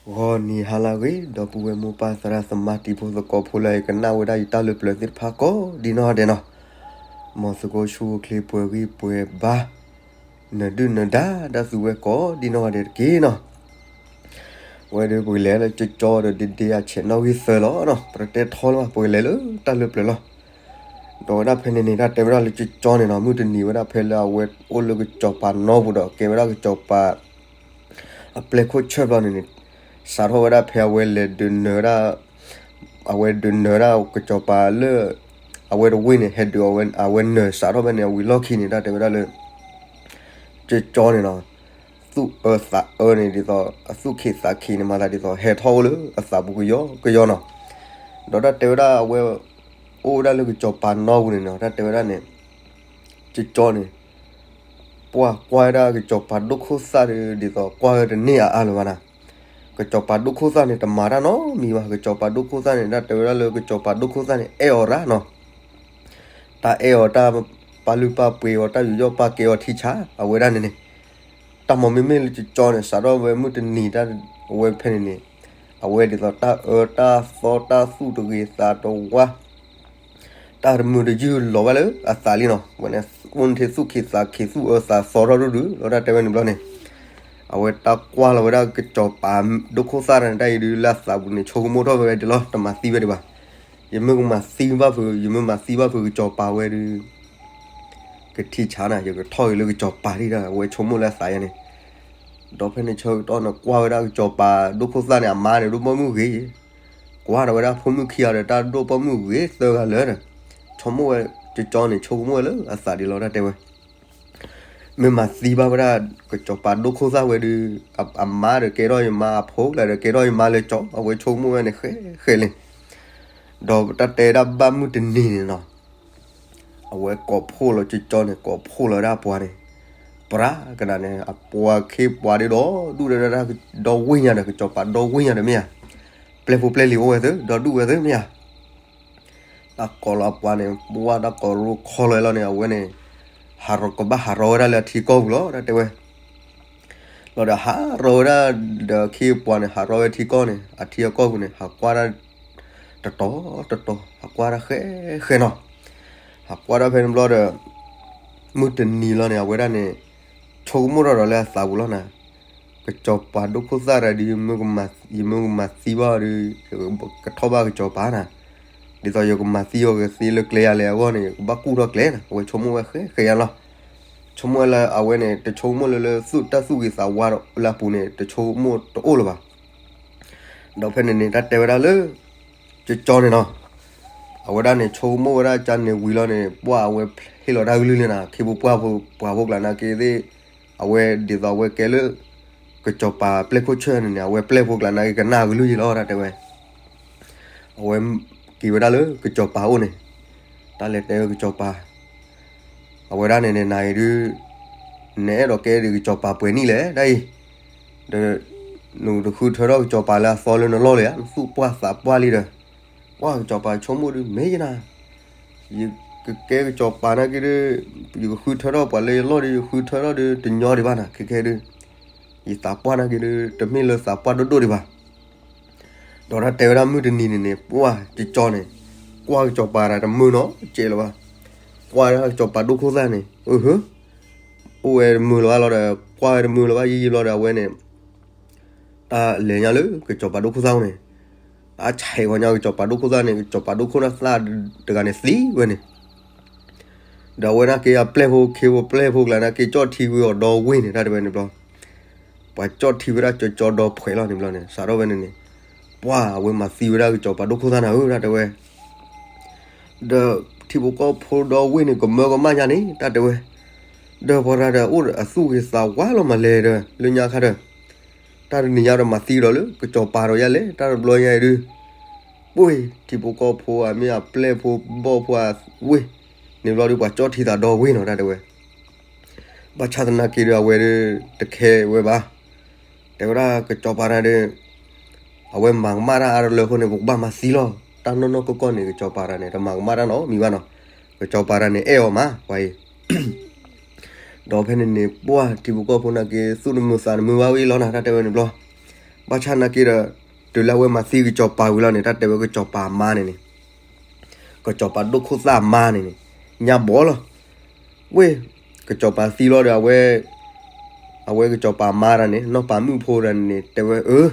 ဂီၤနံၤဟါလၢအဂ့ၤ ဒီပုၢ်ဝဲၢ်မိၢ်ပၢ်သရၣ်သမါတံၤဖိသကိးဖိလၢအကနၣ်ဝဲဒၣ်ယတၢ်လၢပျၢၤသ့ၣ်တဖၣ်ကိးဒ်နီၢ်ဂၤဒဲးနီၤ, မ်သုကအိၣ်ဆူၣ်အိၣ်ချ့ပှဲၤဂံၢ်ပှဲၤဘါ, နဒုၣ်နဒါဒၣ်သုဝဲကိးဒ်နီၢ်ဂၤဒဲးတက့ၢ်နီၤ. ဝဲဒၣ်ပကလဲၤလၢကၠီကၠီဒီးဒ့ဒ့အဆဲးနီၣ်ဂံၢ်သၢလီၤနီၤ, ပတတဲထီလၢၤဘၣ် ပကလဲၤလၢတၢ်လၢပျၢၤလီၤ. ဒီးဝဲဒၣ်ဖဲန့ၣ်န့ၣ် တၢ်တဲဝဲဒၣ်လၢကၠီကၠီန့ၣ်နီၤ, မုၢ်တနံၤဝဲဒၣ်ဖဲလၢအဝဲအိၣ်လၢကစီၤပၤနီပူၤဒီး ကဲဝဲဒၣ်ကစီၤပၤ အပျဲၢ်ခိၣ်ဆၢၣ်ဘျီန့ၣ်န့ၣ်, စးထီၣ်ဝဲဒၣ်ဖဲအဝဲလဲၤဒုးနၢၤဝဲဒၣ်, အဝဲဒုးနၢၤဝဲဒၣ်ကစီၤပၤလၢ အဝဲတဝ့ၢ်န့ၣ် ဟဲဒုးအဝဲနၢၤစးထီၣ်ဖဲန့ၣ် အဝံၤလီၢ်ခံန့ၣ် တၢ်တဲဝဲဒၣ်လၢ ကၠီကၠီန့ၣ်နီၤ, သူၣ်အၢသးအၢန့ၣ်ဒ်သိး အသူၣ်ခံးသးခံးန့ၣ် မၤသးဒ်သိး ဟဲထီၣ်အိၣ်လၢအသးပူၤကယီကယီနီၤ. ဒီးတၢ်တဲဝဲဒၣ်အဝဲ အိၣ်ဝဲဒၣ်လၢကစီၤပၤနီပူၤန့ၣ်နီၤ, တၢ်တဲဝဲဒၣ်န့ၣ် ကၠီကၠီန့ၣ် ပှၤကွၢ်ဝဲဒၣ်ကစီၤပၤဒိၣ်ခိၣ်သၣ်ဒီး ဒ်သိးကွၢ်ဝဲတန့ၢ်အါအါလၢၤဘၣ်နီၤ. ကစီၤပၤဒိၣ်ခိၣ်သၣ်န့ၣ် တမၤတၢ်နီတမံၤဘၣ်. ကစီၤပၤဒိၣ်ခိၣ်သၣ်န့ၣ် တၢ်တဲဝဲဒၣ်လၢကစီၤပၤဒိၣ်ခိၣ်သၣ်န့ၣ် အဲၣ်အီၤရၣ်နီၤ, တၢ်အဲၣ်အီၤ တၢ်ပာ်လုၢ်ပာ်ပှ့ၤအီၤ တၢ်ယူးယီၣ်ပာ်ကဲအီၤထံဆါ အဝဲဒၣ်န့ၣ်န့ၣ်, တၢ်မၤမ့မ့ၢ်လၢကၠီကၠီန့ၣ် စးထီၣ်ဝဲမုၢ်တနံၤတၢ် အဝဲဖဲန့ၣ်န့ၣ်, အဝဲဒ်သိးတၢ်အၢတၢ်သီ တၢ်သူၣ်တဂ့ၤသးတဝါ တၢ်တမုာ်တယုၢ်လီၤဝဲလၢအသးလံနီၤ. ဝဲန့ၣ်အိၣ်န့ၣ်ထံ သူၣ်ခံးသးခံး သူၣ်အၢသးသီထီၣ်ဒူၣ်ဒူၣ်လီၤ. တၢ်တဲဝဲန့ၣ်ဘျီန့ၣ်, အဝဲတၢ်ကွၢ်လီၤဝဲဒၣ်ကစီၤပၤဒိၣ်ခိၣ်သၣ်တၢ်န့ၣ် တၢ်အံၤဒုးလၢအသးပူၤန့ၣ် ဆိကမိၣ်ထီၣ်ဝဲဒၣ်လီၤ, တမၤသံဝဲဒံးဘၣ်. ယမ့ၢ်ကမၤသံဘၣ်ဖုး ယမ့ၢ်မၤသံဘၣ်ဖုးကစီၤပၤဝဲဒုး ကထံဆါနၤ, ယကထီၣ်က့ၤလၢကစီၤပၤဒံးဒီး အဝဲဆိကမိၣ်လၢအသးယါန့ၣ်. ဒီးဖဲန့ၣ်ဆၢကတီၢ်န့ၣ် ကွၢ်ဝဲဒၣ်ကစီၤပၤဒိၣ်ခိၣ်သၣ်န့ၣ် အမါန့ၣ် ဒိၣ်ပိာ်မုၣ်ဂ့ၤ, ကွၢ်ဒီးဝဲဒၣ်ဖိမုၣ်ခံဂၤဒီး တၢ်ဒိၣ်ပိာ်မုၣ်ဂ့ၤသၢဂၤလၢာ်ဒီး ဆိကမိၣ်ဝဲ ကၠီကၠီန့ၣ် ဆိကမိၣ်ဝဲလၢအသးဒံးလီၤ တၢ်တဲဝဲ မ့ၢ်မၤသံဘၣ်ဝဲဒၣ် ကစီၤပၤဒိၣ်ခိၣ်သၣ်ဝဲဒုး အမါဒီးကဲထီၣ်ယမါ အဖိကျါဒီးကဲထီၣ်ယမါလၢကၠီ, အဝဲဆိကမိၣ်ဝဲန့ၣ် ဃဲဃဲလံ. ဒီးတၢ်တဲဒၣ်ဘၣ်မုၢ်တနံၤန့ၣ်နီၤ, အဝဲကိးဖှိၣ်လီၤ ကၠီကၠီန့ၣ် ကိးဖှိၣ်လီၤဝဲဒၣ်အပှၤန့ၣ်, ပြးကနၤန့ၣ် အပှၤခ့ပှၤဒ်ဒီဒူၣ်ဒီး ဒီဝ့ၢ်ညါဒီး ကစီၤပၤဒီဝ့ၢ်ညါဒီးမ့ၢ်ဧါ, ပျဲၢ်ဖိပျဲၢ်လံၤအိၣ်ဝဲသ့ ဒီဒူၣ်ဝဲသ့မ့ၢ်ဧါ. တၢ်ကိးလီၤအပှၤန့ၣ် ပှၢ်တၢ်ကိးရိခီလီၤလီၤန့ၣ် အဝဲန့ၣ် ဟးရီကဘၣ်ဟးရီဝဲဒၣ်လၢအထံကီၢ်ပူၤလီၤ တၢ်တဲဝဲ. လီၤဒီးဟးရီဝဲဒၣ် ဒီးခ့ပှၤန့ၣ် ဟးရီဝဲထံကီၢ်န့ၣ် အထံအကီၢ်ပူၤန့ၣ် ဟးကွၢ်ဒၣ် တတီၤတတီၤ ဟးကွၢ်ဒၣ်ဃဲဃဲနီၤ. ဟးကွၢ်ဒၣ်ဖဲန့ၣ်ဘျီဒီး မုၢ်တနံၤလီၤန့ၣ် အဝဲဒၣ်န့ၣ် ဆိကမိၣ်ထီၣ်ဒီးလၢအသးပူၤလီၤနၤ, ကစီၤပၤဒိၣ်ခိၣ်သၣ်တဂၤဒုး ယမ့ၢ်ကမၤသံဘၣ်ဒီး ကထီၣ်ဘၣ်ကစီၤပၤနၤ, ဒ်သိးယကမၤသံအီၤကသ့လၢကျဲယၤလဲၣ်အဂီၢ်န့ၣ် ယကဘၣ်ကူၣ်ထီၣ်ကျဲနၤ, အဝဲဆိကမိၣ်ဝဲဃဲဃဲယါလီၤ. ဆိကမိၣ်ဝဲလၢအဝဲန့ၣ် တဆိကမိၣ်လၢလၢသူၣ်တၢ်သူၣ်ဂ့ၤသးဝါလၢအပူၤန့ၣ် တဆိကမိၣ်တအိၣ်လၢၤဘၣ်. ဒီးဖဲန့ၣ်န့ၣ် တၢ်တဲဝဲဒၣ်လၢ ကၠီကၠီန့ၣ်နီၤ, အဝဲဒၣ်န့ၣ် ဆိကမိၣ်ဝဲဒၣ်ကန့ၣ်ဝံၤလီၤန့ၣ် ပှၢ်အဝဲဟ့ၣ်လီၤတၢ်ကလုၢ်လံနၤ, ခ့ဖိပှၢ်ဖိပှၤဖိကျါနာ်က့သ့ၣ်, အဝဲဒ်သိးအဝဲကဲလၢ ကစီၤပၤပျဲၢ်ခိၣ်ဆၢၣ်န့ၣ်န့ၣ် အဝဲပျဲၢ်ဖိကျါနာ်က့ကနၣ်ကလုၢ်ယံၤလီၤ တၢ်တဲဝဲ. အဝဲက့ၤဝဲဒၣ်လၢကစီၤပၤအိၣ်န့ၣ်, တၢ်လဲၤတဲဝဲကစီၤပၤ အဝဲဒၣ်န့ၣ်န့ၣ် နၤအံၤဒုး နအဲၣ်ဒိးကဲဒုးကစီၤပၤပှဲၤနံၣ်လဲၣ် တၢ်အံၤ, ဒီးနကဃုထၢထီၣ်ကစီၤပၤလၢအသီလၢနလီၢ်လံဧါ, နသူၣ်ပှၢ်သးပှၢ်လံဒီး, ပှၢ်ကစီၤပၤဆိကမိၣ်ဒုး မ့ၢ်ယနၤ, ယကကဲကစီၤပၤနာ်က့ဒုး ယကဃုထၢထီၣ်ပှၤလၢယလီၢ်ဒီး ယဃုထၢထီၣ်ဒုး တညီဒံးဘၣ်နၤ ခဲခဲဒုး, ယသးပှၢ်နာ်က့ဒုး တမ့ၢ်လၢသးပှၢ်ဒိၣ်ဒိၣ်ဒံးဘၣ်. ဒီးတၢ်တဲဝဲဒၣ်မုၢ်တနံၤန့ၣ်န့ၣ် ပှၢ်ကၠီကၠီန့ၣ် ကွၢ်ကစီၤပၤတၢ်တမုာ်နီတစဲးလၢၤဘၣ်, ကွၢ်ဒၣ်ကစီၤပၤဒိၣ်ခိၣ်သၣ်န့ၣ် အဟၢ အိၣ်ဝဲတမုာ်လၢၤဘၣ်လီၤဒီး ကွၢ်ဝဲတမုာ်လၢၤဘၣ်ယံာ်ယံာ်ဘျီဒီး အဝဲန့ၣ် တၢ်လဲၤညါလၢကစီၤပၤဒိၣ်ခိၣ်သၣ်အိၣ်န့ၣ်, အဆဲးဂီၤညါကစီၤပၤဒိၣ်ခိၣ်သၣ်န့ၣ် ကစီၤပၤဒိၣ်ခိၣ်သၣ်သၣ်တဂၤန့ၣ်သံဝဲန့ၣ်, ဒီးအဝဲနာ်က့အပျဲၢ်ဖိခ့ဖိပျဲၢ်ဖိကျါနာ်က့ကၠီၣ်ထံဝံၤအီၤဒီဝ့ၢ်န့ၣ် တၢ်တဲဝဲန့ၣ်ဘျီ, ပှၤကၠီၣ်ထံဝဲဒၣ်ကၠီကၠီဒီဖှဲးလီၤန့ၣ်ဘျီန့ၣ် စးထီၣ်ဝဲန့ၣ်န့ၣ်, ပှၢ်အဝဲမၤသံဝဲဒၣ်ကစီၤပၤဒိၣ်ခိၣ်သၣ်နၤဧၢ တၢ်တဲဝဲ ဒီးထံဖိကီၢ်ဖိဒီဝ့ၢ်န့ၣ် ကမၢကမၣ်ညါန့ၣ် တၢ်တဲဝဲ, ဒီးပှၤတဂၤဒီးအိၣ်ဒီးအသူၣ်ဂ့ၤသးဝါလီၤမးလဲၣ်ဒီး လၢညါခါဒီး, တၢ်တနံၤညါဒီးမၤသံဒီးလၢကစီၤပၤဒီးယၤလဲၣ် တၢ်တဘျီညါအံၤဒုး, ပှ့ၢ် ထံဖိကီၢ်ဖိအမ့ၢ်အပျဲၢ်ဖိဘီၣ်ဖိအဝ့ၢ်, န့ၣ်ဘျီဒုး ပှၤကၠီၣ်ထံသးဒီဝ့ၢ်နီၤ တၢ်တဲဝဲ ဘၣ်ဆၣ်သနာ်က့ဒီး အဝဲဒၣ်တခဲဝဲဘၣ်. တဲဝဲဒၣ်ကစီၤပၤတဂၤဒီး အဝဲမၤကမၣ်တၢ်အါတလၢအဃိန့ၣ် ပကဘၣ်မၤသံလီၤ. တၢ်နီၢ်နီၢ်ကီၢ်ကီၢ်န့ၣ် ကစီၤပၤတဂၤန့ၣ် တမၤကမၣ်တၢ်နီတမံၤဘၣ်နီၤ. ကစီၤပၤတဂၤန့ၣ် အဲၣ်အီၤမး ပှၤအံၤ ဒီးဖဲန့ၣ်န့ၣ် ပှၢ်ထံဖိကီၢ်ဖိနာ်က့ သူၣ်တမုာ်သးတမုာ်ဘၣ်ဝဲအံၤလီၤနၤ တၢ်တဲဝဲန့ၣ်ဘျီ. ဘၣ်ဆၣ်နာ်က့ဒီး တုၤလၢအဝဲမၤသံကစီၤပၤဝံၤလီၤန့ၣ် တၢ်တဲဝဲကစီၤပၤမါန့ၣ်န့ၣ်, ကစီၤပၤဒိၣ်ခိၣ်သၣ်မါန့ၣ်န့ၣ်, ညါဘီလီၤ. ဝ့ၢ်, ကစီၤပၤသံလီၤဒီး အဝဲ, အဝဲကစီၤပၤမါတၢ်န့ၣ် နီၢ်ပၤမုၣ်ဖိတၢ်န့ၣ် တဲဝဲအၢ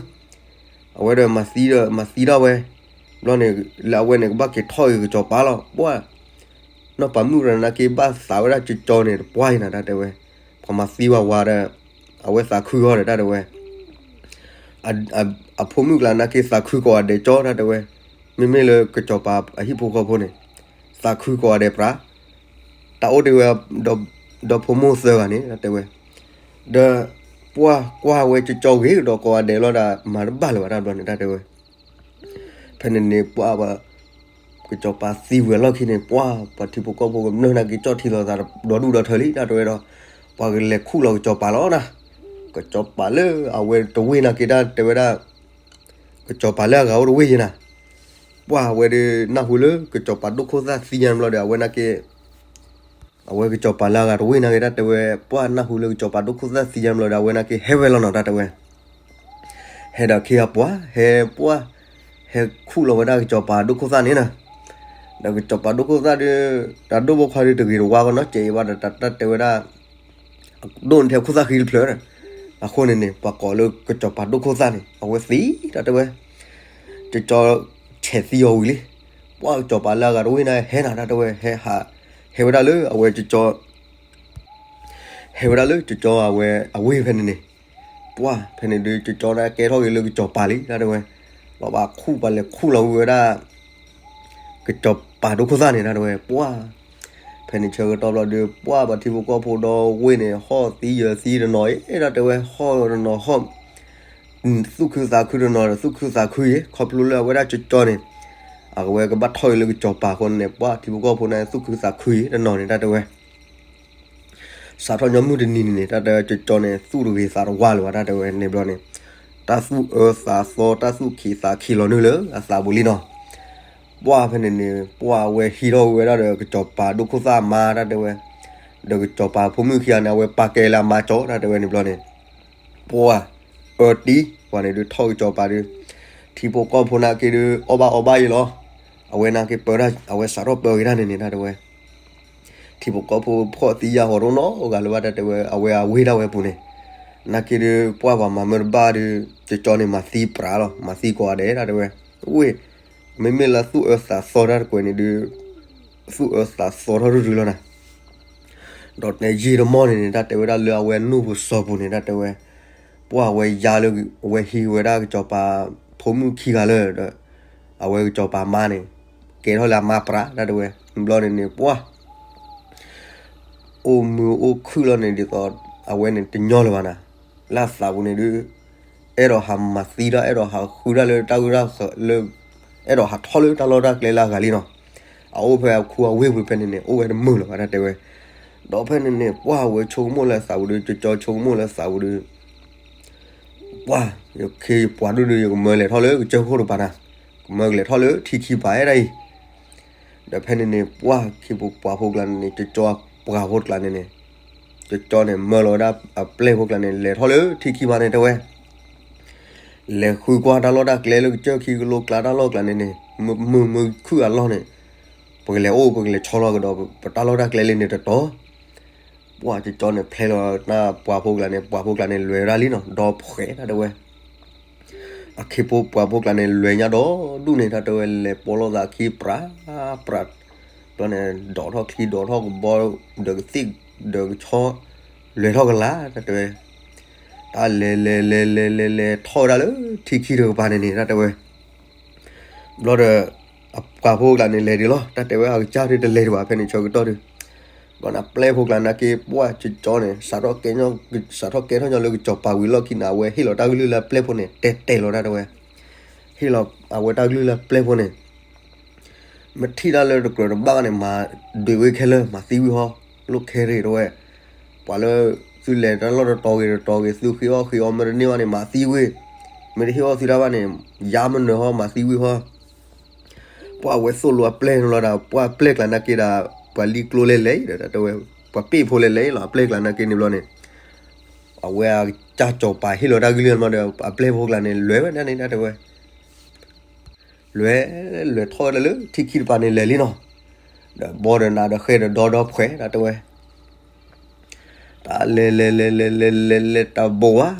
အဝဲဒီးမၤသံဒီး မၤသံဒၣ်ဝဲ, ဘျီန့ၣ် လၢအဝဲန့ၣ် ကဘၣ်က့ၤထီၣ်အံၤကစီၤပၤလီၤ. ပှၢ်, နီၢ်ပၤမုၣ်တၢ်နာ်က့ ဘၣ်သးဝဲဒၣ်ကၠီကၠီန့ၣ် တပှၢ်အံၤနၤ တၢ်တဲဝဲ, ပှၤမၤသံဝဲဝါဒီး အဝဲသးခုဃီဒီး တၢ်တဲဝဲ, အ, အ, အဖိမုၣ်ကျါနာ်က့ သးခုကိးဂၤဒဲးကၠီ တၢ်တဲဝဲ, မ့မ့ၢ်လၢကစီၤပၤအဟံၣ်ဖိဃီဖိန့ၣ် သးခုကိးဂၤဒဲးပြး, တၢ်အိၣ်တ့ၢ်ဝဲ ဒီဖိမိၢ်သၢဂၤန့ၣ် တၢ်တဲဝဲ, ဒီးပှၢ်ကွၢ်ဝဲကၠီကၠီဂ့ၤဒီးကိးဂၤဒဲးလီၤဒီး မၤတဘၣ်လၢၤဘၣ် တၢ်ဘျီန့ၣ် တၢ်တဲဝဲ. ဖဲန့ၣ်န့ၣ် ပှၢ်ဘၣ် ကစီၤပၤသံဝံၤအလီၢ်ခံန့ၣ် ပှၢ်ပှၤထံဖိကီၢ်ဖိကမျၢၢ်နာ်က့ ကၠီၣ်ထံလီၤသးဒီဒူၣ်ဒီထၢလံ တၢ်တဲဝဲဒီး ပှၤကလဲၤခူၣ်လီၤကစီၤပၤလီၤနၤ, ကစီၤပၤလၢအဝဲတဝ့ၢ်နာ်က့ တၢ်တဲဝဲဒၣ် ကစီၤပၤလၢအဂၤအိၣ်တဝ့ၢ်ယဲနၤ, ပှၢ်ဝဲဒၣ်နၢ်ဟူလၢကစီၤပၤဒိၣ်ခိၣ်သၣ်သံညါဘျီဒီး အဝဲနာ်က့ အဝဲကစီၤပၤလၢအဂၤတဝ့ၢ်နာ်က့ တၢ်တဲဝဲ ပှၢ်နၢ်ဟူလၢကစီၤပၤဒိၣ်ခိၣ်သၣ်သံညါဘျီဒီး အဝဲနာ်က့ဟဲဝဲလီၤနီၤ တၢ်တဲဝဲ, ဟဲဒီးခံဂၤပှၤ ဟဲပှၢ်, ဟဲခူၣ်လီၤဝဲဒၣ်ကစီၤပၤဒိၣ်ခိၣ်သၣ်န့ၣ်နၤ, ဒီးကစီၤပၤဒိၣ်ခိၣ်သၣ်ဒီး တၢ်ဒိၣ်ဖိခွါဒီးတဂ့ၤတဝါကနီၤ ကဲအံၤဘၣ်ဒီး တၢ်တဲဝဲဒၣ် ဒိၣ်န့ၣ်ထဲခိၣ်သၣ်ဃံတဖျၢၣ်, အဃိန့ၣ်န့ၣ် ပှၤကိးလၢကစီၤပၤဒိၣ်ခိၣ်သၣ်န့ၣ် အဝဲသံ တၢ်တဲဝဲ, ကစီၤဆဲးသံအီၤဝံၤလံ, ပှၢ်ကစီၤပၤလၢအဂၤတဝ့ၢ်န့ၣ် ဟဲနၤ တၢ်တဲဝဲ ဟဲဟး, ဟဲဝဲဒၣ်လၢအဝဲကစီၤ ဟဲဝဲဒၣ်လၢကစီၤအဝဲအဝ့ၢ်ဖဲန့ၣ်န့ၣ်, ပှၢ်ဖဲန့ၣ်ဒုး ကစီၤန့ၣ်ကဲထီၣ်က့ၤလၢကစီၤပၤလံ တၢ်တဲဝဲ, ပှၢ်ဘၣ်ခူၣ်ပှၤလဲၤခူၣ်လီၤဝံၤဝဲဒၣ် ကစီၤပၤဒိၣ်ခိၣ်သၣ်န့ၣ် တၢ်တဲဝဲ ပှၢ်, ဖဲန့ၣ်ဆၢကတီၢ်ဘျီဒီး ပှၢ်ပှၤထံဖိကီၢ်ဖိဒီဝ့ၢ်န့ၣ် ဟီၣ်သံယၢၤသံတနီၤအံၤ တၢ်တဲဝဲ ဟီၣ်တနီၤဟီၣ် သူၣ်ခုသးခုတနီၤဒီး သူၣ်ခုသးခုအံၤ ခီဖျိလၢအဝဲဒၣ်ကစီၤန့ၣ် အဝဲကဘၣ်ထီၣ်အံၤလၢကစီၤပၤအဃိန့ၣ် ပှၢ်ထံဖိကီၢ်ဖိန့ၣ် သူၣ်ခုသးခုအံၤတနီၤန့ၣ် တၢ်တဲဝဲ စးထီၣ်ညီမုၢ်တနံၤန့ၣ်န့ၣ် တၢ်တဲဝဲကစီၤန့ၣ် သူၣ်တဂ့ၤသးတဝါလၢၤဘၣ် တၢ်တဲဝဲန့ၣ်ဘျီန့ၣ်, တၢ်သူၣ်အၢသးသီ တၢ်သူၣ်ခံးသးခံးလီၤနုာ်လၢအသးပူၤလံနီၤ, ပှၢ်ဖဲန့ၣ်န့ၣ် ပှၢ်အဝဲဟံးထီၣ်ဝဲဒၣ်ဒီးကစီၤပၤဒိၣ်ခိၣ်သၣ်မါ တၢ်တဲဝဲ, ဒီးကစီၤပၤဖိမုၣ်ခံဂၤန့ၣ် အဝဲပာ်ကဲလၢအမါကၠီ တၢ်တဲဝဲန့ၣ်ဘျီန့ၣ်, ပှၢ်အၢတံၢ် ပှၢ်န့ၣ်ဒုးထီၣ်ကစီၤပၤဒုး, ထံဖိကီၢ်ဖိနာ်က့ဒုး အီၣ်ဘၣ်အီဘၣ်အံၤလီၤ, အဝဲနာ်က့ပၢတၢ် အဝဲစးထီၣ်ပၢက့ၤတၢ်န့ၣ်န့ၣ် တၢ်တဲဝဲ ထံဖိကီၢ်ဖိဖှီၣ်သံယာ်ဟီၣ်တနီၤဂၤလၢၤဘၣ် တၢ်တဲဝဲ အဝဲအဝ့ၢ်ဒၣ်ဝဲအပူၤန့ၣ်, နာ်က့ဒုး ပှၢ်ပှၤမၤမၢတဘၣ်ဒုး ကစီၤန့ၣ်မၤသံပြးလီၤ မၤသံကိးဂၤဒဲး တၢ်တဲဝဲ, ဝ့ၢ်, မ့မ့ၢ်လၢသူၣ်အၢသးသီတၢ်တကွဲးန့ၣ်ဒုး သူၣ်အၢသးသီထီၣ်ရုၢ်ရုၢ်လီၤနၤ ဒီးတဲယံာ်တမီၢ်န့ၣ်န့ၣ် တၢ်တဲဝဲဒၣ်လၢအဝဲနူၢ်ပူၤစီၤပူၤန့ၣ် တၢ်တဲဝဲ, ပှၢ်အဝဲယါလၢ အဝဲဟံးဝဲဒၣ်ကစီၤပၤဖိမုၣ်ခံဂၤလၢာ်ဒီး အဝဲကစီၤပၤမါန့ၣ် ကဲထီၣ်လၢအမါပြး တၢ်တဲဝဲ, ဘျီန့ၣ်န့ၣ် ပှၢ် အိၣ်မုာ်အိၣ်ခုၣ်လီၤန့ၣ် ဒ်သိး အဝဲန့ၣ်တညီလၢၤဘၣ်နၤ, လၢအသးပူၤန့ၣ်ဒုး အဲၣ်ဒိးဟးမၤသံတၢ် အဲၣ်ဒိးဟးဃုတၢ်လၢတၢ်ဂုၢ်တၢ်ဃၢၤလၢ အဲၣ်ဒိးဟးထီၣ်လၢတၢ်လီၢ်တၢ်ကျဲလၢအဂၤလံနီၤ, အအိၣ်ဖဲအခူအဝ့ၢ်ပူၤဖဲန့ၣ်န့ၣ် အိၣ်ဝဲတမုာ်လၢၤဘၣ် တၢ်တဲဝဲ, ဒီးဖဲန့ၣ်န့ၣ် ပှၢ်ဝဲဆိကမိၣ်လၢအသးပူၤဒုး ကစီၤဆိကမိၣ်လၢအသးပူၤဒုး ပှၢ် ယခ့ယပှၤဒိၣ်ဒုး ယကမၢလဲၤထီၣ်လၢကစၢၢ်ခိၣ်တပၤနၤ, ကမၢကလဲၤထီၣ်လၢထံခံပၤအဲၣ်ဒၣ်အံၤ, ဒီးဖဲန့ၣ်န့ၣ် ပှၢ်ခ့ပှၤဖိကျါန့ၣ်န့ၣ် ကစီၤပှၤဖိကျါန့ၣ်န့ၣ်, ကစီၤန့ၣ် မၢလီၤဝဲဒၣ်အပျဲၢ်ဖိကျါန့ၣ် လဲၤထီၣ်လၢထံခံပၤန့ၣ် တဲဝဲ လဲၤဃုကွၢ်တၢ်လီၢ်တၢ်ကျဲလၢကစၢၢ်ခံကလိကျါတၢ်လီၢ်ကျါန့ၣ်န့ၣ် မုာ်မုာ်ခုၣ်အလီၢ်န့ၣ် ပကလဲၤအိၣ် ပကလဲၤဆီလီၤကဒီး ပတၢ်လီၢ်တၢ်ကျဲလၢန့ၣ်တတီၤ, ပှၢ်ကစီၤန့ၣ် ဖျဲလီၤနၢ်ပှၤဖိကျါန့ၣ် ပှၤဖိကျါန့ၣ် လဲၤဝဲဒၣ်လံနီၤ ဒီဖှဲးတၢ်တဲဝဲ, အခ့ဖိပှၤဖိကျါန့ၣ် လဲၤညါဒီဒူၣ်န့ၣ် တၢ်တဲဝဲ လဲၤပိာ်လိာ်သးခံပြး ပြး ဘျီန့ၣ် ဒိးထီၣ်ချံ ဒိးထီၣ်ကဘီ ဒီးကသ့ၣ် ဒီးကဆီ လဲၤထီၣ်ကလၤ တၢ်တဲဝဲ, တၢ်လဲၤလဲၤလဲၤလဲၤလဲၤလဲၤထီၣ်ဝဲဒၣ်လၢထံခံတကပၤန့ၣ်န့ၣ် တၢ်တဲဝဲ ဘျီဒီး အပှၤဖိကျါန့ၣ်လဲၤဒံးလီၤ တၢ်တဲဝဲ အကစၢ်ဒုးတလဲၤဒံးဘၣ် ဖဲန့ၣ်ဆၢကတီၢ်ဒုး, ဘျီန့ၣ် အပျဲၢ်ဖိကျါနာ်က့ ပှၢ်ကစီၤန့ၣ် စးထီၣ်ကဲထီၣ်ညီလၢကစီၤပၤဝံၤလီၢ်ခံန့ၣ် အဝဲဟ့ၣ်လီၤတၢ်ကလုၢ်လၢအပျဲၢ်ဖိန့ၣ် တဲတဲလီၤ တၢ်တဲဝဲ, ဟ့ၣ်လီၤအဝဲတၢ်ကလုၢ်လၢအပျဲၢ်ဖိန့ၣ် မ့ၢ်ထံၣ်တၢ်လၢတကြၢးတဘၣ်န့ၣ် မၤဒွဲးဝဲခဲလၢာ် မၤသံဝံၤဟီ လိၣ်ခဲရ့ၣ်တဝဲ, ပှၤလၢ သုလဲၤတၢ်လီၢ်တတီၤဂ့ၤတတီၤဂ့ၤ သုဃ့အီၣ်ဃ့အီမ့ၢ်တန့ၢ်ဘၣ်န့ၣ် မၤသံဝံၤ, မ့ၢ်တဟ့ၣ်အီၣ်သုတၢ်ဘၣ်န့ၣ် ယါမနုၤဟီ မၤသံဝံၤဟီ ပှၢ်အဝဲသိၣ်လိအပျဲၢ်န့ၣ်လီၤဒီး ပှၢ်အပျဲၢ်ကျါနာ်က့ဒီး ပှၤလံကျိလဲၤလဲၤဒီး တၢ်တဲဝဲ ပှၤပ့ၢ်ဖိလဲၤလဲၤလီၤ အပျဲၢ်ကျါနာ်က့န့ၣ်ဘျီန့ၣ်, အဝဲအကစၢ်စီၤပၤဟ့ၣ်လီၤတၢ်ကလုၢ်မးဒီး အပျဲၢ်ဖိကျါန့ၣ် လဲၤဝဲဒၣ်န့ၣ် တၢ်တဲဝဲ လဲၤ လဲၤထီၣ်ဝဲဒၣ်လၢထံခံတပၤန့ၣ် လဲၤလံနီၤ. ဒီးဘီဒီးနးဒီးဃဲဒီးဒီဒီဖှဲး တၢ်တဲဝဲ တၢ်လဲၤလဲၤလဲၤလဲၤလဲၤလဲၤလဲၤတဘိဘၣ်,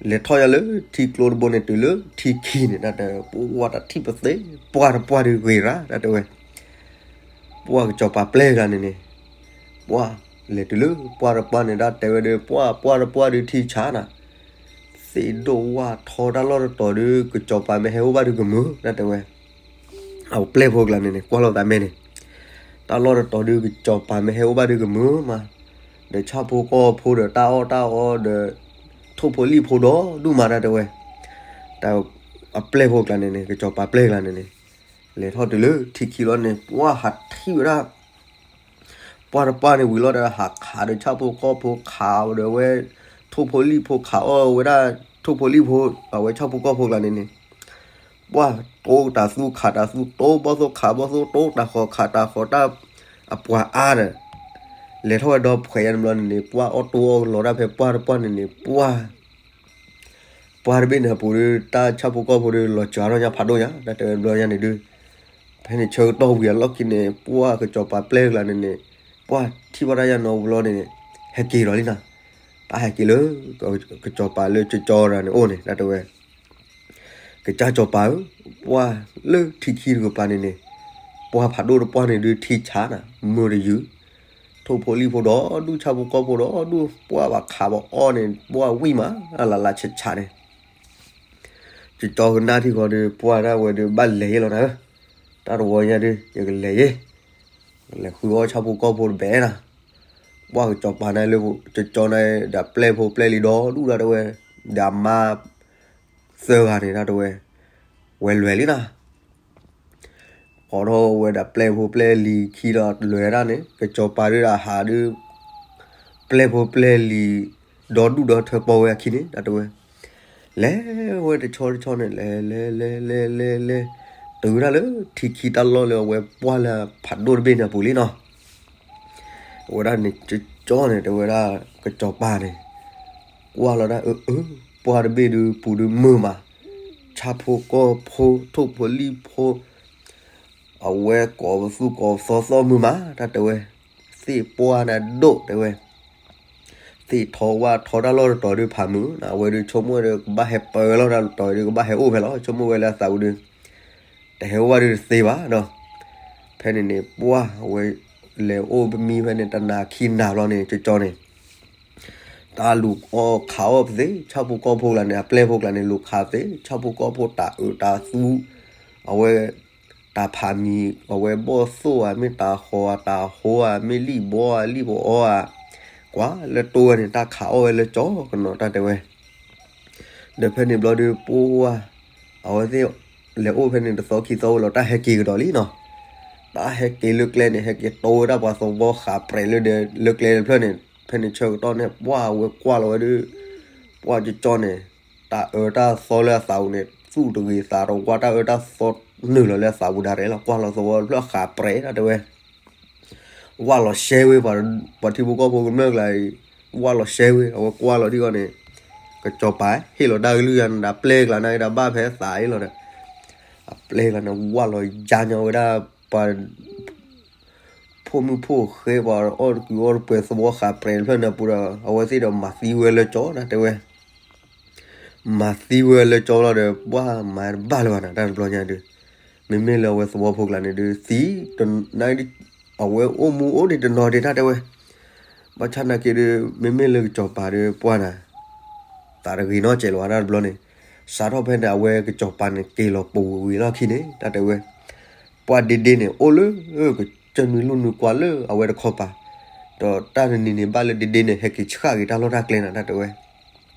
လဲၤထီၣ်ညါလၢထံကျိတဘိန့ၣ် တုၤလၢထံခံန့ၣ် တၢ်တဲ ပှၢ်တၢ်ထံၣ်ပသ့ ပှၢ်တပှၢ်ဒုးဂ့ၤရၣ် တၢ်တဲဝဲ ပှၢ်ကစီၤပၤပျဲၢ်ကျါန့ၣ်န့ၣ် ပှၢ်လဲၤတုၤလၢပှၢ်တပှၢ်န့ၣ် တၢ်တဲဝဲဒီး ပှၢ် ပှၢ်တပှၢ်ဒုးထံဆးနၤ, သ့ၣ်ဒိၣ်ဝၣ်ထီတၢ်လီၢ်တတီၤဒုး ကစီၤပၤမ့ၢ်ဟဲအိၣ်ဘၣ်ဒုးကမုာ် တၢ်တဲဝဲ အပျဲၢ်ဖိကျါန့ၣ်န့ၣ် ကွၢ်လိာ်သးမဲန့ၣ်, တၢ်လီၢ်တတီၤဒုး ကစီၤပၤမ့ၢ်ဟဲအိၣ်ဘၣ်ဒုးကမုာ်မး, ဒီးဆၣ်ဖိကီၢ်ဖိဒီးတၢ်အီၣ်တၢ်အီဒီး ထိၣ်ဖိလံၣ်ဖိဒီဒူၣ်မး တၢ်တဲဝဲ, တၢ်အပျဲၢ်ဖိကျါန့ၣ်န့ၣ် ကစီၤပၤပျဲၢ်ကျါန့ၣ်န့ၣ် လဲၤထီၣ်တုၤလၢထံခံလီၤန့ၣ် ပှၢ်ဟးထံၣ်ဝဲဒၣ် ပှၢ်တပှၢ်န့ၣ်ဝံၤလီၤဒီး ဟးခးဒီးဆၣ်ဖိကီၢ်ဖိ ခးဒီးဝဲ ထိၣ်ဖိလံၣ်ဖိ ခးအီၣ်ဝဲဒၣ် ထိၣ်ဖိလံၣ်ဖိ အဝဲဆၣ်ဖိကီၢ်ဖိကျါန့ၣ်န့ၣ်, ပှၢ်တိတၢ်သူခးတၢ်သူ တိဘီၣ်သိၣ်ခးဘီၣ်သိၣ် တိတၢ်ဃီခးတၢ်ဃီ တၢ်အပှၤအါဒီး လဲၤထီၣ်ဝဲဒီဖှဲးယါန့ၣ်ဘျီန့ၣ်န့ၣ် ပှၢ်အီၣ်တိအီၣ်လီၤတၢ်ဖဲပှၢ်တပှၢ်န့ၣ်န့ၣ် ပှၢ် ပှၢ်တဘ့ၣ်န့ၣ်အပူၤဒီး တၢ်ဆၣ်ဖိကီၢ်ဖိဒီး လီၤစှၤထီၣ်ညါဖးဒိၣ်ညါ တၢ်တဲဝဲဘျီညါန့ၣ်ဒုး, ဖဲန့ၣ်ဆၢကတီၢ်ဝံၤအလီၢ်ခံန့ၣ် ပှၢ်ကစီၤပၤပျဲၢ်ကျါန့ၣ်န့ၣ် ပှၢ်ထံၣ်ဘၣ်တၢ်ယါနီၤဘျီန့ၣ် ဟဲက့ၤဒီးလံနီၤ, တၢ်ဟဲက့ၤလၢ ကစီၤပၤလၢကၠီကၠီတဂၤန့ၣ်အိၣ်န့ၣ် တၢ်တဲဝဲ ကစၢ်စီၤပၤဧၢ, ပှၢ်လၢထံခံတကပၤန့ၣ်န့ၣ် ပှၢ်ဖးဒိၣ်တပှၢ်န့ၣ်ဒုးထံဆးနၤ မုာ်တယုၢ်, ထိၣ်ဖိလံၣ်ဖိဒီဒူၣ် ဆၣ်ဖိကီၢ်ဖိဒီဒူၣ် ပှၢ်ဘၣ်ခးဘၣ်အီၣ်န့ၣ် ပှၢ်ဝံၣ်မး အလၢ်လၢ်ဆးဆးန့ၣ်, ကၠီကၠီကနၣ်ထံဃီဒီး ပှၢ်ဒၣ်ဝဲဒီး ဘၣ်လဲၤယဲလီၤနၤဧၢ, တၢ်တဝီညါဒီး ယကလဲၤယဲ, လဲၤဃုအီၣ်ဆၣ်ဖိကီၢ်ဖိတဘဲနၤ, ပှၢ်ကစီၤပၤန့ၣ်လၢ ကၠီကၠီန့ၣ် ဒီးပျဲၢ်ဖိပျဲၢ်လံၤဒီဒူၣ် တၢ်တဲဝဲ, ဒီးအမါ သၢဂၤန့ၣ် တၢ်တဲဝဲ, ဝဲလဲၤလံနၤ ဃီထီၣ်ဝဲဒၣ်ပျဲၢ်ဖိပျဲၢ်လံၤခံဒီးလဲၤဒၣ်န့ၣ် ကစီၤပၤဒုးဒီးဟးဒုး ပျဲၢ်ဖိပျဲၢ်လံၤ ဒီဒူၣ်ဒီထၢပီဝဲအခံန့ၣ် တၢ်တဲဝဲ, လဲၤဝဲတဆီတဆီန့ၣ် လဲၤလဲၤလဲၤလဲၤလဲၤလဲၤ တုၤဝဲဒၣ်လၢထံခံတၢ်လီၢ်လၢအဝဲပှၢ်လၢဖးဒိၣ်တဘ့ၣ်န့ၣ်အပူၤလံနီၤ အဝဲဒၣ်န့ၣ် ကၠီကၠီန့ၣ် တဲဝဲဒၣ် ကစီၤပၤန့ၣ် ကွၢ်လီၤဒၣ်အၢ အၢ ပှၢ်တဘ့ၣ်ဒုးပူၤဒုးမုာ်မး, ဆၣ်ဖိကီၢ်ဖိ ထိၣ်ဖိလံၣ်ဖိ အဝဲကိးပသူကိးပသီသီမုာ်မး တၢ်တဲဝဲ, သ့ၣ်ပှၢ်န့ၣ်ဒိၣ်တဲဝဲ, သ့ၣ်ထီဝၣ်ထီတၢ်လီၢ်တတီၤဒုးဖးမုာ်နီၤ အဝဲဒုးဆိကမိၣ်ဝဲဒီးကဘၣ်ဟဲပၢဝဲလီၤတၢ်တတီၤဒုးကဘၣ်ဟဲအိၣ်ဖဲလီၤ ဆိကမိၣ်ဝဲလၢအသးပူၤဒုး တဟဲအိၣ်ဘၣ်ဒုးတသ့ဘၣ်ဒီး ဖဲန့ၣ်န့ၣ် ပှၢ်ဝဲလဲၤအိၣ်ပမံဖဲန့ၣ် တနၤခံနၤဘျီန့ၣ် ကၠီကၠီန့ၣ် တၢ်လူၤအီၣ်ခးအီၣ်ပသ့ ဆၣ်ဖိကီၢ်ဖိကျါန့ၣ် အပျဲၢ်ဖိကျါန့ၣ် လူၤခးသ့ ဆၣ်ဖိကီၢ်ဖိတၢ်အၢတၢ်သူ အဝဲ တၢ်ဖးမံၤ အဝဲဘီၣ်သိၣ်ဧါ မ့ၢ်တၢ်ဃီၤဧါ တၢ်ဟိဧါ မ့ၢ်လံၣ်ဘီဧါ လံၣ်ဘီအီဧါ ကွၢ်လၢတိဝဲန့ၣ် တၢ်ခးအီၣ်ဝဲလၢကၠီကနီၤ တၢ်တဲဝဲ ဒီးဖဲန့ၣ်ဘျီဒုး ပှၢ် အဝဲသ့ၣ်လဲၤအိၣ်ဖဲန့ၣ် တသီခံသီဝဲလီၤ တၢ်ဟဲက့ၤကဒီးလံနီၤ. တၢ်ဟဲက့ၤလၢကျဲန့ၣ် ဟဲက့ၤတိဝဲဒၣ်ပှၤသဝီဃးပြဲးလၢဒဲ လၢကျဲတဖျၢၣ်န့ၣ် ဖဲန့ၣ်ဆၢကတီၢ်န့ၣ် ပှၢ်ဝဲကွၢ်လီၤဝဲဒုး ပှၢ်ကၠီကၠီန့ၣ် တၢ်အၢတၢ်သီလၢအသးပူၤန့ၣ် သူၣ်တဂ့ၤသးတဝါ တၢ်အၢတၢ်သီနုာ်လီၤလၢအသးပူၤဒၣ်ရဲၣ်လီၤ ကွၢ်လီၤသဝီတဖျၢၣ်ဃးပြဲး တၢ်တဲဝဲ ဝၢ်လီၤရှဲဝဲ ပှၤထံဖိကီၢ်ဖိကမျၢၢ်ကျါအံၤ ဝၢ်လီၤရှဲဝဲ အဝဲကွၢ်လီၤထံဂီၢ်န့ၣ် ကစီၤပၤဟ့ၣ်လီၤတၢ်ကလုၢ်ယါန့ၣ်ဒီး ပျဲၢ်ကျါန့ၣ်ဒီး ဘၣ်ဖဲသးအံၤလီၤဒီး အပျဲၢ်ကျါန့ၣ် ဝၢ်လီၤယါညီဝဲဒၣ် ပှၤ ဖိမုၣ်ဖိဃဲ ပှၤအီၣ်တကုာ်အီၣ်တပှဲၤသဝီဃးပြဲးတဖျၢၣ်န့ၣ်ပူၤဒီး အဝဲသ့ၣ်ဒီးမၤသံဝဲလၢကၠီ တၢ်တဲဝဲ မၤသံဝဲလၢကၠီလီၤဒီး ပှၢ်မၤတဘၣ်လၢၤဘၣ်နၤ တၢ်တဘျီညါဒုး မ့မ့ၢ်လၢအဝဲသဝီဖိကျါန့ၣ်ဒုး သံ အဝဲအိၣ်မူအိၣ်ဒံးတနီၤဒံး တၢ်တဲဝဲ ဘၣ်ဆၣ်နာ်က့ဒုး မ့မ့ၢ်လၢကစီၤပၤဒုး ပှၢ်နၤ သးတဂ့ၤနီတစဲးလၢၤဘၣ် တၢ်တဘျီန့ၣ် စးထီၣ်ဖဲန့ၣ် အဝဲကစီၤပၤန့ၣ် က့ၤလီၤပိာ်ဝံၤလီၢ်ခံန့ၣ် တၢ်တဲဝဲ ပှၢ်ဒ့ဒ့န့ၣ် အိၣ်လၢ ကစၢၢ်နွံလူၢ်နွံကွၢ်လၢအဝဲတခီပၤ ဒီးတၢ်တနံၤန့ၣ် ဘၣ်လၢဒ့ဒ့န့ၣ် ဟဲက့ၤဆှၣ်က့ၤတၢ်လီၢ်တၢ်ကျဲနၤ တၢ်တဲဝဲ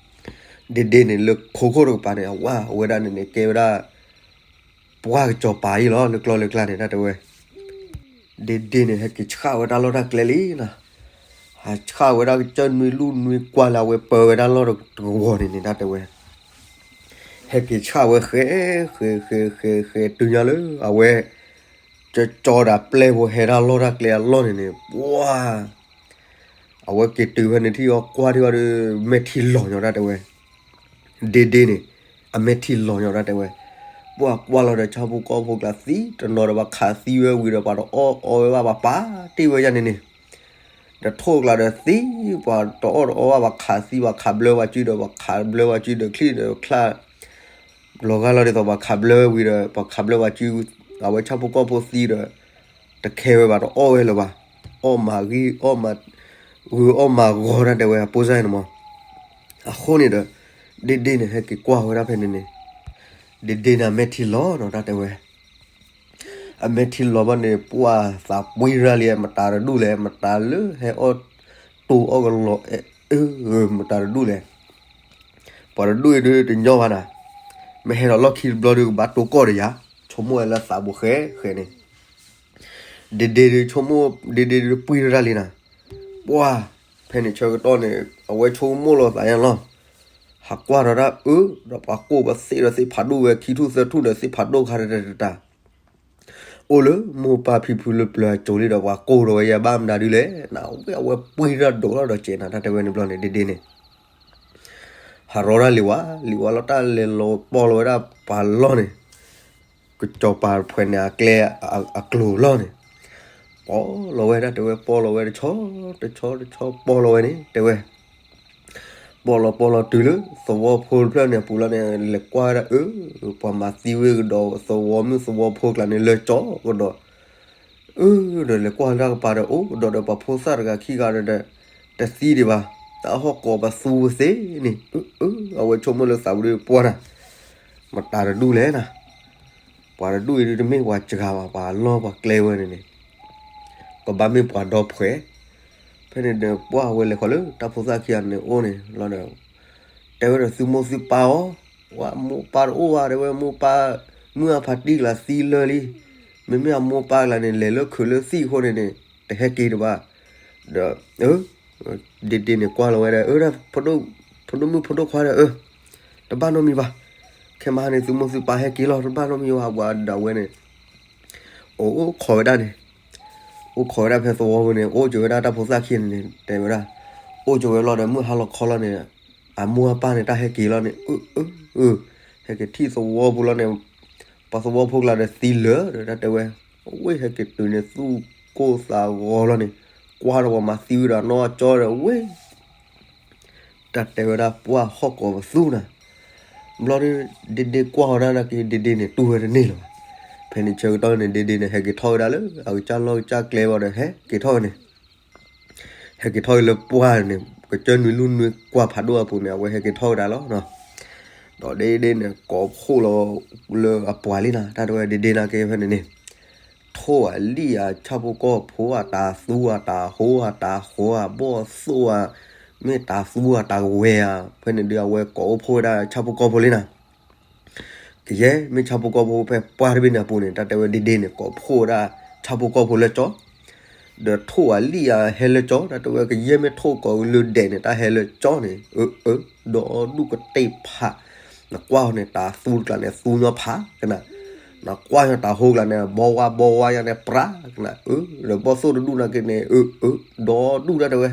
ဒ့ဒ့န့ၣ် လၢခိခိၣ်တကပၤန့ၣ် အဝဲဒၣ်န့ၣ်န့ၣ် ကဲဝဲဒၣ် ပှၢ်ကစီၤပၤအံၤလီၤ လၢကျီလၢကျါန့ၣ် တၢ်တဲဝဲ ဒ့ဒ့န့ၣ် ဟဲက့ၤဆှၣ်ဝဲတၢ်လီၢ်တၢ်ကျဲလံနီၤ ဟးဆှၣ်ဝဲဒၣ်ကစၢၢ်နွံလူၢ်နွံကွၢ်လၢအဝဲပၢဝဲဒၣ်လီၢ်တကဝီၤန့ၣ်န့ၣ် တၢ်တဲဝဲ ဟဲက့ၤဆှၣ်ဝဲဃဲ ဃဲ ဃဲ ဃဲ ဃဲ တုၤညါလၢ အဝဲ ကၠီကၠီဒီးပျဲၢ်ဖိဟဲတၢ်လီၢ်တၢ်ကျဲအလီၢ်န့ၣ်န့ၣ် ပှၢ် အဝဲက့ၤတုၤဖဲန့ၣ်ထံၣ်အီၤကွၢ်ထံၣ်အီၤဒီး မဲာ်ထံလီၤညီတၢ်တဲဝဲ, ဒ့ဒ့န့ၣ် အမဲာ်ထံလီၤညီတၢ်တဲဝဲ, ပှၢ်ကွၢ်လီၤဒီး ဆၣ်ဖိကီၢ်ဖိကျါသံ တနီၤဒီး ပှၤခးသံဝဲဝံၤဒီး ပှၤတအီၣ်အီဝဲဘၣ် ပှၤပာ်တ့ၢ်ဝဲယါန့ၣ်န့ၣ်, ဒီးထိၣ်ကျါဒီးသံ ပှၤတအီၣ်တအီဘၣ် ပှၤခးသံ ပှၤခးဘျၢပှၤစုဒီး ပှၤခးဘျၢပှၤစုဒီးချံၣ်ဒီးချၣ် လီၤဂာ်လီၤဒ်သိးပှၤခးဘျၢဝံၤဒီး ပှၤခးဘျၢပှၤစု, အဝဲဆၣ်ဖိကီၢ်ဖိသံဒီး တခဲဝဲဘၣ် တအီၣ်ဝဲလၢၤဘၣ်, အီၣ်မၤဂံၢ် အီၣ်မၤ ဂုၤအီၣ်မၤဂီၤတၢ်တဲဝဲ အပိစၢ်န့ၣ်မး, အဃိန့ၣ်ဒီး ဒ့ဒ့န့ၣ် ဟဲက့ၤကွၢ်ဝဲဒၣ်ဖဲန့ၣ်န့ၣ်, ဒ့ဒ့န့ၣ် အမဲာ်ထံလီၤနီၤ တၢ်တဲဝဲ အမဲာ်ထံလီၤဘၣ်န့ၣ် ပှၢ်သးပှ့ၤရၣ်လံ မတၤတဒူၣ်လဲၣ်, မတၤလၢဟဲအီၣ်တိၢ်အီၣ်ကလီၤအဲၣ်အၢ မတၤတဒူၣ်လဲၣ်, ပှၤတဒူၣ်အံၤဒုးတညီဘၣ်နၤ, မ့ၢ်ဟဲဒီးလီၢ်ခံတဘျီဒုး ကဘၣ်တိၢ်ကီၢ်ဒီးယၤ, ဆိကမိၣ်ဝဲလၢသးဘူးဃဲဃဲန့ၣ်, ဒ့ဒ့ဒုးဆိကမိၣ် ဒ့ဒ့ဒုးပှ့ၤရၣ်လံနၤ, ပှၢ် ဖဲန့ၣ်ဆၢကတီၢ်န့ၣ် အဝဲဆိကမိၣ်လီၤသးယါလီၤ, ဟးကွၢ်ဒီးတၢ်အၢ, ဒီးပှၤကိၢ်ပသ့ၣ်ဒီးသ့ၣ်ဖးဒိၣ်ဝဲ ခံထူၣ်သၢထူၣ်ဒီးသ့ၣ်ဖးဒိၣ်ခါတတတတၢ် အိၣ်လၢမိၢ်ပၢ်ဖံဖုလၢပျၢၤအစိၤလံဒီး ပှၤကိၢ်ဒီးဝဲယဲဘၣ်မတၤဒုလဲၣ်, နဝဲအဝဲပှ့ၤတၢ်ဒိးလီၤဒီးစဲးနၤ တၢ်တဲဝဲန့ၣ်ဘျီန့ၣ် ဒ့ဒ့န့ၣ် ဟးရီတၢ်လံၤဝါ, လံၤဝါလီၤတၢ်လဲၤလီၤပီၢ်လီၤဝဲဒၣ်ပှၤလီၢ်န့ၣ်, ကစီၤပၤဖှဲးန့ၣ်အကျဲအကျိၤလီၢ်န့ၣ်, ပီၢ်လီၤဝဲဒၣ်တဲဝဲ ပီၢ်လီၤဝဲတဆီတဆီတဆီပီၢ်လီၤဝဲန့ၣ် တဲဝဲ ပီၢ်လီၤပီၢ်လီၤတုၤလၢသဝီဖိတဖျၢၣ်န့ၣ်အပူၤလီၤန့ၣ် လဲၤကွၢ်ဝဲဒၣ်အၢ, ပှၤမၤသံဝဲကဒီး သဝီမုၣ်သဝီဖိကျါန့ၣ် လၢကၠီကဒီး, အၢ, ဒီးလဲၤကွၢ်လၢတၢ်ကပၤဒီး အိၣ်ကဒီးဒီးပှၤဖိသၣ်တဂၤခံဂၤဒီး တသံဒံးဘၣ်, တၢ်ဟီၣ်ကိးပသူဝဲသ့န့ၣ်, အၢ, အဝဲဆိကမိၣ်လၢသးဝဲဒၣ်ပှၢ်နၤ, မတၤတဒူၣ်လဲၣ်နၤ, ပှၤတဒူၣ်အံၤဒုးတမ့ၢ်ပှၤစှၤဘၣ် ပှၤလီၢ်ပှၤကျဲဝဲန့ၣ်န့ၣ် ကဘၣ်မ့ၢ်ပှၤဒီဖှဲး, ဖဲန့ၣ်ဒီးပှၢ်ဝဲလဲၤခီလၢတၢ်ဖိသၣ်ခံဂၤန့ၣ်အိၣ်န့ၣ်လီၤဒီး, တဲဝဲဒီးသုမိၢ်သုပၢ်အီၤ, ဝဲမိၢ်ပၢ်တအိၣ်ဘၣ် တဲဝဲမိၢ်ပၢ်, မုၢ်အဖါတံၢ်ကျါသံလၢာ်လံ, မ့မ့ၢ်အမိၢ်ပၢ်ကျါန့ၣ် လဲၤလၢခုးလၢသံၣ်အဃိန့ၣ်န့ၣ် တဟဲက့ၤတဘၣ်, ဒီး ဒ့ဒ့န့ၣ်ကွၢ်လီၤဝဲဒၣ် အၢ, ဖိဒိၣ်မုၣ်ဖိဒိၣ်ခွါဒီး အၢ, တဘၣ်နီတမံၤဘၣ်, ခဲမဟါန့ၣ် သုမိၢ်သုပၢ်ဟဲက့ၤလီၤ တဘၣ်နီတမံၤဘၣ် ပှၤဒၣ်ဝဲန့ၣ် အိၣ်ခိးဝဲဒၣ်န့ၣ်, အိၣ်ခိးဝဲဒၣ်ဖဲသဝီပူၤန့ၣ် အိၣ်ကၠိဝဲဒၣ်တၢ်ဖိသၣ်ခံန့ၣ် တဲဝဲဒၣ်, အိၣ်ကၠိဝဲလီၤဒီး မုၢ်ဟါလီၤခီလီၤန့ၣ်, အမိၢ်အပၢ်န့ၣ် တၢ်ဟဲက့ၤလီၤန့ၣ်, အၢ, အၢ, အၢ, ဟဲက့ၤထံၣ်သဝီပူၤလီၤန့ၣ်, ပှၤသဝီဖိကျါဒီးသံလၢာ်ဒီး တၢ်တဲဝဲ, အဝဲဟဲက့ၤတုၤန့ၣ် သူၣ်ကိၢ်သးဂီၤလီၤန့ၣ်, ကွၢ်ဒီးပှၤမၤသံဝဲဒီးနီၢ်ကၠီဒီးဝဲ တၢ်တဲဝဲဒၣ်ပှၢ်ဟီၣ်ကိးပသူနၤ, ဘျီဒီး ဒ့ဒ့ကွၢ်ဝဲဒၣ်နာ်က့ ဒ့ဒ့န့ၣ်တူၢ်ဝဲတန့ၢ်လၢၤဘၣ်, ဖဲန့ၣ်ဆၢကတီၢ်န့ၣ် ဒ့ဒ့န့ၣ် ဟဲက့ၤထီၣ်ဝဲဒၣ်လၢ အကစၢ်လီၢ်ကစၢ်ကျဲဘၣ်ဒီး ဟဲက့ၤထီၣ်ဝဲန့ၣ်, ဟဲက့ၤထီၣ်ဝဲလၢပှၢ်န့ၣ် ကစၢၢ်နွံလူၢ်နွံကွၢ်ဖးဒိၣ်အပူၤန့ၣ် အဝဲဟဲက့ၤထီၣ်ဝဲဒၣ်လီၤ, ဒီးဒ့ဒ့န့ၣ် ကိးဖှိၣ်လီၤလၢအပှၤလံနၤ, တၢ်တဲဝဲဒ့ဒ့နာ်က့ဖဲန့ၣ်န့ၣ် ထိၣ်ဧါလံၣ်ဧါ ဆၣ်ဖိကီၢ်ဖိဧါ တၤသူဧါ တၤဟိဧါ တၤဃီဧါ ဘီၣ်သိၣ်ဧါ, မ့ၢ်တၤသူဧါ တၤဝဲဧါ, ဖဲန့ၣ်ဒုး အဝဲကိးအိၣ်ဖှိၣ်ဝဲဒၣ်ဆၣ်ဖိကီၢ်ဖိလံနၤ, ကယဲၢ်မ့ၢ်ဆၣ်ဖိကီၢ်ဖိဖဲပှၢ်တဘ့ၣ်န့ၣ်အပူၤန့ၣ် တၢ်တဲဝဲဒ့ဒ့န့ၣ် ကိးဖှိၣ်ဝဲဒၣ်ဆၣ်ဖိကီၢ်ဖိလၢကၠီ, ဒီးထိၣ်ဧါလံၣ်ဧါဟဲလၢကၠီ တၢ်တဲဝဲ ကယဲၢ်မ့ၢ်ထိၣ်ကိးလၢဒဲးန့ၣ် တၢ်ဟဲလၢကၠီန့ၣ်, အၢ အၢ, ဒီဒူၣ်ကတ့ၢ်ဖး, နကွၢ်န့ၣ် တၤသူတကျါန့ၣ် သူညီဖးကနၤ, နကွၢ်ညီတၤဟိကျါန့ၣ် ဘီဝါဘီဝါညါန့ၣ် ပြးကနၤ, အၢ, ဒီးဘီၣ်သိၣ်တဒူၣ်နာ်က့န့ၣ် အၢ အၢ, ဒီဒူၣ်တၢ်တဲဝဲ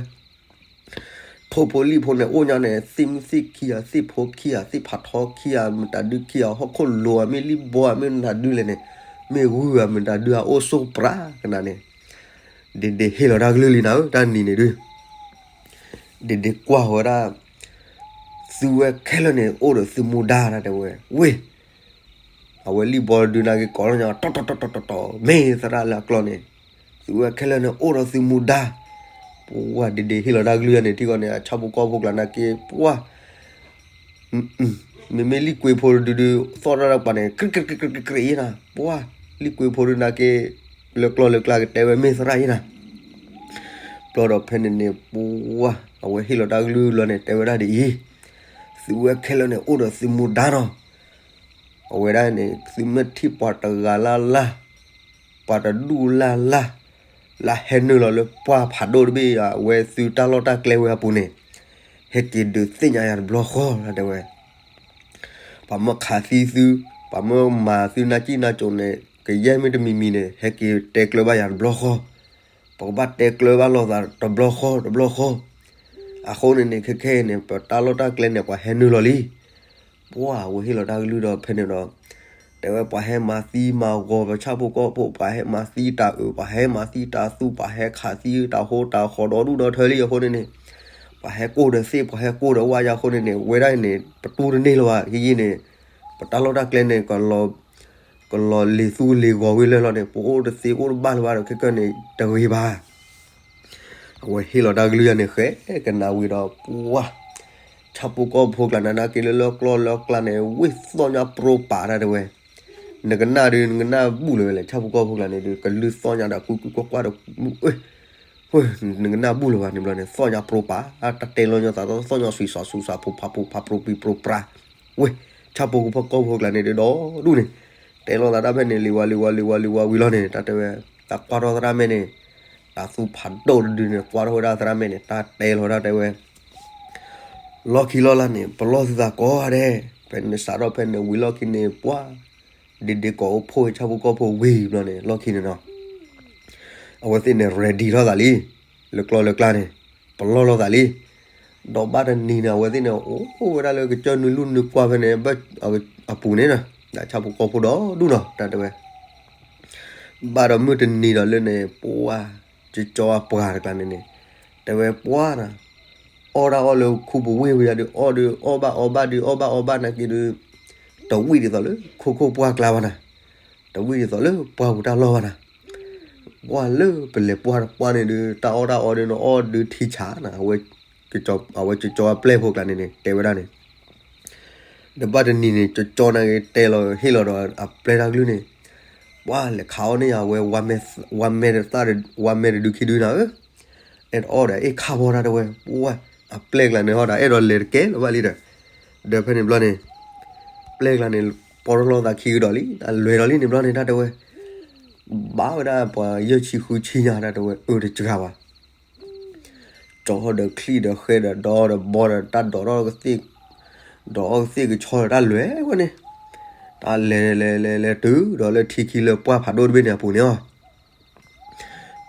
ထိၣ်ဖိလံၣ်ဖိန့ၣ် အိၣ်ညါန့ၣ် သ့ၣ်မုၣ်သ့ၣ်ခံဂၤ သ့ၣ်ဖိခံဂၤ သ့ၣ်ဖးထီခံဂၤ မတၤဒုခံဂၤ ဟီၣ်ခိၣ်လိၤဧါ မ့ၢ်လံၣ်ဘီဧါ မ့ၢ်မတၤဒုလဲၣ်န့ၣ်, မ့ၢ်ဂုၢ်ဧါ မတၤဒုဧါ အိၣ်ဆိၣ်ပြးကနၤန့ၣ်, ဒ့ဒ့ဟ့ၣ်လီၤတၢ်ကလုၢ်လံနၤဧၢ တၢ်နံၤန့ၣ်ဒုး ဒ့ဒ့ကွၢ်ဝဲဒၣ် သုဝဲခဲလၢာ်န့ၣ် အိၣ်ဒီးသုမူဒါတၢ်တဲဝဲ, ဝ့ၢ် အဝဲလံၣ်ဘီဒုးနာ်က့ကိးလီၤညါ တီတီတီတီတီတီ, မ့ၢ်သရၣ်လၢအကျီၢ်န့ၣ်, သုဝဲခဲလၢာ်န့ၣ် အိၣ်ဒီးသုမူဒါ, ပှၢ်ဒ့ဒ့ဟ့ၣ်လီၤတၢ်ကလုၢ်န့ၣ် ထံကီၢ်န့ၣ် အဆၣ်ဖိကီၢ်ဖိကျါနာ်က့ ပှၢ် မ့မ့ၢ်လံၣ်ကွ့ဖိဒုဒု သီၣ်တၢ်တပၤန့ၣ် ကြ့ကြ့ကြ့ကြ့ကြ့အံၤနၤ, ပှၢ် လံၣ်ကွ့ဖိဒုနာ်က့ လၢကျီၢ်လၢကျါကတဲဝဲမ့ၢ်သရၣ်အံၤနၤ, ဘျီဒီးဖဲန့ၣ်န့ၣ် ပှၢ် အဝဲဟ့ၣ်လီၤတၢ်ကလုၢ်လီၤန့ၣ် တဲဝဲဒၣ်ဒ်အံၤ, သုဝဲခဲလၢာ်န့ၣ် အိၣ်ဒီးသုမူဒါနီၤ အဝဲဒၣ်န့ၣ် သုမ့ၢ်ထံၣ်ပှၤတဂၤလၢ်လၢ်, ပှၤတဒူၣ်လၢ်လၢ်, လၢဟဲနုာ်လီၤလၢပှၢ်ဖးဒိၣ်တဘ့ၣ် အဝဲသုတၢ်လီၢ်တၢ်ကျဲဝဲအပူၤန့ၣ်, ဟဲက့ၤဒုးသ့ၣ်ညါယၤတဘျီဃီလီၤတဲဝဲ. ပှၤမ့ၢ်ခးသံသု, ပှၤမ့ၢ်မၤသုနၢ်ကံၣ်နၢ်ကိၤန့ၣ် ကယဲၢ်မ့ၢ်တမံၤမံၤန့ၣ် ဟဲက့ၤတဲကျၢၤဘၣ်ယၤတဘျီဃီ. ပကဘၣ်တဲကျၢၤဘၣ်လိာ်သးတဘျီဃီတဘျီဃီ. အဃိန့ၣ်န့ၣ် ခဲခဲအံၤန့ၣ် ပတၢ်လီၢ်တၢ်ကျဲန့ၣ် ပှၤဟဲနုာ်လီၤလံ. ပှၤဝဲဟ့ၣ်လီၤတၢ်ကလုၢ်ဒီးဖဲန့ၣ်ဒီး တဲဝဲပှၤဟဲမၤသံမၤဂီၤပဆၣ်ဖိကီၢ်ဖိ, ပှၤဟဲမၤသံတၢ်အုး, ပှၤဟဲမၤသံတၢ်သူ, ပှၤဟဲခးသံတၢ်ဟိတၢ်ဃီဒီဒူၣ်ဒီထၢလံအဃိန့ၣ်န့ၣ်, ပှၤဟဲကိၢ်ဒီးသ့ၣ်, ပှၤဟဲကိၢ်ဒီးဝါယါအဃိန့ၣ်န့ၣ်, ဝဲဒၣ်အံၤန့ၣ် ပတူၢ်တန့ၢ်လၢၤဘၣ်. ဟံၣ်ယံၤန့ၣ် ပတၢ်လီၢ်တၢ်ကျဲန့ၣ် ကလီၤလ့ၤသူလ့ၤဂီၤဝံၤလၢလီၤန့ၣ်, ပအိၣ်တသ့အိၣ်တဘၣ်လၢၤဘၣ်ဒီး ခဲကၢန့ၣ် တဂ့ၤဘၣ်. အဝဲဟ့ၣ်လီၤတၢ်ကလုၢ်ယၤန့ၣ် ဃဲကနၣ်ဝံၤဒီး ပှၤ ဆၣ်ဖိကီၢ်ဖိကျါန့ၣ် နာ်က့လၢလၢကျီလၢကျါန့ၣ် ဝ့ၢ်သီၣ်ညါပြိပာ်တၢ်တဲဝဲ, နကနၣ်ဒုး နကနၣ်ဘူၣ်လၢၤဝဲလဲၣ်, ဆၣ်ဖိကီၢ်ဖိကျါန့ၣ်ဒုး ကလုၢ်သီၣ်ညါဒီး ကွံကွံကွၢ်ကွၢ်ဒီး နကနၣ်ဘူၣ်လၢၤဘၣ်န့ၣ်ဘျီန့ၣ် သီၣ်ညါပြိပာ်, တၢ်တဲလီၤညီသးသီၣ်ညါစွံးစးစူၤစး ဖိဖးဖိဖးပြိပံပြိပြါ, ဝ့ၢ် ဆၣ်ဖိကီၢ်ဖိကျါန့ၣ်ဒုး ဒီဒူၣ်န့ၣ် တဲလီၤသးတၢ်ဖဲန့ၣ် လံၤဝါလံၤဝါလံၤဝါလံၤဝါဝံၤလီၤန့ၣ် တၢ်တဲဝဲ, တၢ်ကွၢ်ထီၣ်သရၣ်မဲန့ၣ်, တၢ်သူဖးဒိၣ်တဒုန့ၣ် ကွၢ်ထီၣ်ဝဲဒၣ်သရၣ်မဲန့ၣ် တၢ်တဲလီၤတၢ်တဲဝဲ လီၢ်ခံလီၢ်လၢ်န့ၣ် ပလီၢ်သုသးကိးဂၤဒဲး, ဖဲန့ၣ်စးထီၣ်ဖဲန့ၣ်ဝံၤလီၢ်ခံန့ၣ် ပှၤ ဒ့ဒ့ကိးအိၣ်ဖှိၣ်ဝဲဆၣ်ဖိကီၢ်ဖိဝံၤဘျီန့ၣ် လီၢ်ခံန့ၣ်နီၤ, အဝဲသ့ၣ်န့ၣ် ready ထီၣ်သးလံ, လၢကျီလၢကျါန့ၣ် ပလီၢ်လိာ်သးလံ. ဒီးဘၣ်တနံၤန့ၣ် အဝဲသ့ၣ်န့ၣ် အိၣ်ဝဲဒၣ်လၢကစၢၢ်နွံလူၢ်နွံကွၢ်ဖဲန့ၣ် ဘၣ်အပူၤန့ၣ်နီၤ, ဒီးဆၣ်ဖိကီၢ်ဖိဒီဒူၣ်နီၤ တၢ်တဲဝဲ ဘၣ်ဒီးမုၢ်တနံၤဒီးလၢန့ၣ် ပှၤ ကၠီအပှၤတကျါန့ၣ်န့ၣ် တဲဝဲပှၤနီၤ, အီၣ်တၢ်အီၣ်လၢခူပူၤဝ့ၢ်ဝံၤယၤဒုး အီၣ်ဒုးအီၣ်ဘၣ်အီဘၣ်ဒုးအီၣ်ဘၣ်အီဘၣ်နာ်က့ဒုး တဝံၣ်ဒ်သိးလၢခိခိၣ်ပှၢ်ကျါဘၣ်နီၤ, တဝံၣ်ဒ်သိးလၢပှၢ်ပူၤတၢ်လီၢ်ဘၣ်နီၤ, ပှၤလၢပလဲၤပှၢ်တပှၢ်န့ၣ်ဒုး တၢ်အီၣ်တၢ်အီဒုးနအီၣ်ဒုးထံဆးနီၤ, အဝဲကၠီအပျဲၢ်ဖိကျါန့ၣ်န့ၣ် တဲဝဲဒၣ်န့ၣ် ဒီးဘၣ်တနံၤန့ၣ် ကၠီကၠီနာ်က့တဲလီၤဟ့ၣ်လီၤဒီးအပျဲၢ်တၢ်ကလုၢ်န့ၣ်, ပှၤလဲၤခးအီၣ်န့ၢ်ယၤဝဲ ဝါမဲသၣ် ဝါမဲတဒုခံဒုနၤဧၢ, အဲၣ်ဒိးအီၣ်ဒီးအ့ၣ်ခါဘီတၢ်တဲဝဲ, ပှၤ အပျဲၢ်ကျါန့ၣ်ဟီဒီး အဲၣ်ဒိးလဲၤတကဲလၢၤဘၣ်လံဒီး, ဒီးဖဲန့ၣ်ဘျီန့ၣ် ပျဲၢ်ကျါန့ၣ် ပီၢ်ထီၣ်လီၤသးခံကဒီးလံ အလွဲၢ်ဒီးလံန့ၣ်ဘျီန့ၣ် တၢ်တဲဝဲ ဘၣ်ဝဲဒၣ်ပှၤယဲၢ်ဆံဃုဆံညါတၢ်တဲဝဲ အၢတစှၤဘၣ် ကၠီဒီးချံဒီးဃဲဒီးဒီဒီးဘီဒီး တၢ်ဒိးထီၣ်ကသ့ၣ်, ဒိးထီၣ်ကသ့ၣ်ကဆီဒီးတၢ်လွဲၢ်ဝဲန့ၣ်, တၢ်လဲၤလဲၤလဲၤလဲၤတုၤဒီးလၢထံခံလၢပှၢ်ဖးဒိၣ်တဘ့ၣ်န့ၣ်အပူၤန့ၣ်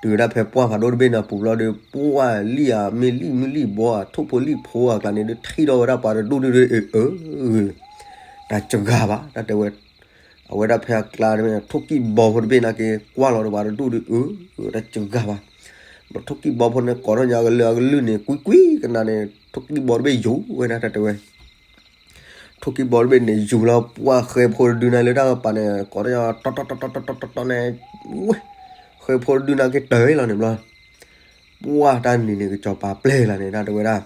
လီၤ. တုၤဝဲဒၣ်ဖဲပှၢ်ဖးဒိၣ်တဘ့ၣ်န့ၣ်အပူၤဘျီဒီး ပှၢ်လံၣ်ဧါ မ့ၢ်လံၣ်မုၢ်လံၣ်ဘီဧါ ထိၣ်ဖိလံၣ်ဖိအကျါန့ၣ်ဒီး ထံၣ်ထီၣ်ဝဲဒၣ်ပှၤတဒူၣ်ဒုး အၢ တၢ်စှၤဘၣ် တၢ်တဲဝဲ, အဝဲဒၣ်ဖဲအကျါန့ၣ် ထိၣ်ကံၢ်ဘီဖိတဘ့ၣ်နာ်က့ ကွၢ်လီၤဒီးပှၤတဒူၣ်ဒီး အၢ တၢ်စှၤဘၣ်, ဒီးထိၣ်ကံၢ်ဘီဖိန့ၣ် ကိးထီၣ်ညါကလၢအကလုၢ်န့ၣ် ကွံကွံကနၤန့ၣ် ထိၣ်ကံၢ်ဘီတဘ့ၣ်ယူၤဝဲဒၣ် တၢ်တဲဝဲ ထိၣ်ကံၢ်ဘီတဘ့ၣ်န့ၣ် ယူၤလီၤပှၢ်ဃဲဖိတဒုန့ၣ်လၢတၢ်ကပၤန့ၣ် ကိးထီၣ်ညါ တီတီတီတီတီတီတီန့ၣ် ဝဲ ဃဲဖိတဒုနာ်က့တၢ်လီၤန့ၣ်ဘျီ ပှၢ်တၢ်နံၤန့ၣ် ကစီၤပၤပျဲၢ်လၢန့ၣ် တၢ်တဲဝဲဒၣ်,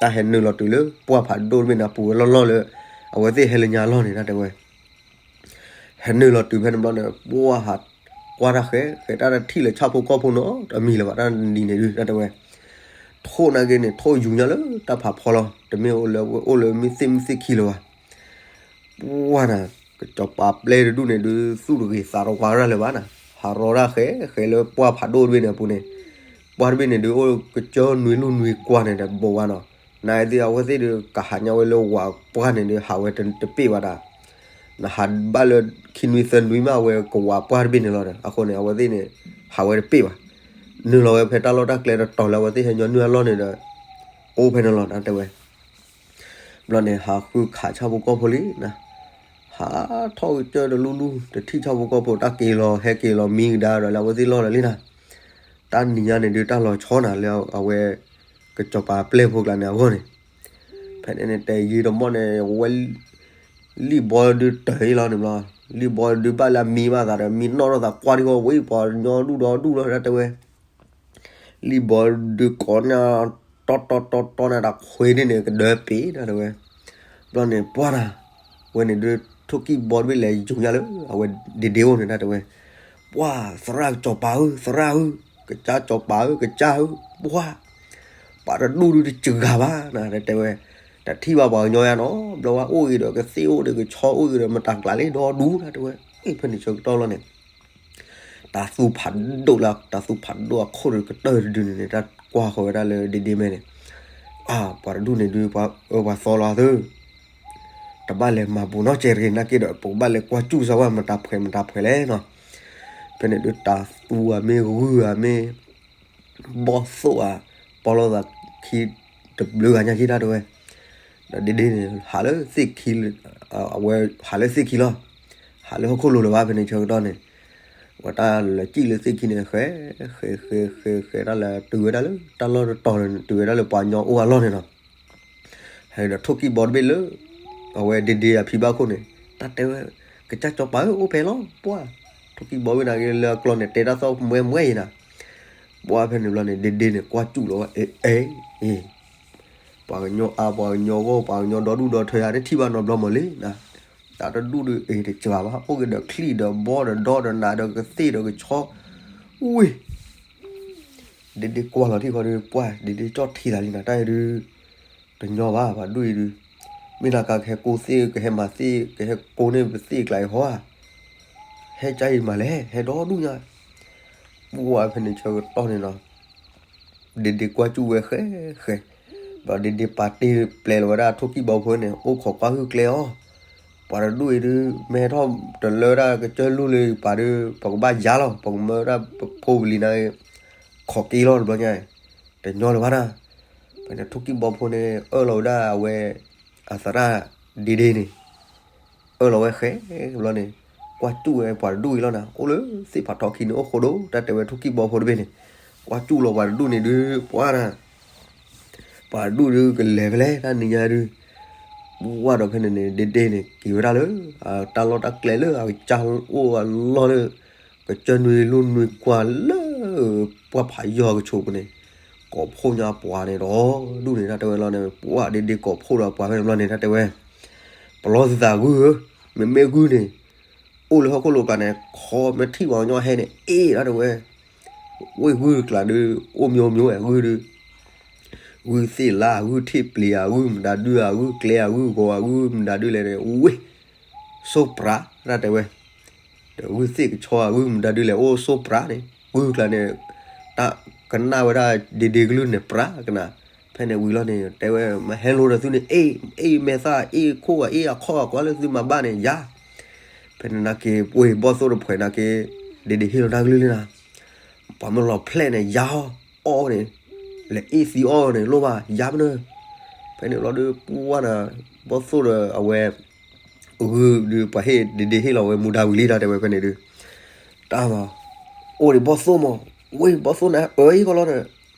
တၢ်ဟဲနုာ်လီၤတုၤလၢပှၢ်ဖးဒိၣ်တဘ့ၣ်န့ၣ် ပူၤဝဲလီၢ်လီၢ်လၢ အဝဲသ့ၣ်ဟဲလၢညါလီၢ်န့ၣ် တၢ်တဲဝဲ, ဟဲနုာ်လီၤတုၤဖဲန့ၣ်ဘျီန့ၣ် ပှၢ်ဟးကွၢ်တၢ်ဃဲ ဃဲတၢ်တထံၣ်လၢဆၣ်ဖိကီၢ်ဖိနီတမံၤလၢၤဘၣ် တၢ်နံၤန့ၣ်ဒုး တၢ်တဲဝဲ, ထိၣ်နာ်က့န့ၣ် ထိၣ်ယူၤညါလၢတၢ်ဖးဖီလီၤ တမ့ၢ်အိၣ်လၢ အိၣ်လၢမုၢ်သ့ၣ်မုၢ်သ့ၣ်ခံလၢၤဘၣ် ပှၢ်နၤ, ကစီၤပၤပျဲၢ်တဒူၣ်န့ၣ်ဒုး သူၣ်တဂ့ၤသးတဝါရၢ်လၢၤဘၣ်နၤ, ဟးရီတၢ်ဃဲ ဃဲလၢပှၢ်ဖးဒိၣ်တဘ့ၣ်န့ၣ်အပူၤန့ၣ်, ပှၢ်တဘ့ၣ်န့ၣ်ဒုး အိၣ်ကစၢၢ်နွံလူၢ်နွံကွၢ်န့ၣ်ဒီး ဘိးဝါနီၤ, နသ့ၣ်အဝဲသ့ၣ်ဒုး ကဟးညါဝဲလၢဝၤပှၢ်န့ၣ်ဒုး ဟးဝဲတပ့ၢ်ဘၣ်တၢ်, နဟးဘၣ်လၢခံနွံသၢနွံမး အဝဲကဝၤပှၢ်တဘ့ၣ်န့ၣ်လီၤဒီး အဃိန့ၣ် အဝဲသ့ၣ်န့ၣ် ဟးဝဲတပ့ၢ်ဘၣ်, နုာ်လီၤဝဲဖဲတၢ်လီၢ်တၢ်ကျဲတတီၤလၢအဝဲသ့ၣ်ဟဲညီနုၢ်အလီၢ်န့ၣ်ဒီး အိၣ်ဖဲန့ၣ်လီၤ တၢ်တဲဝဲ ဘျီန့ၣ် ဟးဃုခးဆၣ်ဖိကီၢ်ဖိလံနၤ, ဟးထီၣ်ကစၢၢ်တလူၢ်လူၢ် တထံၣ်ဆၣ်ဖိကီၢ်ဖိ တၢ်က့ၤလီၤဟဲက့ၤလီၤမံကဒါဒီးလၢအဝဲသ့ၣ်လီၢ်ဒီးလံနၤ, တၢ်နံၤညါန့ၣ်ဒုး တၢ်လီၤဆီနၤလၢအဝဲ ကစီၤပၤပျဲၢ်ဖိကျါန့ၣ်အဂီၢ်န့ၣ်, ဖဲန့ၣ်န့ၣ် တဲယံာ်တမီၢ်န့ၣ် ဝဲ လံၣ်ဘီဒုးတၢၢ်အံၤလီၤန့ၣ်ဘျီ, လံၣ်ဘီဒုးဘၣ်လၢအမံဘၣ်သးဒီး မံနီၣ်ထီၣ်သးကွၢ်ထံဃီဝံၤ ပှၤညီဒူၣ်ဒီဒူၣ်လီၤ တၢ်တဲဝဲ လံၣ်ဘီဒုးကိးန့ၣ် တီတီတီတီန့ၣ် တၢ်ခွ့ဒ်န့ၣ် ကဒၢပ့ၤ တၢ်တဲဝဲ, ဘျီန့ၣ် ပှၢ်နၤ, ဝဲန့ၣ်ဒုး ထိၣ်ကံၢ်ဘီတဘ့ၣ်လဲၤယူၤညါလၢ အဝဲဒ့ဒ့အိၣ်န့ၣ် တၢ်တဲဝဲ, ပှၢ် သရၣ်ကစီၤပၤဧၢ သရၣ်ဧၢ, ကစၢ်ကစီၤပၤဧၢ ကစၢ်ဧၢ, ပှၢ် ပှၤတဒူၣ်ဒုးတစှၤဘၣ်နၤ တၢ်တဲဝဲ, တထံၣ်ဘၣ်ပှၤကညီယါနီၤ, ဘျီဝဲအိၣ်ဂ့ၤဒီးကသ့ၣ်အိၣ်ဒီးကဆီအိၣ်ဂ့ၤဒီး မတၤကျးလံဒီဒူၣ် တၢ်တဲဝဲ, ဖဲန့ၣ်ဆၢကတီၢ်လီၤန့ၣ် တၢ်သူၣ်ဖးဒိၣ်လၢ တၢ်သူၣ်ဖးဒိၣ်အခိၣ်ဒီးကတၢၢ်တဒုန့ၣ်န့ၣ် တၢ်ကွၢ်ဃီၤဝဲဒၣ်လၢဒ့ဒ့မဲန့ၣ်, အၢ ပှၤတဒူၣ်န့ၣ်ဒုး ပှၤအၢပှၤသီလီၤသု, တဘၣ်လဲၤမၤဘူးနီတစဲးတဂ့ၤ နာ်က့ဒီး ပကဘၣ်လဲၤကွၢ်စူၣ်စၢၤဝဲ မတၤဖှဲးမတၤဖှဲးလဲၣ်နီၤ, ဖဲန့ၣ်ဒုး တၢ်သူအမ့ၢ်ဂုၢ်အမ့ၢ် ဘီၣ်သိၣ်ဧါ, ပီလိာ်သးခံ တဘျုးဂၤညါခံတၢ်တဲဝဲ, ဒီးဒ့ဒ့န့ၣ် ဟးလၢသ့ၣ်ခံ, အဝဲဟးလၢသ့ၣ်ခံလီၤ, ဟးလၢဟီၣ်ခိၣ်လိၤလၢၤဘၣ် ဖဲန့ၣ်ဆၢကတီၢ်န့ၣ်, ဝဲတၢ်လဲၤစံၣ်လၢသ့ၣ်ခံန့ၣ် ဃဲ, ဃဲ, ဃဲ, ဃဲ, ဃဲတၢ်လၢတုၤဝဲဒၣ်လၢတၢ်လီၢ်တတီၤန့ၣ် တုၤဝဲဒၣ်လၢပှၤကညီအိၣ်အလီၢ်န့ၣ်နီၤ. ဟဲဒီးထိၣ်ကံၢ်ဘီတဘ့ၣ်လၢ အဝဲဒ့ဒ့အဖံဘၣ်ခိၣ်န့ၣ် တၢ်တဲဝဲ, ကစၢ်စီၤပၤဧၢ အိၣ်ဖဲလီၤ ပှၢ်, ထိၣ်ကံၢ်ဘီဝဲနာ်က့လၢအကျီန့ၣ် တဲတၢ်သီၣ်မှဲမှဲအံၤနၤ, ပှၢ်ဖဲန့ၣ်ဘျီန့ၣ် ဒ့ဒ့န့ၣ် ကွၢ်စူၣ်လီၤဝဲ အ့ အ့ အ့ ပှၤကညီအါ ပှၤကညီဂီၢ် ပှၤကညီဒီဒူၣ်ဒီထၢယၤ တထံၣ်ဘၣ်နီတဘျီမးလံနၤ, တၢ်တဒူၣ်ဒီး အ့ တစှၤဘၣ် အိၣ်က့ၤဒီးချံၣ်ဒီးဘီဒီးဒီဒီးနးဒီးကသ့ၣ်ဒီးကဆီ, ဝ့ၢ် ဒ့ဒ့ကွၢ်လီၤထံၣ်ဃီဒီး ပှၢ် ဒ့ဒ့ကၠီၣ်ထံသးလံနၤ တၢ်အံၤဒုး တညီဘၣ် ပှၤဒူၣ်အံၤဒုး, မ့ၢ်တၢ်ကးကဟဲကိးသ့ၣ် ကဟဲမၤသ့ၣ် ကဟဲကိးန့ၢ်ပသ့ၣ်ကျါအံၤဟီဧါ, ဟဲကါအံၤမးလဲၣ် ဟဲဒီဒူၣ်ညါ, ပှၢ်ဖဲန့ၣ်ဆၢကတီၢ်န့ၣ်နီၤ ဒ့ဒ့ကွၢ်စူၣ်ဝဲဃဲဃဲ, ဒီးဒ့ဒ့ပာ်တ့ၢ်ပျဲလီၤဝဲဒၣ်ထိၣ်ကံၢ်ဘီဖိန့ၣ် အိၣ်ခိးကွၢ်ဟုၣ်ကျဲအီၤ, ပှၤတဒူၣ်အံၤဒုး မ့ၢ်ဟဲထီၣ်တလၢဒၣ်ကစၢၢ်လူၢ်လၢပာ်ဒုး ပကဘၣ်ယါလီၤ ပကမၢဝဲဒၣ်ပဖိပလံၤန့ၣ် ခိးက့ၤလီၤတဘျီညါ, တညီလၢၤဘၣ်နၤ, ဖဲန့ၣ်ထိၣ်ကံၢ်ဘီဖိန့ၣ် အၢၣ်လီၤဝဲဒၣ်အဝဲ အသရၣ်ဒ့ဒ့န့ၣ် အၢၣ်လီၤဝဲဃဲဘျီန့ၣ် ကွၢ်စူၣ်ဝဲပှၤတဒူၣ်အံၤလီၤနၤ အိၣ်လၢသ့ၣ်ဖးထီခံန့ၣ်အိၣ်ဃိဒိၣ် တၢ်တဲဝဲထိၣ်ကံၢ်ဘီဖိတဘ့ၣ်န့ၣ် ကွၢ်စူၣ်လီၤပှၤတဒူၣ်န့ၣ်ဒုး ပှၢ်နၤ ပှၤတဒူၣ်ဒုးကလဲၤဖဲလဲၣ်တၢ်နံၤညါဒုး, ပှၢ်ဒီးဖဲန့ၣ်န့ၣ် ဒ့ဒ့န့ၣ် က့ၤဝဲဒၣ်လၢ တၢ်လီၢ်တၢ်ကျဲလၢအကစၢ်အိၣ်အလီၢ်လၢ ကစၢၢ်နွံလူၢ်နွံကွၢ်လၢ ပှၢ်ဖးယီၢ်ကဆိးပူၤန့ၣ် ကိးဖှိၣ်ညါပှၤန့ၣ်ဒီး ဒူၣ်န့ၣ်တၢ်တဲဝဲလီၤန့ၣ် ပှၢ်ဒ့ဒ့ကိးဖှိၣ်ဒီးပှၤဖဲန့ၣ်ဘျီန့ၣ် တၢ်တဲဝဲ ပလီၢ်သုသးဂုၢ်ဧၢ, မ့မ့ၢ်ဂုၢ်န့ၣ် အိၣ်လၢဟီၣ်ခိၣ်လိၤကျါန့ၣ် ခီမ့ၢ်ထံၣ်ပှၤကညီဟဲန့ၣ် အ့ၣ်တၢ်တဲဝဲ ဝ့ၢ်ဂုၢ်တကျါဒုး အိၣ်မံၤမံၤဝဲဂုၢ်ဒုး ဂုၢ်သ့ၣ်လါ ဂုၢ်ထံၣ်ပျံၤ ဂုၢ်မတၤဒုး ဂုၢ်ကျဲ ဂုၢ်ဂီၤ ဂုၢ်မတၤဒုးလဲၣ်န့ၣ် ဝ့ၢ် စိပြး တၢ်တဲဝဲ ဒီးဂုၢ်သ့ၣ်ကဆီ ဂုၢ်မတၤဒုးလဲၣ် အိၣ်စိပြးန့ၣ် ဂုၢ်ကျါန့ၣ် တၢ်ကနၣ်ဝဲဒၣ်ဒ့ဒ့ကလုၢ်န့ၣ် ပြးကနၣ် ဖဲန့ၣ်ဝံၤလီၤန့ၣ် တဲဝဲ မဟဲလိာ်ဒီးသုန့ၣ် အ့ၣ် အ့ၣ်မဲာ်သၣ် အ့ၣ်ခိၣ် အ့ၣ်အခီၣ် ကွၢ်လၢသုမၤဘၣ်န့ၣ် ယါ ဖဲန့ၣ်နာ်က့ ပှ့ၤဘီၣ်သိၣ်တဖှဲးနာ်က့ ဒ့ဒ့ဟ့ၣ်လီၤတၢ်ကလုၢ်လံနၤ ပှၤမ့ၢ်လီၤဖျဲၣ်န့ၣ် ယါအီၣ်န့ၣ် လဲၤအ့ၣ်သံအီၣ်န့ၣ် လိၣ်ဘၣ် ယါမနုၤ ဖဲန့ၣ်ဘျီဒုး ပှၢ်နၤ ဘီၣ်သိၣ်ဒီးအဝဲ ဂုၢ်ဒုး ပှၤဟ့ၣ်ဒ့ဒ့ဟ့ၣ်လီၤဝဲ မူဒါဝံၤလံ တၢ်တဲဝဲဖဲန့ၣ်ဒုး တၢ်မး အိၣ်ဒံးဘီၣ်သိၣ်မး ဝ့ၢ် ဘီၣ်သိၣ်နၤအၢအံၤကီးလီၤ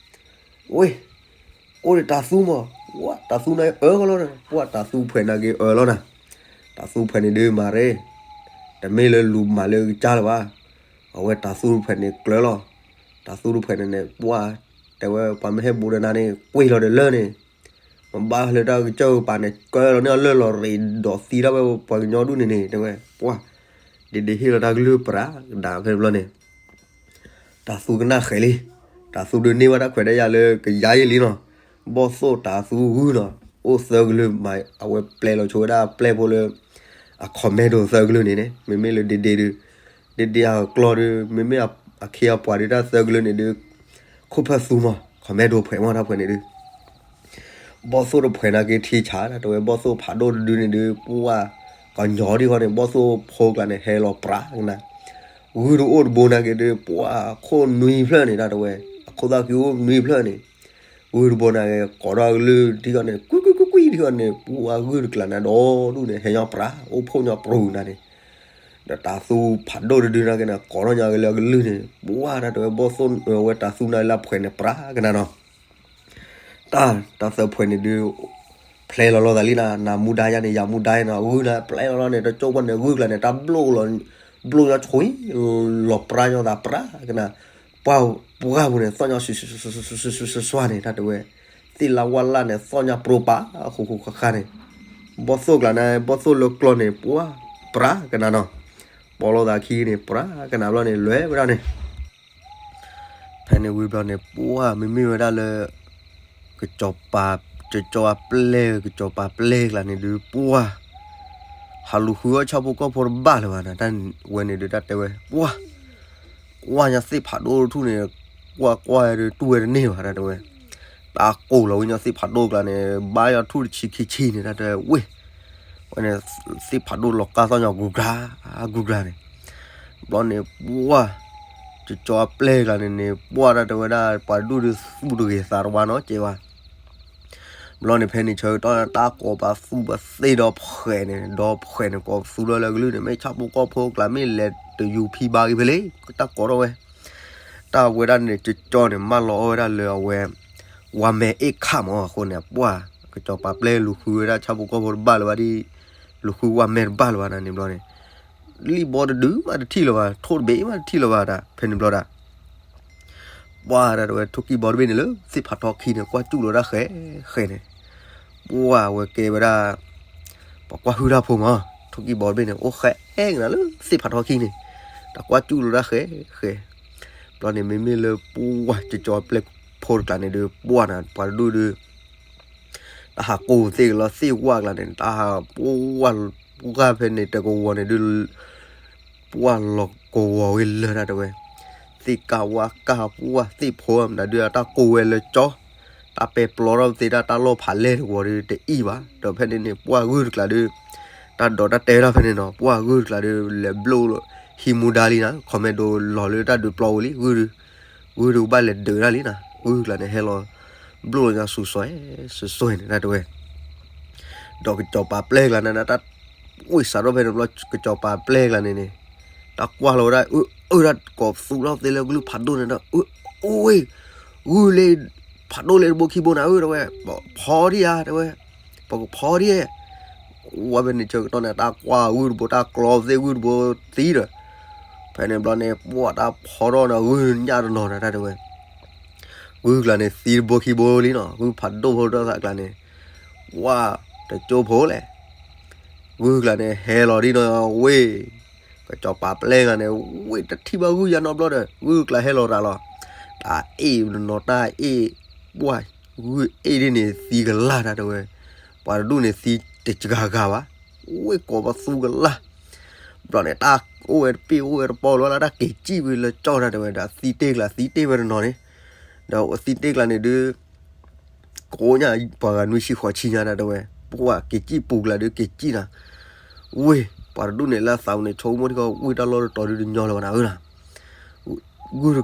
န့ၣ် ဝ့ၢ် အိၣ်ဒံးတၤသူမး ဝ့ၢ် တၤသူနၤအၢကီးလီၤန့ၣ် ပှၢ် တၤသူဖှဲးနာ်က့အၢလီၤနၤ တၤသူဖှဲးန့ၣ်ဒုးမၤရ့ တမ့ၢ်လၢလူၤမၤလၢကစၢ်လၢၤဘၣ် အဝဲတၤသူဖှဲးန့ၣ်ကျၢၤလီၤ တၤသူတဖှဲးန့ၣ်န့ၣ် ပှၢ် တဲဝဲ ပှၤမ့ၢ်ဟဲဘူးဒီးနၤန့ၣ် ကွံာ်လီၤဒီးလၢၢ်န့ၣ် မဘၣ်လၢတၢ်ကစၢၢ်ကပၤန့ၣ် ကၢလီၤန့ၢ်အလၢၢ်လီၤရ့းဒီးသံဒၣ်ဝဲပှၤကညီဒူၣ်န့ၣ်န့ၣ် တဲဝဲ ပှၢ် ဒ့ဒ့ဟ့ၣ်လီၤတၢ်ကလုၢ်ပြးကဒါဖဲန့ၣ်ဘျီန့ၣ် တၤသူကနၣ်ဃဲၤလံ တၤသူဒုးန့ၢ်ဘၣ်တၢ်ခွဲးတၢ်ယာ်လၢကယါယံာ်လံနီၤ ဘီၣ်သိၣ်တၤသူဂုၢ်နီၤ အိၣ်သၢကလုၢ်မး အဝဲပျဲလီၤဆိဝဲဒၣ်ပျဲၢ်ဖိလၢ အ commando သၢကလုၢ်န့ၣ်န့ၣ် မ့မ့ၢ်လၢဒ့ဒ့ဒုး ဒ့ဒ့အကျီၢ်ဒုး မ့မ့ၢ်အခ့အပှၤဒုးတၢ်သၢကလုၢ်န့ၣ်ဒုး ခိၣ်ဖၢၣ်သူမး commando ဖှဲးမးတၢ်ဖှဲးန့ၣ်ဒုး ဘီၣ်သိၣ်တဖှဲးနာ်က့ထံဆး တဲဝဲဘီၣ်သိၣ်ဖးဒိၣ်တဒုန့ၣ်ဒုး ပှၢ် ကညီဒံးဃီန့ၣ် ဘီၣ်သိၣ်ဖိကျါန့ၣ် ဟဲလီၤပြးကနၤ ဂုၢ်တအိၣ်တဘိနာ်က့ဒုး ပှၢ် ခိၣ်နွံဖျၢၣ်န့ၣ် တၢ်တဲဝဲ အခိၣ်သၣ်ခံအိၣ်နွံဖျၢၣ်န့ၣ် ဂုၢ်တဘိနာ်က့ ကိးထီၣ်ကလုၢ်ထံဃီန့ၣ် ကွံာ်ကွံာ်ကွံာ်ကွံာ်ထံဃီန့ၣ် ပှၢ်ဂုၢ်တကျါန့ၣ်ဒီဒူၣ်န့ၣ် ဟဲညီပြး အိၣ်ဖှိၣ်ညီပြူၤနၤန့ၣ် ဒီးတၤသူဖးဒိၣ်တဒုနာ်က့န့ၣ် ကိးထီၣ်ညီက့ၤလၢအကလုၢ်န့ၣ် ပှၢ် တၢ်တဲဝဲဘီၣ်သိၣ် ဝဲတၤသူနၤလၢအဖှဲးန့ၣ်ပြးကနၤနီၤ တၢ် တၢ်သၢဖှဲးန့ၣ်ဒုး ဖျဲလီၤလိာ်သးလံနၤ နၤမူဒါယါန့ၣ် ယၤမူဒါယါနီၤ ဂုၢ်နၤပျဲလီၤလီၤန့ၣ် တကၠိၢ်ပှၢ်န့ၣ် ဂုၢ်ကျါန့ၣ် တၢ်ဘျိၣ်လီၤ ဘျိၣ်ညီဆွံ လီၤပြးညီသးပြးကနၤ ပှၢ်ပှၢ်ပူၤန့ၣ် သီၣ်ညီ စွါစွါန့ၣ် တၢ်တဲဝဲ သ့ၣ်လါဝါလၢ်န့ၣ် သီၣ်ညီပြိပာ်ဃူဃူဃါဃါန့ၣ် ဘီၣ်သိၣ်ကျါန့ၣ် ဘီၣ်သိၣ်လၢကျီၢ်န့ၣ် ပှၢ် ပြးကနၤနီၤ ပီလိာ်သးခံန့ၣ် ပြးကနၤဘျီန့ၣ် လဲၤဝဲဒၣ်န့ၣ် ဖဲန့ၣ်ဝံၤဘျီန့ၣ် ပှၢ် မ့မ့ၢ်ဝဲဒၣ်လၢ ကစီၤပၤ ကစီၤပၤပျဲၢ် ကစီၤပၤပျဲၢ်ကျါန့ၣ်ဒုး ပှၢ် ဟးလူၤဃုအီၣ်ဆၣ်ဖိကီၢ်ဖိတဘၣ်လၢၤဘၣ်နၤ တၢ်ဝဲန့ၣ်ဒုး တၢ်တဲဝဲ ပှၢ် ကွၢ်ညါသ့ၣ်ဖးဒိၣ်တထူၣ်န့ၣ် ကွၢ်ကွၢ်ဒုး တူၢ်ဝဲတန့ၢ်ဘၣ် တၢ်တဲဝဲ တၢ်ကိၢ်လီၤဝဲညါသ့ၣ်ဖးဒိၣ်ကျါန့ၣ် ဘါယွၤထူၣ်တဆံခံဆံန့ၣ် တၢ်တဲဝဲ ဝဲန့ၣ် သ့ၣ်ဖးဒိၣ်လီၤကါသီၣ်ညီ ဂုၤကျါ ဂုၤကျါန့ၣ် ဘျီန့ၣ် ပှၢ် ကၠီၤကၠီၤအပျဲၢ်ကျါန့ၣ်န့ၣ် ပှၢ်တၢ်တဲဝဲဒၣ် ပှၤတဒူၣ်ဒုးသူၣ်တဂ့ၤသးတဝါနီတစဲးဘၣ်. ဘျီန့ၣ်ဖဲန့ၣ်ဆၢကတီၢ်တၢ်ကိးပသူၣ်ပသ့ၣ်ဒီးဖှဲးန့ၣ် ဒီးဖှဲးန့ၣ်ကိးပသူၣ်လၢလၢကလုၢ်န့ၣ် မ့ၢ်ဆၣ်ဖိကီၢ်ဖိကျါ မ့ၢ်လဲၤတယူၤဖံဘါဂ့ၤဖဲလဲၣ် တၢ်ကိးထီၣ်ဝဲ တၢ်ဝဲဒၣ်န့ၣ် ကၠီၤကၠီၤန့ၣ် မၢလီၤအီၣ်ဝဲဒၣ်လၢအဝဲ ဝါမဲအ့ၣ်ခၣ်မးအဃိန့ၣ် ပှၢ် ကၠီၤပၤပျဲၢ်လူၤဃုဝဲဒၣ်ဆၣ်ဖိကီၢ်ဖိတဘၣ်လၢၤဘၣ်ဒ် လူၤဃုဝါမဲတဘၣ်လၢၤဘၣ်န့ၣ်ဘျီန့ၣ် လံၣ်ဘီတဒုမးတထံၣ်လၢၤဘၣ် ထိၣ်တဘ့ၣ်မးတထံၣ်လၢၤဘၣ်တၢ် ဖဲန့ၣ်ဘျီဒၣ် ပှၢ်ဒၣ်တဝဲထိၣ်ကံၢ်ဘီတဘ့ၣ်န့ၣ်လၢသ့ၣ်ဖးထီခံန့ၣ် ကွၢ်စူၣ်လီၤတၢ်ဃဲဃဲန့ၣ် ပှၢ်ဝဲကဲဝဲဒၣ် ပှၤကွၢ်ဟုၣ်တၢ်ဖိမး ထိၣ်ကံၢ်ဘီတဘ့ၣ်န့ၣ် အိၣ်ဃဲကနၤလၢသ့ၣ်ဖးထီခံန့ၣ် တၢ်ကွၢ်စူၣ်လီၤတၢ်ဃဲဃဲ ဘျီန့ၣ်မ့မ့ၢ်လၢပှၢ်ကၠီၤကၠီၤပျဲၢ်ဖိတကျါန့ၣ်ဒီး ပှၢ်နၤ ပှၤတဒူၣ်ဒီး တၢ်ဟးကိးသ့ၣ်ကလီၤသ့ၣ်ဝၣ်ကျါန့ၣ် တၢ်ဟးပှၢ် ပှၢ်ဖဲန့ၣ်တကဝီၤန့ၣ်ဒီး ပှၢ်လီၤကဝီၤဝဲလၢတၢ်တဝဲ သ့ၣ်ကၢ်ဝၣ်ကၢ်ပှၢ်သ့ၣ်ဖိမတၤဒုးတၢ်ကိးဝဲလၢကၠီ တၢ်ပဲပျီထီၣ်သ့ၣ်တၢ်တၢ်လီၢ်ဖးလဲၢ်တဝီၤဒီးတအံၣ်ဘၣ် ဒီးဖဲန့ၣ်န့ၣ် ပှၢ်ဂုၢ်တကျါဒီး တၢ်ဒိးတၢ်တဲဝဲဒၣ်ဖဲန့ၣ်နီၤ ပှၢ်ဂုၢ်တကျါဒီး လဲၤဘျိၣ်ဟံးမူဒါလံနၤ ခီမဲဒိလီၤလၢတၢ်ဒုးပျီဝဲလံ ဂုၢ်ဒီး ဂုၢ်ဒီးကဘၣ်လဲၤဒုးဒၣ်လံနၤ ဂုၢ်တကျါန့ၣ် ဟဲလီၤ ဘျိၣ်လီၤညါစူၤစွဲ စူၤစွဲန့ၣ်တၢ်တဝဲ ဒီးကၠီၤပၤပျဲၢ်ကျါန့ၣ် တၢ်ဝ့ၢ်စးထီၣ်ဖဲန့ၣ်ဘျီ ကၠီၤပၤပျဲၢ်ကျါန့ၣ်န့ၣ် တၢ်ကွၢ်လီၤဝဲဒၣ် အၢ အၢဒၣ်ကိးပသူၣ်လီၤသ့ၣ်လၢကလုၢ်ဖးဒိၣ်န့ၣ်ဒီး အၢ အိၣ်ဝဲ ဂုၢ်လၢ ဖးဒိၣ်လၢတဘိခံဘိနၤ အၢ တဝဲ ဖီဒံဧါ တဝဲ ပကဖီဒံ ဝဲဖဲန့ၣ်ဆၢကတီၢ်န့ၣ် တၢ်ကွၢ်ဂုၢ်တဘိ တၢ်ကျီသ့ၣ်ဂုၢ်တဘိသံဒီး ဖဲန့ၣ်ဘျီန့ၣ် ပှၢ်တၢ်ဖီထီၣ်န့ၣ် ဂုၢ်ညၣ်တနီၤန့ၣ် တၢ်တဝဲ ဂုၢ်ကျါန့ၣ်သံတဘိခံဘိလံနီၤ ဂုၢ်ဖးဒိၣ်ဖိတၢ်သးကျါန့ၣ် ဝဲတကၠိဖိလဲၣ် ဂုၢ်ကျါန့ၣ် ဟဲလီၤဒ်နီၤဝ့ၢ် ကစီၤပၤပျဲၢ်ဂၤန့ၣ် ဝ့ၢ်တထံၣ်ဘၣ်ဂုၢ်ယါနီတဘျီဒီး ဂုၢ်ကျါဟဲလီၤရၤလီၤ တၢ်အ့ၣ်နီၤတၢ်အ့ၣ် ပှၢ် ဂုၢ်အ့ၣ်ဒ်န့ၣ်သံကလၢ်တၢ်တဝဲ ပှၤတဒူၣ်န့ၣ်သံတစှၤဂၤဘၣ် ဝ့ၢ်ကိးပသူကလၢ် ဘျီန့ၣ် တၢ်အိၣ်ဝဲတပ့ၢ်အိၣ်ဝဲတပီၢ်လီၤ လၢတၢ်က့ၤစံၣ်ဝဲလၢကၠီတၢ်တဝဲဒီး သံတ့ၢ်ကျါသံတ့ၢ်ဝဲတနီၤန့ၣ် ဒီးသံတ့ၢ်ကျါန့ၣ်ဒုး ကိးညါ ပှၤဂၤနွံဆံဃိးဆံညါတၢ်တဝဲ ပှၤက့ၤစံၣ်ပူၤကျါဒုးက့ၤစံၣ်နၤ ဝ့ၢ် ပှၤတဒူၣ်န့ၣ်လၢအသးပူၤ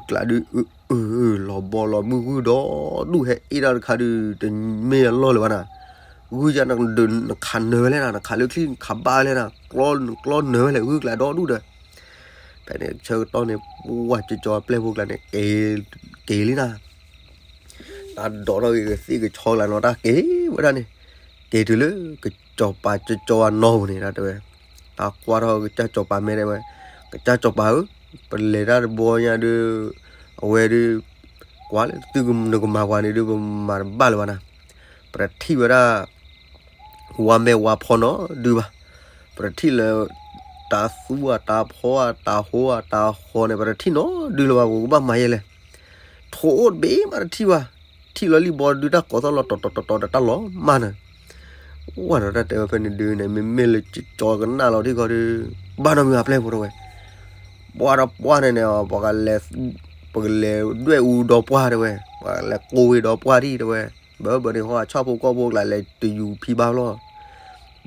န့ၣ် ဆိကမိၣ်ထံကီၢ်ဝ့ၢ်တၢ်လီၢ်တတီၤဒုးတညီလၢၤဘၣ်နၤဧၢနၤ ဂုၢ်တကျါဒုး အၢ အၢ လီၤဘီလီၤမုၢ်ဂုၢ်ဒီဒူၣ်ဟဲအ့ၣ်တၢ်တခါဒုး တမ့ၢ်အလီၢ်လၢၤဘၣ်နၤ ဂုၢ်ယါနကဒုးနခးနၢၤဝဲလဲၣ်နၤ နခးလၢချံနခးဘၣ်လဲၣ်နၤ ကျီနၢၤဝဲလဲၣ် ဂုၢ်ကျါဒီဒူၣ်ဒီး ဖဲန့ၣ်ဆၢကတီၢ်န့ၣ် ပှၢ်ကၠီကၠီပျဲၢ်ဖိကျါန့ၣ် က့ၤလံနၤ တၢ်ဒိးထီၣ်ဂ့ၤကသံၣ်ကဆီကျါနီၤ တၢ်က့ၤဝဲဒၣ်န့ၣ် က့ၤတုၤလၢ ကစီၤပၤကၠီကၠီအနီၢ်ပူၤန့ၣ် တၢ်တဲဝဲ တၢ်ကွၢ်ထီၣ်ကစၢ်စီၤပၤမဲာ်တဲဝဲ ကစၢ်စီၤပၤဧၢ ပလဲၤတၢ်တဘီညါဒုး အဝဲဒုး ကွၢ်လၢသုနကမၤပှၤန့ၣ်ဒုး ပမၤတဘၣ်လၢၤဘၣ်နၤ ပတထံၣ်ဝဲဒၣ် ဝါမဲာ်ဝါဖီနီတဒုဘၣ် ပတထံၣ်လၢ တၢ်သူအတၢ်ဖီအတၢ်ဟိအတၢ်ဃီန့ၣ် ပတထံၣ်နီတဒုလၢၤဘၣ် ပကဘၣ်မၤယဲလဲၣ် ထိၣ်အိၣ်တဘ့ၣ်မးတထံၣ်ဘၣ် ထံၣ်လီၤလံၣ်ဘီဒုးတၢ်ကိးသီၣ်လီၤတီၤတီၤတီၤတီၤဒီးတၢ်လီၤမၢ်နၤ ဝဲဒီးတၢ်တဲဝဲဖဲန့ၣ်ဒုးန့ၣ် မ့မ့ၢ်လၢကၠီကၠီကနၣ်လီၤထံကီၢ်ဒုး ဘၣ်နီတမံၤအပျဲၢ်ဖိတဝဲ ပှၢ်ဒီးပှၢ်န့ၣ်န့ၣ် ပှၤကလဲၤ ပကလဲၤဒွဲၣ်အူဒီပှၢ်တဲဝဲ ပှၤကလဲၤကိးဝ့ၤဒီပှၢ်ဒံၣ်တဲဝဲ ဘၢဘၢန့ၣ်ဟီ ဆၣ်ဖိကီၢ်ဖိကျါလဲၤတယူၤဖံဘါလီၤ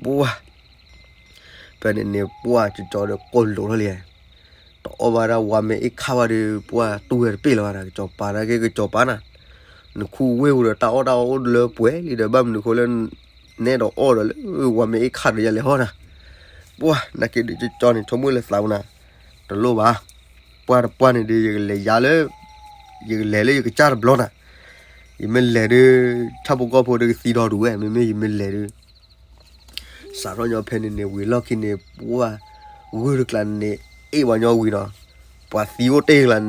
ပှၢ် ဖဲန့ၣ်န့ၣ် ပှၢ်ကၠီကၠီဒီးကိၢ်လိာ်ထီၣ်လံ တအီၣ်ဘၣ်ဒၣ်ဝါမဲာ်အ့ၣ်ခၣ်ဘၣ်ဒီး ပှၢ်တူၢ်ဝဲတပ့ၢ်လၢၤဘၣ်နၤ ကစီၤပၤနာ်က့ ကစီၤပၤနၤ နခူဝ့ၢ်ပူၤဒီးတၢ်အီၣ်တၢ်အီအိၣ်လၢပှဲၤလံဒီး ဘၣ်မနုၤဃိလၢ နဲဒီးအီၣ်ဒီးလၢဝါမဲာ်အ့ၣ်ခၣ်ဒီးယလဲၤဟီၣ်နၤ ပှၢ်နာ်က့ဒုးကၠီကၠီန့ၣ် ဆိကမိၣ်လၢသးပူၤနၤ တလိၣ်ဘၣ် ပှၢ်တပှၢ်န့ၣ်ဒုး ယကလဲၤယါလၢ ယကလဲၤလၢယကစၢ်တဘျီနၤ ယမ့ၢ်လဲၤဒုး ဆၣ်ဖိကီၢ်ဖိဒီးကသံဒီဒူၣ်ဝဲ မ့မ့ၢ်ယမ့ၢ်လဲၤဒုး စးထီၣ်ညီဖဲန့ၣ်န့ၣ် ဝံၤလီၢ်ခံန့ၣ် ပှၢ် ဂုၢ်တကျါန့ၣ် အ့ၣ်ဝဲညီဝံၤနီၤ ပှၤသံအိၣ်တ့ၢ်ကျါ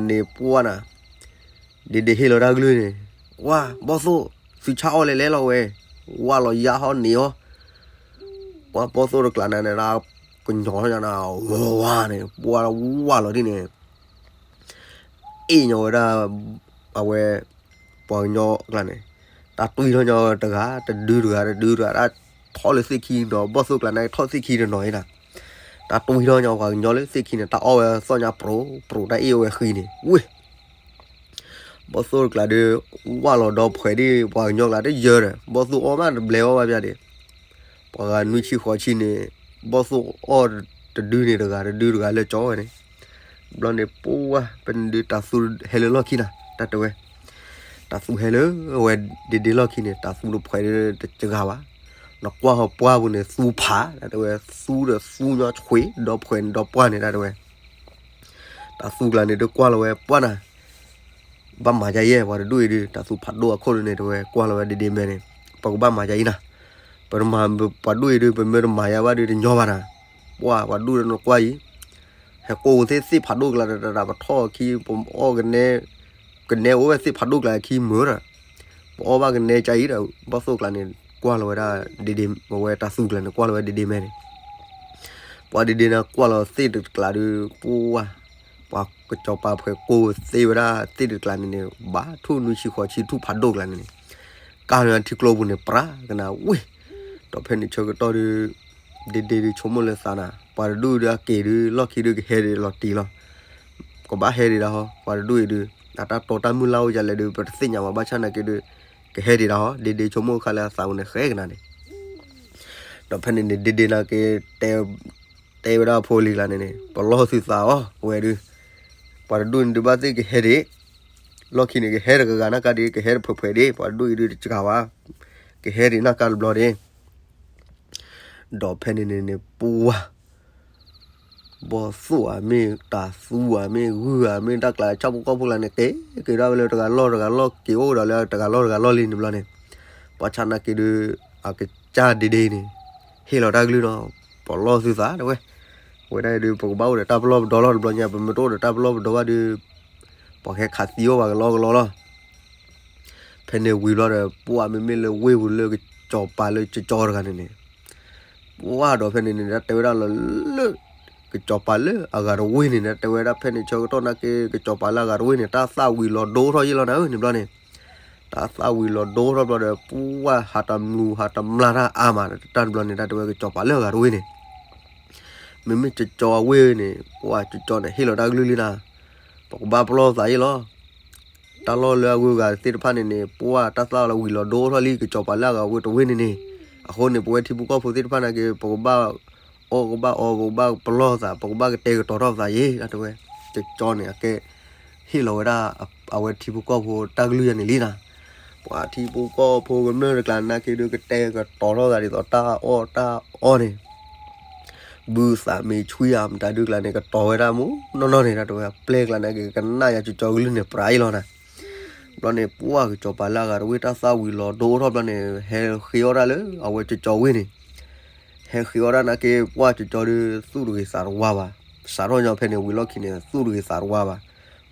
န့ၣ် ပှၢ်နၤ ဒ်ဒ်ဟ့ၣ်လီၤတၢ်ကလုၢ်န့ၣ် ပှၢ် ဘီၣ်သိၣ် သုဆါအီၣ်လဲၤလဲၤလီၤဝဲ ဝၢ်လီၤယါဟီၣ်န့ၣ်အီၤ ပှၢ်ဘီၣ်သိၣ်တကျါန့ၣ် ကညီၤထီၣ်ညါနၤ ဝါဝါန့ၣ် ပှၢ်ဝၢ်လီၤဒ်န့ၣ် အ့ၣ်ညီဝဲဒၣ် အဝဲ ပှၤကညီကျါန့ၣ် တၢ်တွံၢ်ထီၣ်ညီတဂၤ တဒုတဂၤ တဒုတဂၤ တၢ်ထီၣ်လၢသ့ၣ်ခံနီၤ ဘီၣ်သိၣ်ကျါန့ၣ်ထီၣ်သ့ၣ်ခံတနီၤအံၤနၤ တၢ်တွံၢ်ထီၣ်ညီပှၤကညီလၢသ့ၣ်ခံန့ၣ် တၢ်အီၣ်ဝဲသီၣ်ညါပြိပြိ တၢ်အ့ၣ်ဝဲဃံန့ၣ် ဝ့ၢ် ဘီၣ်သိၣ်တကျါဒီး ဝၢ်လီၤဒီဖှဲးဒ်ပှၤကညီကျါတယၢဒီး ဘီၣ်သိၣ်အီၣ်မးတဘျဲးအီၣ်ဘၣ်ပျၢ်ဒံး ပှၤဂၤနွံဆံဃိးဆံန့ၣ် ဘီၣ်သိၣ်အီၣ်တဒုန့ၣ်တဂၤ တဒုတဂၤလၢကၠီဝဲန့ၣ် ဘျီန့ၣ်ပှၢ် ဖဲန့ၣ်ဒုးတၢ်သူဟဲလၢလီၢ်ခံနၤ တၢ်တဲဝဲ, တၢ်သူဟဲလၢအဝဲဒ့ဒ့လီၢ်ခံန့ၣ် တၢ်သူတဖှဲးဒုးတစှၤဘၣ်, နကွၢ်ဟီပှၢ်ပူၤန့ၣ် သူဖး တၢ်တဲဝဲ, သူဒီးသူညီဆွ့ ဒီဖှဲးဒီပှၢ်န့ၣ် တၢ်တဲဝဲ တၢ်သူကျါန့ၣ်ဒုးကွၢ်လီၤဝဲပှၢ်နၤ, ဘၣ်မၤယါယဲ ပှၤတဒူၣ်အံၤဒုး တၢ်သူဖးဒိၣ်အခိၣ်ဒုးန့ၣ် တဲဝဲကွၢ်လီၤဝဲဒ့ဒ့မဲန့ၣ်, ပကဘၣ်မၤယါအံၤနၤ, ပတမၤပှၤဒူၣ်အံၤဒုး ပမ့ၢ်တမၤယါဘၣ်ဒုးတညီဘၣ်နၤ, ပှၢ်ပှၤဒူၣ်ဒီးနကွၢ်အံၤ, ဟဲကိးသ့ၣ်သ့ၣ်ဖးဒိၣ်ကျါဒီး တၢ်ပထီၣ်အခံ ပအီၣ်ကနဲ ကနဲအိၣ်ဝဲသ့ၣ်ဖးဒိၣ်ကျါအခံမုာ်ဒီး, ပအီၣ်ဘၣ်ကနဲကါအံၤဒီး ဘီၣ်သိၣ်ကျါန့ၣ် ကွၢ်လီၤဝဲဒၣ်ဒ့ဒ့ ဝဲတၢ်သူကျါန့ၣ် ကွၢ်လီၤဝဲဒ့ဒ့မဲန့ၣ်, ပှၤဒ့ဒ့န့ၣ်ကွၢ်လီၤသ့ၣ်တကျါဒုး ပှၢ် ပှၤကစီၤပၤဖှဲးကိးသ့ဝဲဒၣ်သ့ၣ်တကျါန့ၣ်န့ၣ် ဘၣ်ထူၣ်နွံဆံဃိးဆံထူၣ်ဖးဒိၣ်ကျါန့ၣ်န့ၣ်, ကၢ်လၢထံကျိပူၤန့ၣ် ပြးကနၣ်ဝ့ၢ်, ဒီးဖဲန့ၣ်ဆၢကတီၢ်ဒုး ဒ့ဒ့ဒုးဆိကမိၣ်လၢသးနၤ ပှၤတဒူၣ်ဒုးအက့ၤဒုး လီၢ်ခံဒုးကဟဲဒံးလီၤတံၢ်လီၤ, ကဘၣ်ဟဲဒံးဒၣ်ဟီ ပှၤတဒူၣ်အံၤဒုး အတၢ်တီတၢ်မုၢ်လၢ်အိၣ်ယၤလဲၣ်ဒုး ပတသ့ၣ်ညါဘၣ် ဘၣ်ဆၣ်နာ်က့ဒုး ကဟဲဒံးဒၣ်ဟီ ဒ့ဒ့ဆိကမိၣ်ခါလၢအသးပူၤန့ၣ် ဃဲကနၣ်န့ၣ် ဒီးဖဲန့ၣ်န့ၣ် ဒ့ဒ့နာ်က့ တဲဝဲဒၣ်အဖိလံၤကျါန့ၣ်န့ၣ် ပလီၢ်သုသးအီၤ ပဝဲဒုး ပှၤတဒူၣ်န့ၣ်ဒုးဘၣ်သ့ၣ်ကဟဲဒံး, လီၢ်ခံန့ၣ် ကဟဲတဂၤဂၤနာ်က့ဒုး ကဟဲတဖှဲးဖှဲးဒံး ပှၤတဒူၣ်အံၤဒုးတစှၤဘၣ်, ကဟဲဒံးနာ်က့တဘျီဒံး, ဒီးဖဲန့ၣ်န့ၣ်န့ၣ် ပှၢ် ဘီၣ်သိၣ်ဧါမ့ၢ် တၢ်သူဧါမ့ၢ် ဂုၢ်ဧါမ့ၢ် တၢ်ကျါဆၣ်ဖိကီၢ်ဖိကျါန့ၣ် က့ၤက့ၤဒၣ်ဝဲလၢတဂၤလီၢ်တဂၤလီၢ် က့ၤအိၣ်ဒီးလၢတဂၤလီၢ်တဂၤလီၢ်လံန့ၣ်ဘျီန့ၣ်, ဘၣ်ဆၣ်နာ်က့ဒုး အကစၢ်ဒ့ဒ့န့ၣ် ဟ့ၣ်လီၤတၢ်ကလုၢ်နီၤ, ပလီၢ်သုသးတဲဝဲ, ဝဲဒၣ်ဒုး ပကဘၣ်အိၣ်ဒီးတၢ်ပလီၢ်ပဒီလီၤတဘျီညါ ပမ့ၢ်တအိၣ်ဒီးတၢ်ပလီၢ်ပဒီဘၣ်ဒုး ပှၤဟဲခးသံအိၣ်ပှၤကလီကလီလီၤ. ဖဲန့ၣ်ဝံၤဘျီဒီး ပှၢ်မ့မ့ၢ်လၢဝ့ၢ်ပူၤလၢကစီၤပၤလၢကၠီတဂၤန့ၣ်န့ၣ်, ပှၢ်ဒီးဖဲန့ၣ်န့ၣ် တၢ်တဲဝဲဒၣ်လီၤလၢ ကစီၤပၤလၢအဂၤတဝ့ၢ်န့ၣ် တၢ်တဲဝဲဒၣ်ဖဲန့ၣ်ဆၢကတီၢ်နာ်က့ ကစီၤပၤလၢအဂၤတဝ့ၢ်န့ၣ် တၢ်သၣ်ဝံၤလီၤဒိထီၣ်ယ့ၢ်လီၤနၤဧၢန့ၣ်ဘျီန့ၣ်, တၢ်သၣ်ဝံၤလီၤဒိထီၣ်ဘျီဒီး ပှၢ်ဟးတမျူၤဟးတမျၢ်တၢ်အါမး တၢ်တဘျီန့ၣ် တၢ်တဲဝဲကစီၤပၤလၢအဂၤတဝ့ၢ်န့ၣ် မ့မ့ၢ်ကၠီကၠီအဝ့ၢ်န့ၣ် ပှၢ်ကၠီကၠီန့ၣ် ဟ့ၣ်လီၤတၢ်ကလုၢ်လံနၤ, ပကဘၣ်ပလီၢ်သးယ့ၢ်လီၤ. တၢ်လီၢ်လၢအဂုၤအဂၤသ့ၣ်တဖၣ်န့ၣ်န့ၣ် ပှၢ်တၢ်သၣ်လီၤဝံၤလီၤဒိထီၣ်လံ ကစီၤပၤလၢအဂၤဝ့ၢ်တဝ့ၢ်န့ၣ်န့ၣ်, အဃိန့ၣ် ပဝဲထံဖိကီၢ်ဖိသ့ၣ်တဖၣ်နာ်က့ ပကဘၣ်အီၣ်ကဘၣ်အီ ပကဘၣ်ပလီၢ်သး ပကဘၣ်ကတဲာ်ကတီၤထီၣ်သးယ့ၢ် တၢ်တဲဝဲ, ကၠီကၠီန့ၣ် အကဲ ဟ့ၣ်လီၤဝဲဒၣ် အဝဲထံဖိကီၢ်ဖိတၢ်ကလုၢ်ယၤန့ၣ်လံနၤ, ပှၤထံဖိကီၢ်ဖိကမျၢၢ်တကျါနာ်က့ဒုး ကတဲာ်ကတီၤထီၣ်သးဒ်သိးတၢ်အီၣ်တၢ်အီန့ၣ် ဘုသးမ့ၢ်ဆွံဧါ မတၤဒုးကျါန့ၣ် ကတီၤဝဲဒၣ်မူနီၢ်နီၢ်န့ၣ် တၢ်တဲဝဲ အပျဲၢ်ကျါန့ၣ်က့ ကနၣ်ယၤကၠီကၠီကလုၢ်န့ၣ် ပြးအံၤလီၤနၤ. ဘျီန့ၣ် ပှၢ်ကစီၤပၤလၢအဂၤတဝ့ၢ်တၢ်သၣ်ဝံၤလီၤဒိထီၣ်ဘျီန့ၣ် ဟဲဃ့အီၣ်တၢ်လၢအဝဲကၠီကၠီဝ့ၢ်န့ၣ်, ဟဲဃ့အီၣ်တၢ်နာ်က့ ပှၢ်ကၠီကၠီဒုး သူၣ်တဂ့ၤသးတဝါဘၣ်, စးထီၣ်ညီဖဲန့ၣ်ဝံၤလီၢ်ခံန့ၣ် သူၣ်တဂ့ၤသးတဝါဘၣ်,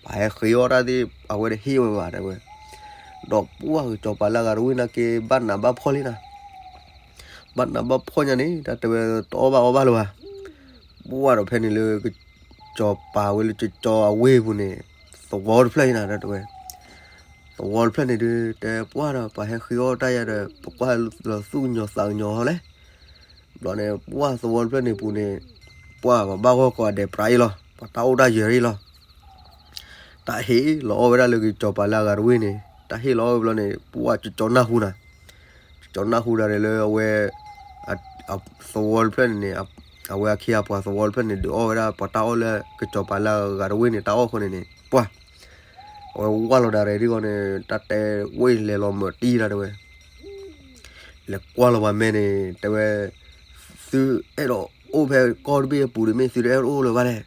ပှၤဟဲဃ့အီၣ်တၢ်သ့ၣ် အဝဲတဟ့ၣ်ဝဲဘၣ် တဲဝဲ ဒီးပှၢ်ကစီၤပၤလၢအဂၤတဝ့ၢ်နာ်က့ ဘၣ်နးဘၣ်ဖှီၣ်လံနၤ, ဘၣ်နးဘၣ်ဖှီၣ်ညါန့ၣ် တၢ်တဲဝဲတအီၣ်ဘၣ်အီဘၣ်လၢၤဘၣ်. ပှၢ်ဒီးဖဲန့ၣ်လၢ ကစီၤပၤဝဲလၢကၠီကၠီအဝ့ၢ်ပူၤန့ၣ် သဝီတဖျၢၣ်အံၤနၤ တၢ်တဲဝဲ, သဝီတဖျၢၣ်န့ၣ်ဒုး တဲပှၢ်ဒီး ပှၤဟဲဃ့အီၣ်တၢ်ယၤဒီး ပကွၢ်လီၤသူၣ်ကညီၤသးကညီၤဟီလဲၣ်. ဘျီန့ၣ် ပှၢ်သဝီတဖျၢၣ်န့ၣ်ပူၤန့ၣ် ပှၢ်ပှၤဘၣ်ဂီၢ်ကိးဂၤဒဲးပြးအံၤလီၤ, ပှၤတၢ်အိၣ်တၢ်ယၢၤအံၤလီၤ. တၢ်ဟ့ၣ်လီၤအီၣ်ဝဲဒၣ်လၢကစီၤပၤလၢအဂၤတဝ့ၢ်န့ၣ် တၢ်ဟ့ၣ်လီၤအီၣ်ဝဲဘျီန့ၣ် ပှၢ်ကၠီကၠီနၢ်ဟူနၤ, ကၠီကၠီနၢ်ဟူဒၣ်လဲာ်လၢအဝဲ အသဝီတဖျၢၣ်န့ၣ်န့ၣ် အဝဲအခ့အပှၤသဝီတဖျၢၣ်န့ၣ် ဒုးအီၣ်ဝဲဒၣ်ပှၤတၢ်အီၣ်လၢကစီၤပၤလၢအဂၤတဝ့ၢ်န့ၣ် တၢ်အီၣ်အဃိန့ၣ်န့ၣ် ပှၢ် အဝဲဝၢ်လီၤဒၣ်ရဲၣ်ဒ်ဂီၢ်န့ၣ် တၢ်တဲဝဲလဲၤလီၤမၢးတံၢ်တၢ်တဲဝဲ လဲၤကွၢ်လီၤပှၤမဲန့ၣ် တဲဝဲ သုအဲၣ်ဒိးအိၣ်ဖဲကီၢ်တဘ့ၣ်အပူၤဒီး မ့ၢ်သုတအဲၣ်ဒိးအိၣ်လၢၤဘၣ်လဲၣ်,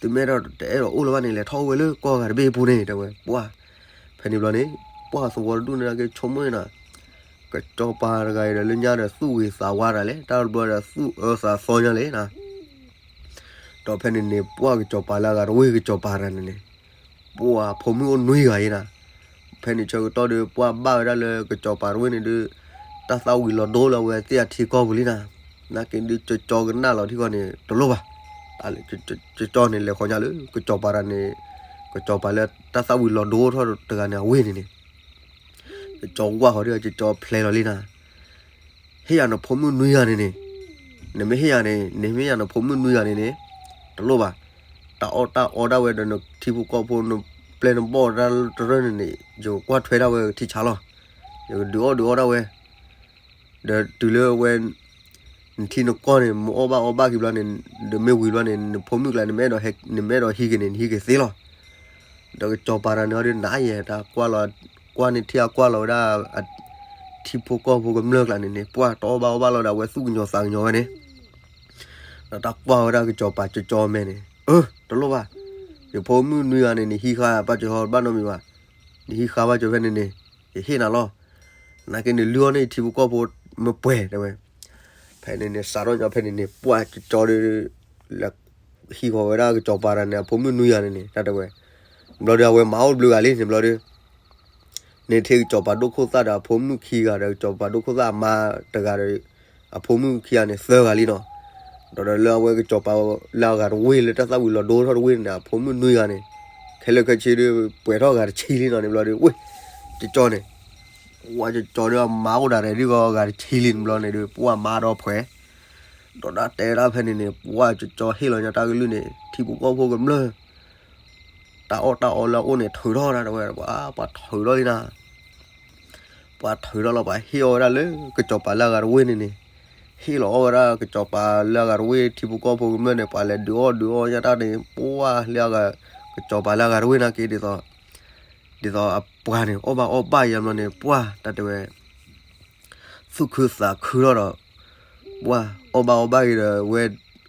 သုမ့ၢ်အဲၣ်ဒိးတအဲၣ်ဒိးအိၣ်လၢၤဘၣ်န့ၣ် လဲၤထီၣ်အိၣ်ဝဲလၢကီၢ်ဂၤတဘ့ၣ်အပူၤန့ၣ် တဲဝဲ ပှၢ် ဖဲန့ၣ်ဘျီန့ၣ် ပှၢ်သဝီတဒူၣ်န့ၣ်က့ၤဆိကမိၣ်နီၤ, ကစီၤပၤတဂၤအံၤဒီးလၢညါဒီးသူၣ်ဂ့ၤသးဝါတၢ်လဲၣ်, တၢ်တဘျီဒီးသူၣ်အၢသးသီညါလဲၣ်နီၤ. ဒီးဖဲန့ၣ်န့ၣ် ပှၢ်ကစီၤပၤလၢအဂၤတဝ့ၢ်ကစီၤပၤတဂၤန့ၣ်န့ၣ် ပှၢ်ဖိမုၣ်အိၣ်နွံဂၤအံၤနီၤ. ဖဲန့ၣ်ဆၢကတီၢ်ဒီး ပှၢ်ဘၣ်ဝဲဒၣ်လၢကစီၤပၤတဝ့ၢ်န့ၣ်ဒုး တၢ်သၣ်ဝံၤလီၤဒိလၢအဝဲသ့ၣ်အထံကီၢ်ပူၤလံနီၤ. နာ်က့ဒုး ကၠီကၠီကနၣ်လီၤထံကီၢ်န့ၣ် တလိၣ်ဘၣ်. ကၠီကၠီန့ၣ် လဲၤဃီညါလၢကစီၤပၤတဂၤန့ၣ် ကစီၤပၤလၢတၢ်သၣ်ဝံၤလီၤဒိထီၣ်တဂၤန့ၣ် အဝ့ၢ်န့ၣ်န့ၣ် ကၠီကၠီဝၢ်ဃီဒီး ကၠီကၠီဖျဲးလီၤလံနီၤ. ဟ့ၣ်ယၤနဖိမုၣ်နွံဂၤန့ၣ်န့ၣ်, နမ့ၢ်ဟ့ၣ်ယၤန့ၣ် နမ့ၢ်ဟ့ၣ်ယၤနဖိမုၣ်နွံဂၤန့ၣ်န့ၣ် တလိၣ်ဘၣ်. တၢ်အီၣ်တၢ်အီဒၣ်ဝဲဒီး နထံဖိကီၢ်ဖိ နပျဲၢ်နဘီၣ်တၢ်တရၢၢ်န့ၣ်န့ၣ် ယကကွၢ်ထွဲဒၣ်ဝဲထံဆါလီၤ. ယကဒုးအီၣ်ဒုးအီဒၣ်ဝဲ ဒီးတုၤလၢဝဲ နထံနကီၢ်န့ၣ် မ့ၢ်အီၣ်ဘၣ်အီဘၣ်က့ၤဘျီန့ၣ် ဒီးမ့ၢ်ဝံၤဘျီန့ၣ် နဖိမုၣ်ကျါ နမ့ၢ်အဲၣ်ဒိးဟံးက့ၤန့ၣ် နဟံးက့ၤသ့လီၤ. ဒီးကစီၤပၤတဂၤန့ၣ်ဒီး နးယဲၢ် တၢ်ကွၢ်လီၤ ကွၢ်န့ၢ်ထံၣ်အကွၢ်လီၤဝဲဒၣ် ထံဖိကီၢ်ဖိကမျၢၢ်ကျါန့ၣ်န့ၣ် ပှၢ်တအီၣ်ဘၣ်အီဘၣ်လီၤဒီး အဝဲသူၣ်ကညီၤသးကညီၤဝဲန့ၣ် ဒီးတၢ်ကွၢ်ဝဲဒၣ်ကစီၤပၤကၠီကၠီမဲန့ၣ် အၢ တလိၣ်ဘၣ်, ယဖိမုၣ်နွံဂၤန့ၣ် နဟံးဃာ်ဘၣ်ကၠီဟီဘၣ်နီတမံၤဘၣ်, နဟံးဃာ်ဘၣ်ကၠီဖဲန့ၣ်န့ၣ် ယဟ့ၣ်နၤလီၤ. နာ်က့န့ၣ် လုၢ်အီၣ်န့ၢ်ယထံဖိကီၢ်ဖိမ့ၢ်ပှဲၤတဲဝဲ. ဖဲန့ၣ်န့ၣ် စးထီၣ်ညီဖဲန့ၣ်န့ၣ် ပှၢ်ကၠီကၠီဒီး လဲၤဟံးဃီၤဝဲဒၣ်ကစီၤပၤတဂၤန့ၣ် အဖိမုၣ်နွံဂၤန့ၣ်န့ၣ် တၢ်တဲဝဲ. ဘျီဒီး အဝဲမၤအိၣ်တဘျုးဂၤလံန့ၣ်ဘျီဒီး န့ၣ်ထံၣ်ကစီၤပၤဒိၣ်ခိၣ်သၣ်ဒီးအဖိမုၣ်ခံဂၤဒီး ကစီၤပၤဒိၣ်ခိၣ်သၣ်အမါတဂၤဒီး အဖိမုၣ်ခံဂၤန့ၣ် သၢဂၤလံနီၤ. ဒီးဒီးလၢအဝဲကစီၤပၤလၢအဂၤတဝ့ၢ်လၢ တၢ်သၣ်ဝံၤလီၤဒိထီၣ်တဝ့ၢ်န့ၣ် အဖိမုၣ်နွံဂၤန့ၣ် ခဲလၢာ်ခဲဆ့ဒီး ပှဲၤထီၣ်ဂၤတဆံလံနီၤန့ၣ်ဘျီဒီး ဝ့ၢ် ကၠီကၠီန့ၣ် ဝဲကၠီကၠီဒီးအမါအိၣ်ဒၣ်ရဲၣ်ဒ်ဂီၤဂၤတဆံလံန့ၣ်ဘျီန့ၣ်ဒီး ပှၢ်မါဒီးဖှဲး ဒီးဒၣ်တဲဒၣ်ဖဲန့ၣ်န့ၣ် ပှၢ်ကၠီကၠီဟ့ၣ်လီၤညါတၢ်ကလုၢ်န့ၣ် ထံဖိကီၢ်ဖိကမျၢၢ် တၢ်အီၣ်တၢ်အီလၢအအိၣ်န့ၣ် ထုးထီၣ်ဒၣ်တဝဲ ပှၤထုးထီၣ်လံနၤ. ပှၤထုးထီၣ်လီၤ ပှၤဟ့ၣ်အီၣ်ဝဲဒၣ်လၢကစီၤပၤလၢအဂၤတဝ့ၢ်န့ၣ်န့ၣ်, ဟ့ၣ်လီၤအီၣ်ဝဲဒၣ်ကစီၤပၤလၢအဂၤတဝ့ၢ် ထံဖိကီၢ်ဖိကမျၢၢ်န့ၣ် ပှၤလဲၤဒုးအီၣ်ဒုးအီၣ်ညါတၢ်န့ၣ် ပှၢ်လၢအဂၤ ကစီၤပၤလၢအဂၤတဝ့ၢ်နာ်က့ ဒ်သိး ဒ်သိးအပှၤန့ၣ် အီၣ်ဘၣ်အီဘၣ်ယါဘျီန့ၣ် ပှၢ်တၢ်တဲဝဲ သူၣ်ခုသးခုထီၣ်ဒီး ပှၢ်အီၣ်ဘၣ်အီဘၣ်က့ၤဒီး ဝဲ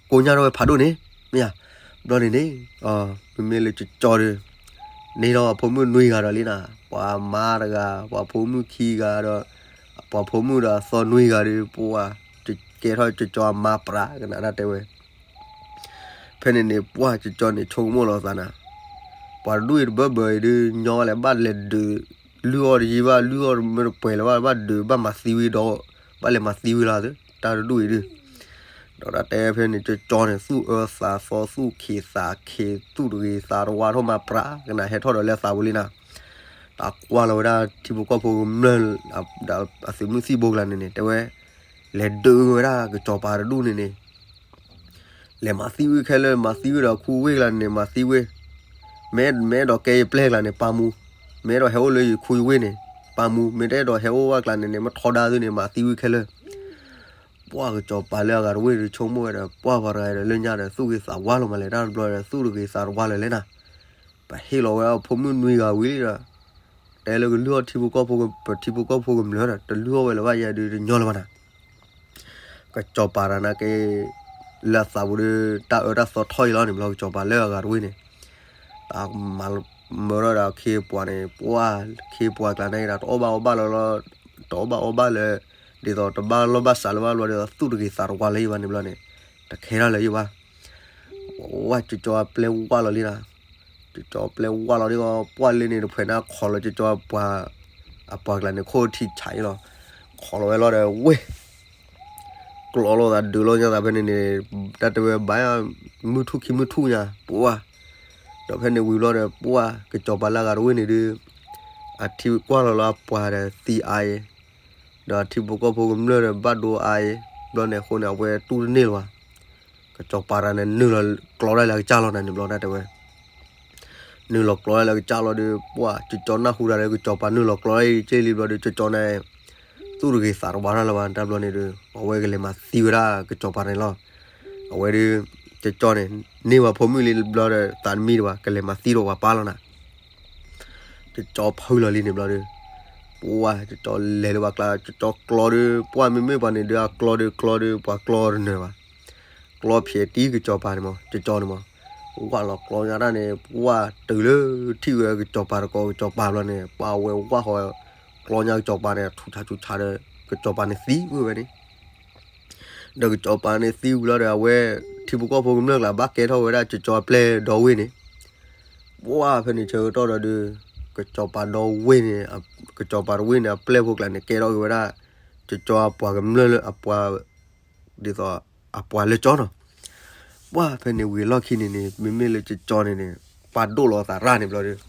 ကိညၢ်ထီၣ်ဝဲဖးဒိၣ်န့ၣ် မ့ၢ်ဧါ. ဘျီန့ၣ်န့ၣ် မ့မ့ၢ်လၢကၠီကၠီဒီး န့ၢ်ထီၣ်အဖိမုၣ်နွံဂၤဒီးလံနၤ, ပှၤမါတဂၤ, ပှၤဖိမုၣ်ခံဂၤဒီး ပှၤဖိမုၣ်ဒီးအသီနွံဂၤဒီး ပှၢ်ကဲထီၣ်ကၠီကၠီအမါပြးကနၣ်တၢ်တဲဝဲ ဖဲန့ၣ်န့ၣ် ပှၢ်ကၠီကၠီန့ၣ် ဆိကမိၣ်လီၤသးနၤ, ပှၤတဒူၣ်အံၤတဘၢဘၢအံၤဒုး ညီဝဲလဲၣ် ဘၣ်လဲၤဒုး လုၢ်အီၣ်တယံာ်ဘၣ် လုၢ်အီၣ်တမ့ၢ်တပှဲၤလၢၤဘၣ် ဘၣ်ဒုး ဘၣ်မၤသံဝံၤဒီး ဘၣ်လဲၤမၤသံဝံၤလီၤ တၢ်တဒူၣ်အံၤဒုး ဒီးတၢ်တဲဖဲန့ၣ် ကၠီကၠီန့ၣ် သူၣ်အၢသးသီ သူၣ်ခံးသးခံး သူၣ်တဂ့ၤသးတဝါထီၣ်မးပြး ကနၣ်ဟဲထီၣ်ဒီးလၢသးပူၤလံနၤ, တၢ်ကွၢ်လီၤဝဲဒၣ်ထံဖိကီၢ်ဖိကမျၢၢ် ဒီးအသုးမုၢ်သံၣ်ဘိကျါန့ၣ်န့ၣ် တဲဝဲ လဲၤဒုးဝဲဒၣ်ကစီၤပၤတဒူၣ်န့ၣ်န့ၣ် လဲၤမၤသံဝံၤခဲလၢာ် မၤသံဝံၤဒီးခူဝ့ၢ်ကျါန့ၣ် မၤသံဝံၤ, မ့ၢ် မ့ၢ်အဲၣ်ဒိးကဲယပျဲၢ်ကျါန့ၣ် ပာ်မူ, မ့ၢ်အဲၣ်ဒိးဟဲအိၣ်လၢယခူယဝ့ၢ်န့ၣ် ပာ်မူ, မ့ၢ်တအဲၣ်ဒိးဟဲအိၣ်ဘၣ်ကျါန့ၣ်န့ၣ် မ့ၢ်ထီဒါသုန့ၣ် မၤသံဝံၤခဲလၢာ် ပှၢ်ကစီၤပၤလၢအဂၤတဝ့ၢ်ဒီး ဆိကမိၣ်ဝဲဒီး ပှၢ်ပှၤတဂၤဒီးလၢညါဒီး သူၣ်ဂ့ၤသးဝါလီၤမးလဲၣ် တၢ်တဘျီဒီး သူၣ်တဂ့ၤသးတဝါလၢာ်လဲၣ်နၤ, ပဟ့ၣ်လီၤဝဲဒၣ်ဖိမုၣ်နွံဂၤဝံၤလံဒီး တဲလၢကလုၢ်အီၣ်ထံဖိကီၢ်ဖိ ပထံဖိကီၢ်ဖိကမျၢၢ်ဒီး တလုၢ်အီၣ်ဝဲလၢၤဘၣ်ယဲဒုးတညီလၢၤဘၣ်နၤ ကစီၤပၤတဂၤနာ်က့ လၢအသးပူၤဒီး တၢ်အၢတၢ်သီထီၣ်အံၤလီၤန့ၣ်ဘျီ ကစီၤပၤလၢအဂၤတဝ့ၢ်န့ၣ် တၢ်မၤမၢထီၣ်ဒီးခ့ပှၤန့ၣ် ပှၢ်ခ့ပှၤကျါန့ၣ်ဒီး တအီၣ်ဘၣ်အီဘၣ်လၢၤလီၤ, တအီၣ်ဘၣ်အီဘၣ်လၢၤ, ဒ်သိးတဘၣ်လီၢ်ဘၣ်စးလၢၤဘၣ်ဘျီ ဒ်သိးသူၣ်တဂ့ၤသးတဝါလၢၤယဘၣ်န့ၣ်ဘျီန့ၣ် တခဲထီၣ်လၢၤယဘၣ် ဝဲကၠီကၠီအပျဲၢ်ဝါလီၤလံနၤ, ကၠီကၠီအပျဲၢ်ဝါလီၤဒ်ဂီၤ ပှၢ်လၢန့ၣ်တဖှဲးန့ၣ် ခီလီၤကၠီကၠီအပှၤ, အပှၤကျါန့ၣ် ခိၣ်ထံဆးအံၤလီၤ, ခီလီၤဝဲလီၤဒီးဝ့ၢ် ကျီလိာ်သးဒုးလိာ်ညါသးဖဲန့ၣ်န့ၣ်, တၢ်တဲဝဲဘၣ် မုၢ်ထူၣ်ခံမုၢ်ထူၣ်ညါ ပှၢ်, ဒီးဖဲန့ၣ်ဝံၤဘျီဒီး ပှၢ်ကစီၤပၤလၢအဂၤတဝ့ၢ်န့ၣ်ဒုး, အထံကွၢ်လီၤလၢအပှၤဒီးသံအါအံၤ, ဒီးထံဖိကီၢ်ဖိကမျၢၢ်ဒီးဘၣ်ဒိအါအံၤ, ဘျီန့ၣ်အဃိန့ၣ် အဝဲတူၢ်တန့ၢ်လၢၤဘၣ်, ကစီၤပၤတဂၤန့ၣ် နုာ်လီၤကျီဒၣ်လၢအကစၢ်လီၤနၤန့ၣ်ဘျီ တၢ်တဲဝဲ နုာ်လီၤကျီလၢအကစၢ်လီၤဒီး ပှၢ်ကၠီကၠီနၢ်ဟူတၢ်ဒီး ကစီၤပၤနုာ်လီၤကျီလၢအကစၢ်လံဘျီဒီး ကၠီကၠီန့ၣ် သူၣ်တဂ့ၤသးတဝါထီၣ်လၢၤဘၣ် တၢ်ဘျီန့ၣ်ဒီး အဝဲကလဲၤမၤသံဝဲဒၣ်ကစီၤပၤန့ၣ်လီၤ, အဝဲဒီး ကၠီကၠီန့ၣ် န့ၢ်ဝဲဖိမုၣ်လံဘျီဒီး သးတမံဒံးဘၣ် ကလဲၤမၤသံဒီးပှၤပၢ်လီၤနၤ ကၠီကၠီဖုလီၤလံန့ၣ်ဘျီဒီး ပှၢ်ကၠီကၠီလဲၤလၢပှၤကျါ ကၠီကၠီကျီဒီး ပှၢ်မ့မ့ၢ်ပှၤန့ၣ်ဒီး အကျီဒီးကျီဒီး ပှၤကျီတနၢၤဘၣ်, ကျီဖျဲးတံၢ်ကစီၤပၤန့ၣ်မး ကၠီကၠီန့ၣ်မး, ဝၢ်လီၤကျီညါတၢ်န့ၣ် ပှၢ်တုၤလၢထံၣ်ဝဲကစီၤပၤတကိးကစီၤပၤဘျီန့ၣ် ပှၢ်ဝဲဝၢ်ဃီ ကျီညါကစီၤပၤန့ၣ် ဆူၣ်ဆါဆူၣ်ဆါဒီး ကစီၤပၤန့ၣ်သံဝဲဝဲန့ၣ် ဒီးကစီၤပၤန့ၣ်သံဝံၤလီၤဒီး အဝဲ ထံဖိကီၢ်ဖိကမျၢၢ်ကျါဘၣ်ကဲထီၣ်ဝဲဒၣ်ကၠီကၠီအပျဲၢ်ဒီဝ့ၢ်န့ၣ်, ပှၢ်ဖဲန့ၣ်ဆၢကတီၢ်ဒီး ကစီၤပၤဒီဝ့ၢ်န့ၣ် ကစီၤပၤတဝ့ၢ်န့ၣ် အပျဲၢ်ဖိကျါန့ၣ် ကဲထီၣ်က့ၤဝဲဒၣ် ကၠီကၠီအပှၤကမျၢၢ်လၢအပှၤ ဒ်သိးအပှၤလၢကၠီနီၤ, ပှၢ်ဖဲန့ၣ်ဝံၤအလီၢ်ခံန့ၣ်န့ၣ် မ့မ့ၢ်လၢကၠီကၠီန့ၣ်န့ၣ် ပာ်ဒိၣ်လီၤသးရၣ်န့ၣ်ဘျီဒီး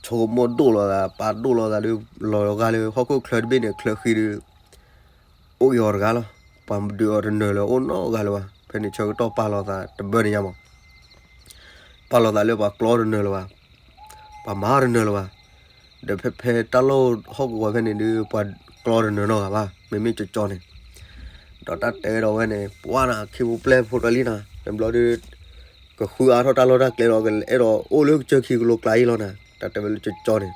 ဆိကမိၣ်ဒိၣ်လီၤသး ပာ်ဒိၣ်လီၤသးဒီး လီၤဂာ်လၢဟီၣ်ခိၣ်ချၢတဘ့ၣ်န့ၣ် ချၢဃံဒီး အိၣ်က့ၤအီၤတဂၤလီၤ, ပှၤဒုးအီၤတနၢၤလၢၤ အိၣ်နီတဂၤလၢၤဘၣ်, ဖဲန့ၣ်ဆၢကတီၢ်ပာ်လီၤသးတဘၢန့ၣ်ညါမး, ပာ်လီၤသးလၢပှၤကျီတနၢၤလၢၤဘၣ်, ပှၤမၤတနၢၤလၢၤဘၣ်, ဒီးဖဲဖဲတၢ်လီၢ်ဟီၣ်ကဝီၤဖဲန့ၣ်ဒီး ပှၤကျီတနၢၤနီတဂၤဘၣ်, မ့မ့ၢ်ကၠီကၠီန့ၣ်, ဒီးတၢ်တဲဒီးဝဲန့ၣ် ပှၢ်နၤ ခ့ဖိပျဲၢ်ဖိတၢ်လံနၤ, နဘျီဒီး ကဃုအါထီၣ်တၢ်လီၢ်တၢ်ကျဲဒီး ကအဲၣ်ဒိးအိၣ်လၢကစၢၢ်ခံကလိကျါအံၤလီၤနၤ, တၢ်တဲဝဲလၢကၠီန့ၣ်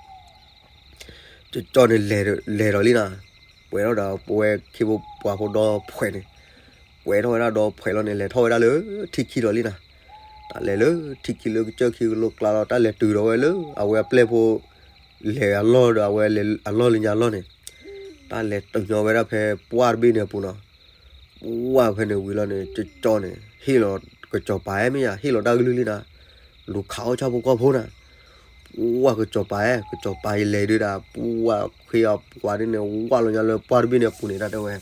ကၠီန့ၣ် လဲၤဒီးလံနၤ, ပှဲၤထီၣ်ဒီးပဝဲခ့ဖိပှၢ်ဖိဒီဖှဲးန့ၣ်, ပှဲၤထီၣ်ဝဲဒၣ်ဒီဖှဲးလီၤန့ၣ် လဲၤထီၣ်ဝဲဒၣ်လၢထံခံဒီးလံနၤ, တၢ်လဲၤလၢထံခံလၢကစၢၢ်ခံကလိကျါလီၤ တၢ်လဲၤတုၤဒီးဝဲလၢအဝဲအပျဲၢ်ဖိ လဲၤအလီၢ်ဒီးအဝဲလဲၤအလီၢ်လၢညါလီၢ်န့ၣ်, တၢ်လဲၤတုၤညီဝဲဒၣ်ဖဲပှၢ်တဘ့ၣ်န့ၣ်အပူၤနီၤ, ပှၢ်ဖဲန့ၣ်ဝံၤလီၤန့ၣ် ကၠီန့ၣ် ဟ့ၣ်လီၤကစီၤပၤအဲၣ်မ့ၢ်ယၤ ဟ့ၣ်လီၤတၢ်ကလုၢ်လံနၤ, လူၤခးအီၣ်ဆၣ်ဖိကီၢ်ဖိနၤ, ပှၢ်ကစီၤပၤအဲၣ် ကစီၤပၤယလဲၤဒုးဒၣ် ပှၢ်ခွ့အပှၤဒ်န့ၣ် ဝၢ်လီၤညါလၢပှၢ်တဘ့ၣ်န့ၣ်အပူၤန့ၣ် တၢ်တဲဝဲ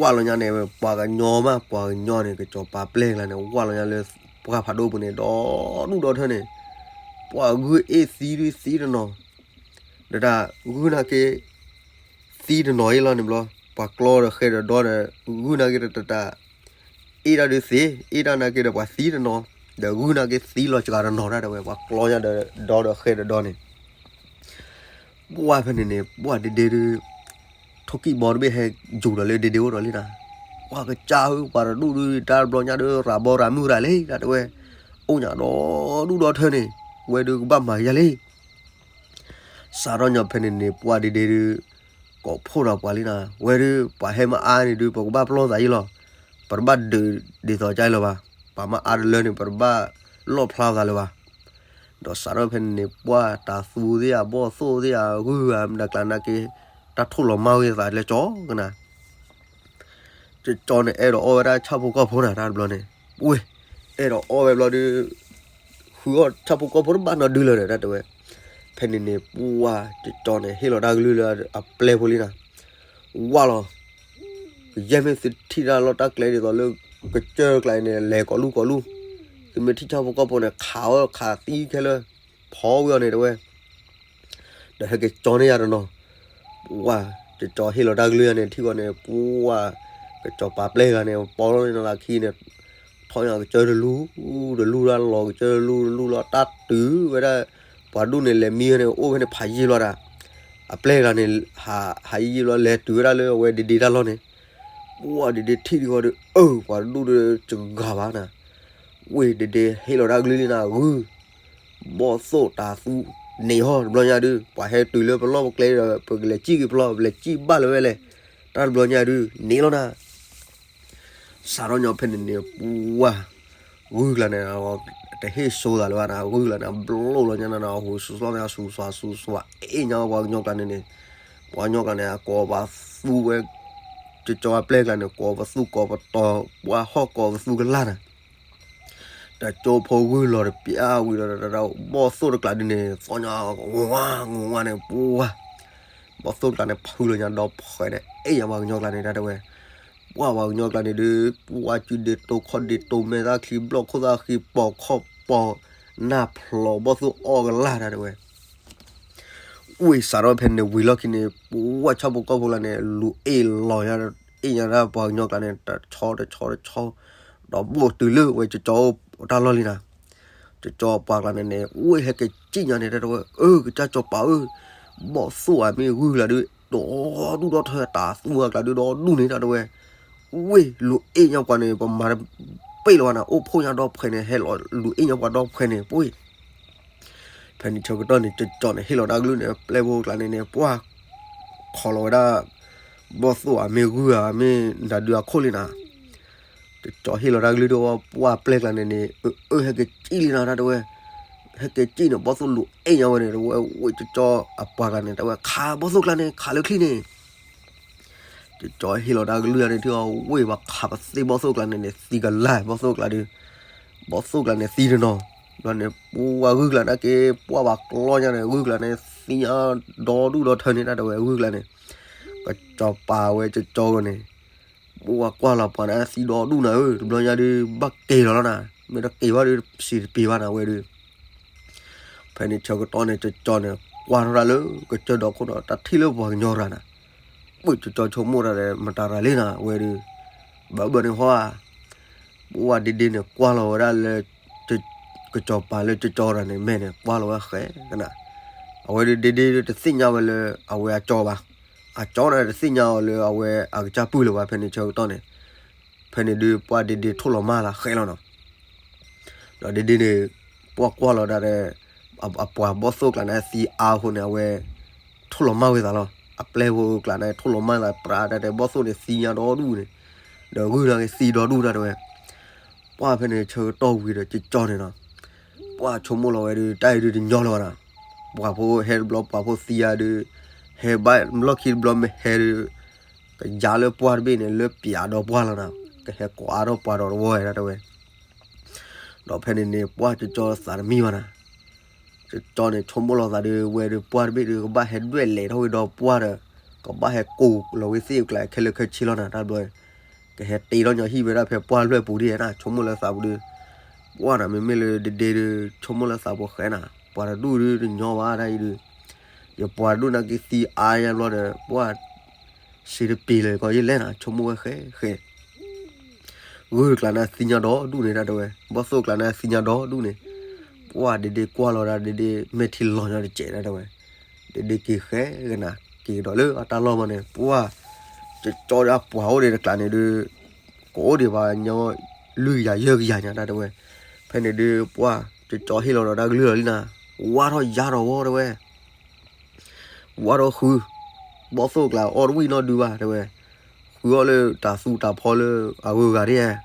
ဝၢ်လီၤညါန့ၣ် ပှၤကညီမး ပှၤကညီန့ၣ် ကစီၤပၤပျဲၢ်ကျါန့ၣ် ဝၢ်လီၤညါလၢပှၢ်ဖးဒိၣ်ပူၤန့ၣ် ဒီဒူၣ်ဒီထၢန့ၣ်, ပှၢ်ဂုၢ်အ့ၣ်သံဒုးသံတနီၤ, ဒီးတၢ်ဂုၢ်နာ်က့ သံတနီၤအံၤလီၤန့ၣ်ဘျီ, ပှၤကျီဒီးဃဲဒီးဒီဒီး ဂုၢ်နာ်က့တတး အ့ၣ်တၢ်ဒုးသ့, အ့ၣ်တၢ်နာ်က့ဒီးပှၤသံတနီၤ, ဒီးဂုၢ်နာ်က့သံလီၤစှၤတနီၤတၢ်တဲဝဲ ပှၤကျီညါဒီးဒီဒီးဃဲဒီးဒီန့ၣ် ပှၢ်ဖဲန့ၣ်န့ၣ် ပှၢ်ဒ့ဒ့ဒုး ထိၣ်ကံၢ်ဘီတဘ့ၣ်ဟဲယူၤဒီးလၢဒ့ဒ့အိၣ်ဒီးလံနၤ, ပှၢ်ကစၢ်ဧၢ ပှၤတဒူၣ်ဒုး တၢ်တဘျီညါဒုး ရၤဘီရၤမုၢ်ရၤလံ တၢ်တဲဝဲ, အိၣ်ညါဒီဒူၣ်ဒီထၢန့ၣ်, ဝဲဒုးကဘၣ်မၤယၤလံ စးထီၣ်ညီဖဲန့ၣ်န့ၣ် ပှၢ်ဒ့ဒ့ဒုး ကိးဖှိၣ်ဒီးပှၤလံနၤ, ဝဲဒုး ပှၤဟဲမၤအါန့ၣ်ဒုး ပကဘၣ်ပလီၢ်သးယံလီၤ, ပတဘၣ်ဒုးဒ်သိးကါအံၤလၢၤဘၣ်, ပှၤမၤအါတလၢန့ၣ် ပတဘၣ်လီၣ်ဖျါသးလၢၤဘၣ်, ဒီးစးထီၣ်ဖဲန့ၣ်န့ၣ် ပှၢ်တၤသူသ့ၣ်ဧါ ဘီၣ်သိၣ်သ့ၣ်ဧါ ဂုၢ်ဧါ မတၤကျါနာ်က့ တၢ်ထိၣ်လီၤမၢ်ဝဲသးလၢကၠီကနၤ ကၠီန့ၣ် အဲၣ်ဒိးအီၣ်ဝဲဒၣ်ဆၣ်ဖိကီၢ်ဖိနၤ တၢ်တဘျီန့ၣ်, ဝ့ၢ်, အဲၣ်ဒိးအီၣ်ဝဲဘျီဒုး ဃုအီၣ်ဆၣ်ဖိကီၢ်ဖိတဘၣ်နီတဒုလၢၤဒီး တၢ်တဲဝဲ, ဖဲန့ၣ်န့ၣ် ပှၢ်ကၠီန့ၣ် ဟ့ၣ်လီၤတၢ်ကလုၢ်လၢအပျဲၢ်ဖိလံနၤ, ဝၢ်လီၤ, ကယဲၢ်မ့ၢ်သုထံၣ်တၢ်လီၢ်တၢ်ကျဲဒ်သိးလၢ ကစၢၢ်ကျါန့ၣ် လဲၤကိးလူၢ်ကိးလူၢ်, သုမ့ၢ်ထံၣ်ဆၣ်ဖိကီၢ်ဖိန့ၣ် ခးအီၣ်ခးသံခဲလၢာ်, ဖီဝံၤအီၤန့ၣ်တဲဝဲ ဒီးဟဲက့ၤကၠီန့ၢ်ယၤတနီၤ, ပှၢ်, ကၠီဟ့ၣ်လီၤတၢ်ကလုၢ်ယၤန့ၣ် ထံၣ်ဃီန့ၣ် ပှၢ်, ကၠီပာ်ပျဲၢ်ဂၤန့ၣ် ပီလီၤန့ၣ်လၢခံန့ၣ်, ထီၣ်ညါကစၢၢ်တလူၢ်, တလူၢ်တၢ်လီၤကစၢၢ်တလူၢ်တလူၢ်လီၤ တၢ်တုၤဝဲဒၣ်, ပှၤဒူၣ်န့ၣ်လဲၤမံဝဲန့ၣ် အိၣ်ဖဲန့ၣ်ဖးယံာ်လီၤဒၣ်, အပျဲၢ်ဂၤန့ၣ်, ဟးယံာ်လီၤ လဲၤတုၤဝဲဒၣ်လၢအဝဲဒ့ဒ့တၢ်လီၢ်န့ၣ်, ပှၢ်ဒ့ဒ့ထံၣ်ဒံးဃီဒီး အၢ ပှၤတဒူၣ်ဒီးစဂၤဘၣ်နၤ, ဝ့ၢ်ဒ့ဒ့ဟ့ၣ်လီၤတၢ်ကလုၢ်လံနၤ ဂုၢ် ဘီၣ်သိၣ်တၤသူ န့ၢ်ဟီၣ်တဘျီညါဒုး ပှၤဟဲတုၤလၢပလီၢ်ပကျဲဒီး ပကလဲၤစံၣ်က့ၤပလီၢ် ပလဲၤစံၣ်ဘၣ်လၢၤဝဲလဲၣ်, တၢ်တဘျီညါဒုး န့ၢ်လီၤနၤ, စးထီၣ်ညီဖဲန့ၣ်န့ၣ် ပှၢ်, ဂုၢ်ကျါန့ၣ် တဟ့ၣ်စိသးလၢၤဘၣ်နၤ ဂုၢ်ကျါန့ၣ် ဘျီၣ်လီၤညါနၤ ဟူးစူၤလီၤန့ၣ် အစူၤစွးစူၤစွး အ့ၣ်ညါပှၤကညီကျါန့ၣ်န့ၣ်, ပှၤကညီကျါန့ၣ် အကိးပသူဝဲ ကၠီအပျဲၢ်ကျါန့ၣ် ကိးပသူကိးပတီၤ ပှၢ်ဟီၣ်ကိးပသူကလာ်နၤ တကၠိဖိဂုၢ်လီၤတပျၢ်ဝံၤဒီး ဘီၣ်သိၣ်တကျးဒုးန့ၣ် သီၣ်ညါ ငိၣ်ဝါ ငိၣ်ဝါန့ၣ် ပှၢ်, ဘီၣ်သိၣ်တကျးန့ၣ် ဖုလီၤညါဒီးဖှဲးန့ၣ် အ့ၣ်ညါပှၤကညီကျါန့ၣ် တၢ်တဲဝဲ, ပှၢ်ပှၤကညီကျါန့ၣ်ဒုး ပှၢ်စုဒ့တိခီၣ်ဒ့တိမဲာ်သၣ်ချံ ဘျီၣ်ခိၣ်သၣ်ဃံ ပိာ်ခီၣ်ပိာ် နၢ်ဖျိး ဘီၣ်သိၣ်အီၣ်ကလာ် တၢ်တဲဝဲ ဝ့ၢ်စးထီၣ်ဖဲန့ၣ်ဝံၤလီၢ်ခံန့ၣ် ပှၢ်ဆၣ်ဖိကီၢ်ဖိလၢန့ၣ် လူၤအ့ၣ်လီၤညါ အ့ၣ်ညါဒၣ်ပှၤကညီကျါန့ၣ် တဆီတဆီတဆီ ဒီးဘိၣ်တုၤလၢဝဲကၠီကၠီအိၣ်တၢ်လီၢ်လံနၤ, ကၠီကၠီပှၤကျါန့ၣ်န့ၣ် ဝ့ၢ်ဟဲက့ၤစံၣ်ညါန့ၣ် တၢ်တဲဝဲ အၢ ကစၢ်ကၠီပၤဧၢ, ဘီၣ်သိၣ်အမ့ၢ်ဂုၢ်ကျါဒုး ဒီဒူၣ်ဒီထၢ တၤသူအကျါဒုး ဒီဒူၣ်န့ၣ် တၢ်တဲဝဲ ဝ့ၢ်လူၤအ့ၣ်ညါပှၤန့ၣ် ပမၤတပ့ၢ်လၢၤဘၣ်နၤ အိၣ်ဖှိၣ်ညါဒီဖှဲးန့ၣ် ဟဲလီၤလူၤအ့ၣ်ညါပှၤဒီဖှဲးန့ၣ် ပှၢ် ဖဲန့ၣ်ဆၢကတီၢ်န့ၣ် ကၠီကၠီန့ၣ် ဟ့ၣ်လီၤတၢ်ကလုၢ်န့ၣ် ပျဲၢ်ဖိကျါန့ၣ်န့ၣ် ပှၢ် ခိးလီၤဝဲဒၣ် ဘီၣ်သိၣ်အမ့ၢ်ဂုၢ်ဧါ မ့ၢ်နဒုးအခိၣ်လံနၤ, ကၠီကၠီဟ့ၣ်လီၤတၢ်ကလုၢ်ဒီးပှၢ်ပျဲၢ်ကျါန့ၣ်န့ၣ် အၢ အၢ ဟဲက့ၤစံၣ်လံနၤ တၢ်တဲဝဲ, ဟဲက့ၤစံၣ်န့ၣ် ဘီၣ်သိၣ်လူၤအ့ၣ်ညါဝဲန့ၣ် တဝဲ ဝ့ၢ်ကၠီကၠီအပှၤကျါန့ၣ် တဝဲ ခးဘီၣ်သိၣ်ကျါန့ၣ် ခးလၢချံန့ၣ် ကၠီကၠီဟ့ၣ်လီၤတၢ်ကလုၢ်ယၤန့ၣ် ထံၣ်အီၤဝ့ၢ်ပှၤခးပသ့ဘီၣ်သိၣ်ကျါန့ၣ်န့ၣ် သံကလၢ်ဘီၣ်သိၣ်ကျါဒုး, ဘီၣ်သိၣ်ကျါန့ၣ်သံတနီၤ, ဘျီန့ၣ် ပှၢ်ဂုၢ်ကျါန့ၣ်က့ ပှၢ်ပှၤကျီညါန့ၣ် ဂုၢ်ကျါန့ၣ် သံညါဒီဒူၣ်ဒီထၢန့ၣ် တၢ်တဲဝဲဂုၢ်ကျါန့ၣ်, ကၠီပာ်ဝဲကၠီကၠီဂီၢ်န့ၣ်, ပှၢ်ကွၢ်လီၤပှၤန့ၣ် သံဒီဒူၣ်နၤဧၢ တဘျီညါဒုး ဘၣ်က့ၤလီၤလီၤနၤ, မ့ၢ်တက့ၤဘၣ်ဒုး စံးတပ့ၤဘၣ်နၤဝဲဒုး ဖဲန့ၣ်ဆၢကတီၢ်န့ၣ် ကၠီကၠီန့ၣ် ကွၢ်ထီၣ်တၢ်လၢကစၢၢ်ဒီခိၣ်ဒီး တၢ်ထံၣ်လၢပှၤကညီရၤနၤ, ပှၢ်ကၠီကၠီဆိကမိၣ်တၢ်ဒီး မတၤရၤလံနၤဝဲဒုး, ဘၣ်ဘၣ်န့ၣ်ဟီဧါ, ပှၢ်ဒ့ဒ့န့ၣ် ကွၢ်လီၤဝဲဒၣ်လၢ ကစၢၢ်ပၤလၢကၠီကၠီရၤန့ၣ် မဲာ်န့ၣ် ကွၢ်လီၤဝဲဃဲကနၤ, အဝဲဒုးဒ့ဒ့ဒုးတသ့ၣ်ညါဝဲလၢအဝဲအကၠီဘၣ်, အကၠီန့ၣ်တသ့ၣ်ညါအီၤလၢအဝဲအကစၢ်ပုၢ်လၢၤဘၣ် ဖဲန့ၣ်ဆၢကတီၢ်န့ၣ်, ဖဲန့ၣ်ဒုးပှၢ်ဒ့ဒ့ထိၣ်လီၤမၢ်သးဃဲလီၤနီၤ. ဒီးဒ့ဒ့န့ၣ် ပှၢ်ကွၢ်လီၤဒၣ်ဒီး အပှၤဘီၣ်သိၣ်ကျါန့ၣ်သံအါအဃိန့ၣ် အဝဲထိၣ်လီၤမၢ်ဝဲသးလီၤ. အပျဲၢ်ဖိကျါန့ၣ်ထိၣ်လီၤမၢ်သး ပြးတၢ်တဲဘီၣ်သိၣ်န့ၣ်သံညါဒီဒူၣ်န့ၣ်, ဒီးဂုၢ်လၢကသံဒီဒူၣ်တၢ်တဲဝဲ. ပှၢ်ဖဲန့ၣ်ဆၢကတီၢ်ဝံၤဒီးကၠီကၠီန့ၣ်နီၤ, ပှၢ်ဆိကမိၣ်လီၤဝဲဒုး တၢ်အံၤဒုးတညီလၢၤဘၣ်နီၤ. ပှၤဖိဟဲတဘျီ ပှၤဖိသံယါဒုး, ဟဲဘၣ်လီၢ်ခံတဘျီမ့ၢ်ဟဲဒုး ကယါလၢပှၢ်တဘ့ၣ်န့ၣ် လၢပျးဒီးပှၢ်လီၤနီၤ, ကဟဲကိးအါထီၣ်ပှၤဒီးတဝီဝဲဒၣ်တဲဝဲ. ဒီးဖဲန့ၣ်န့ၣ် ပှၢ်ကၠီကၠီသးတမံဘၣ်နီၤ. ကၠီကၠီန့ၣ်ဆိကမိၣ်လီၤသးဒုး ဝဲဒုးပှၢ်တဘ့ၣ်ဒုး ကဘၣ်ဟဲဒွဲၣ်လဲၤထီၣ်ဝဲဒီးပှၢ်ဒီး ကဘၣ်ဟဲကိးလီၤဝဲသ့ၣ်အကျါခဲလၢာ်ခဲဆ့လီၤနီၤ တၢ်ဘျီ ကဟဲတ့ထီၣ်ညီဟံၣ်ဝဲဒၣ်ဖဲပှၢ်လွဲၢ်ပူၤဒ်နီၤ ဆိကမိၣ်လၢသးပူၤဒုး. ပှၢ်နီၤ မ့မ့ၢ်လၢဒ့ဒ့ဒုး ဆိကမိၣ်လၢသးပူၤဃဲနီၤ ပှၤတဒူၣ်ဒုးတညီဘၣ်တၢ်အံၤဒုး, ယပှၤတဒူၣ်န့ၣ်က့သံအါယါဘျီဒီး ပှၢ် စံးတပ့ၤလၢၤကီးယလဲၣ်နီၤ ဆိကမိၣ်ဝဲဃဲဃဲ ဂုၢ်ကျါန့ၣ်သံညါဒီဒူၣ်န့ၣ် တၢ်တဲဝဲ ဘီၣ်သိၣ်ကျါန့ၣ်သံညါဒီဒူၣ်န့ၣ်, ပှၢ်ဒ့ဒ့ကွၢ်လီၤဒၣ်ဒ့ဒ့မဲာ်ထံလီၤညီတစဲး တၢ်တဲဝဲ. ဒ့ဒ့က့ၤဃဲကနၤ က့ၤကဒီးလၢအတၢ်လီၢ်ဘီန့ၣ် ပှၢ် ကၠီကၠီဒီးအပှၤအိၣ်ဒံးတကျါန့ၣ်ဒုး ကအိၣ်ဒံးပှၤကညီ လွံၢ်ကယၤယဲၢ်ကယၤညါ တၢ်တဲဝဲ. ဖဲန့ၣ်ဒုးပှၢ် ကၠီကၠီဟ့ၣ်လီၤဒီးတၢ်ကလုၢ်လီၤလံနီၤ, ဝါထီၣ်ယါထီၣ်ဝဲ တၢ်တဲဝဲ ဝါထီၣ်ဃု, ဘီၣ်သိၣ်ကျါအီၣ်တဝံၣ်နီတဒုဘၣ် တဲဝဲ, ဃုအီၣ်လၢတၤသူတၤဖီလၢအဂုၤအဂၤဒ်,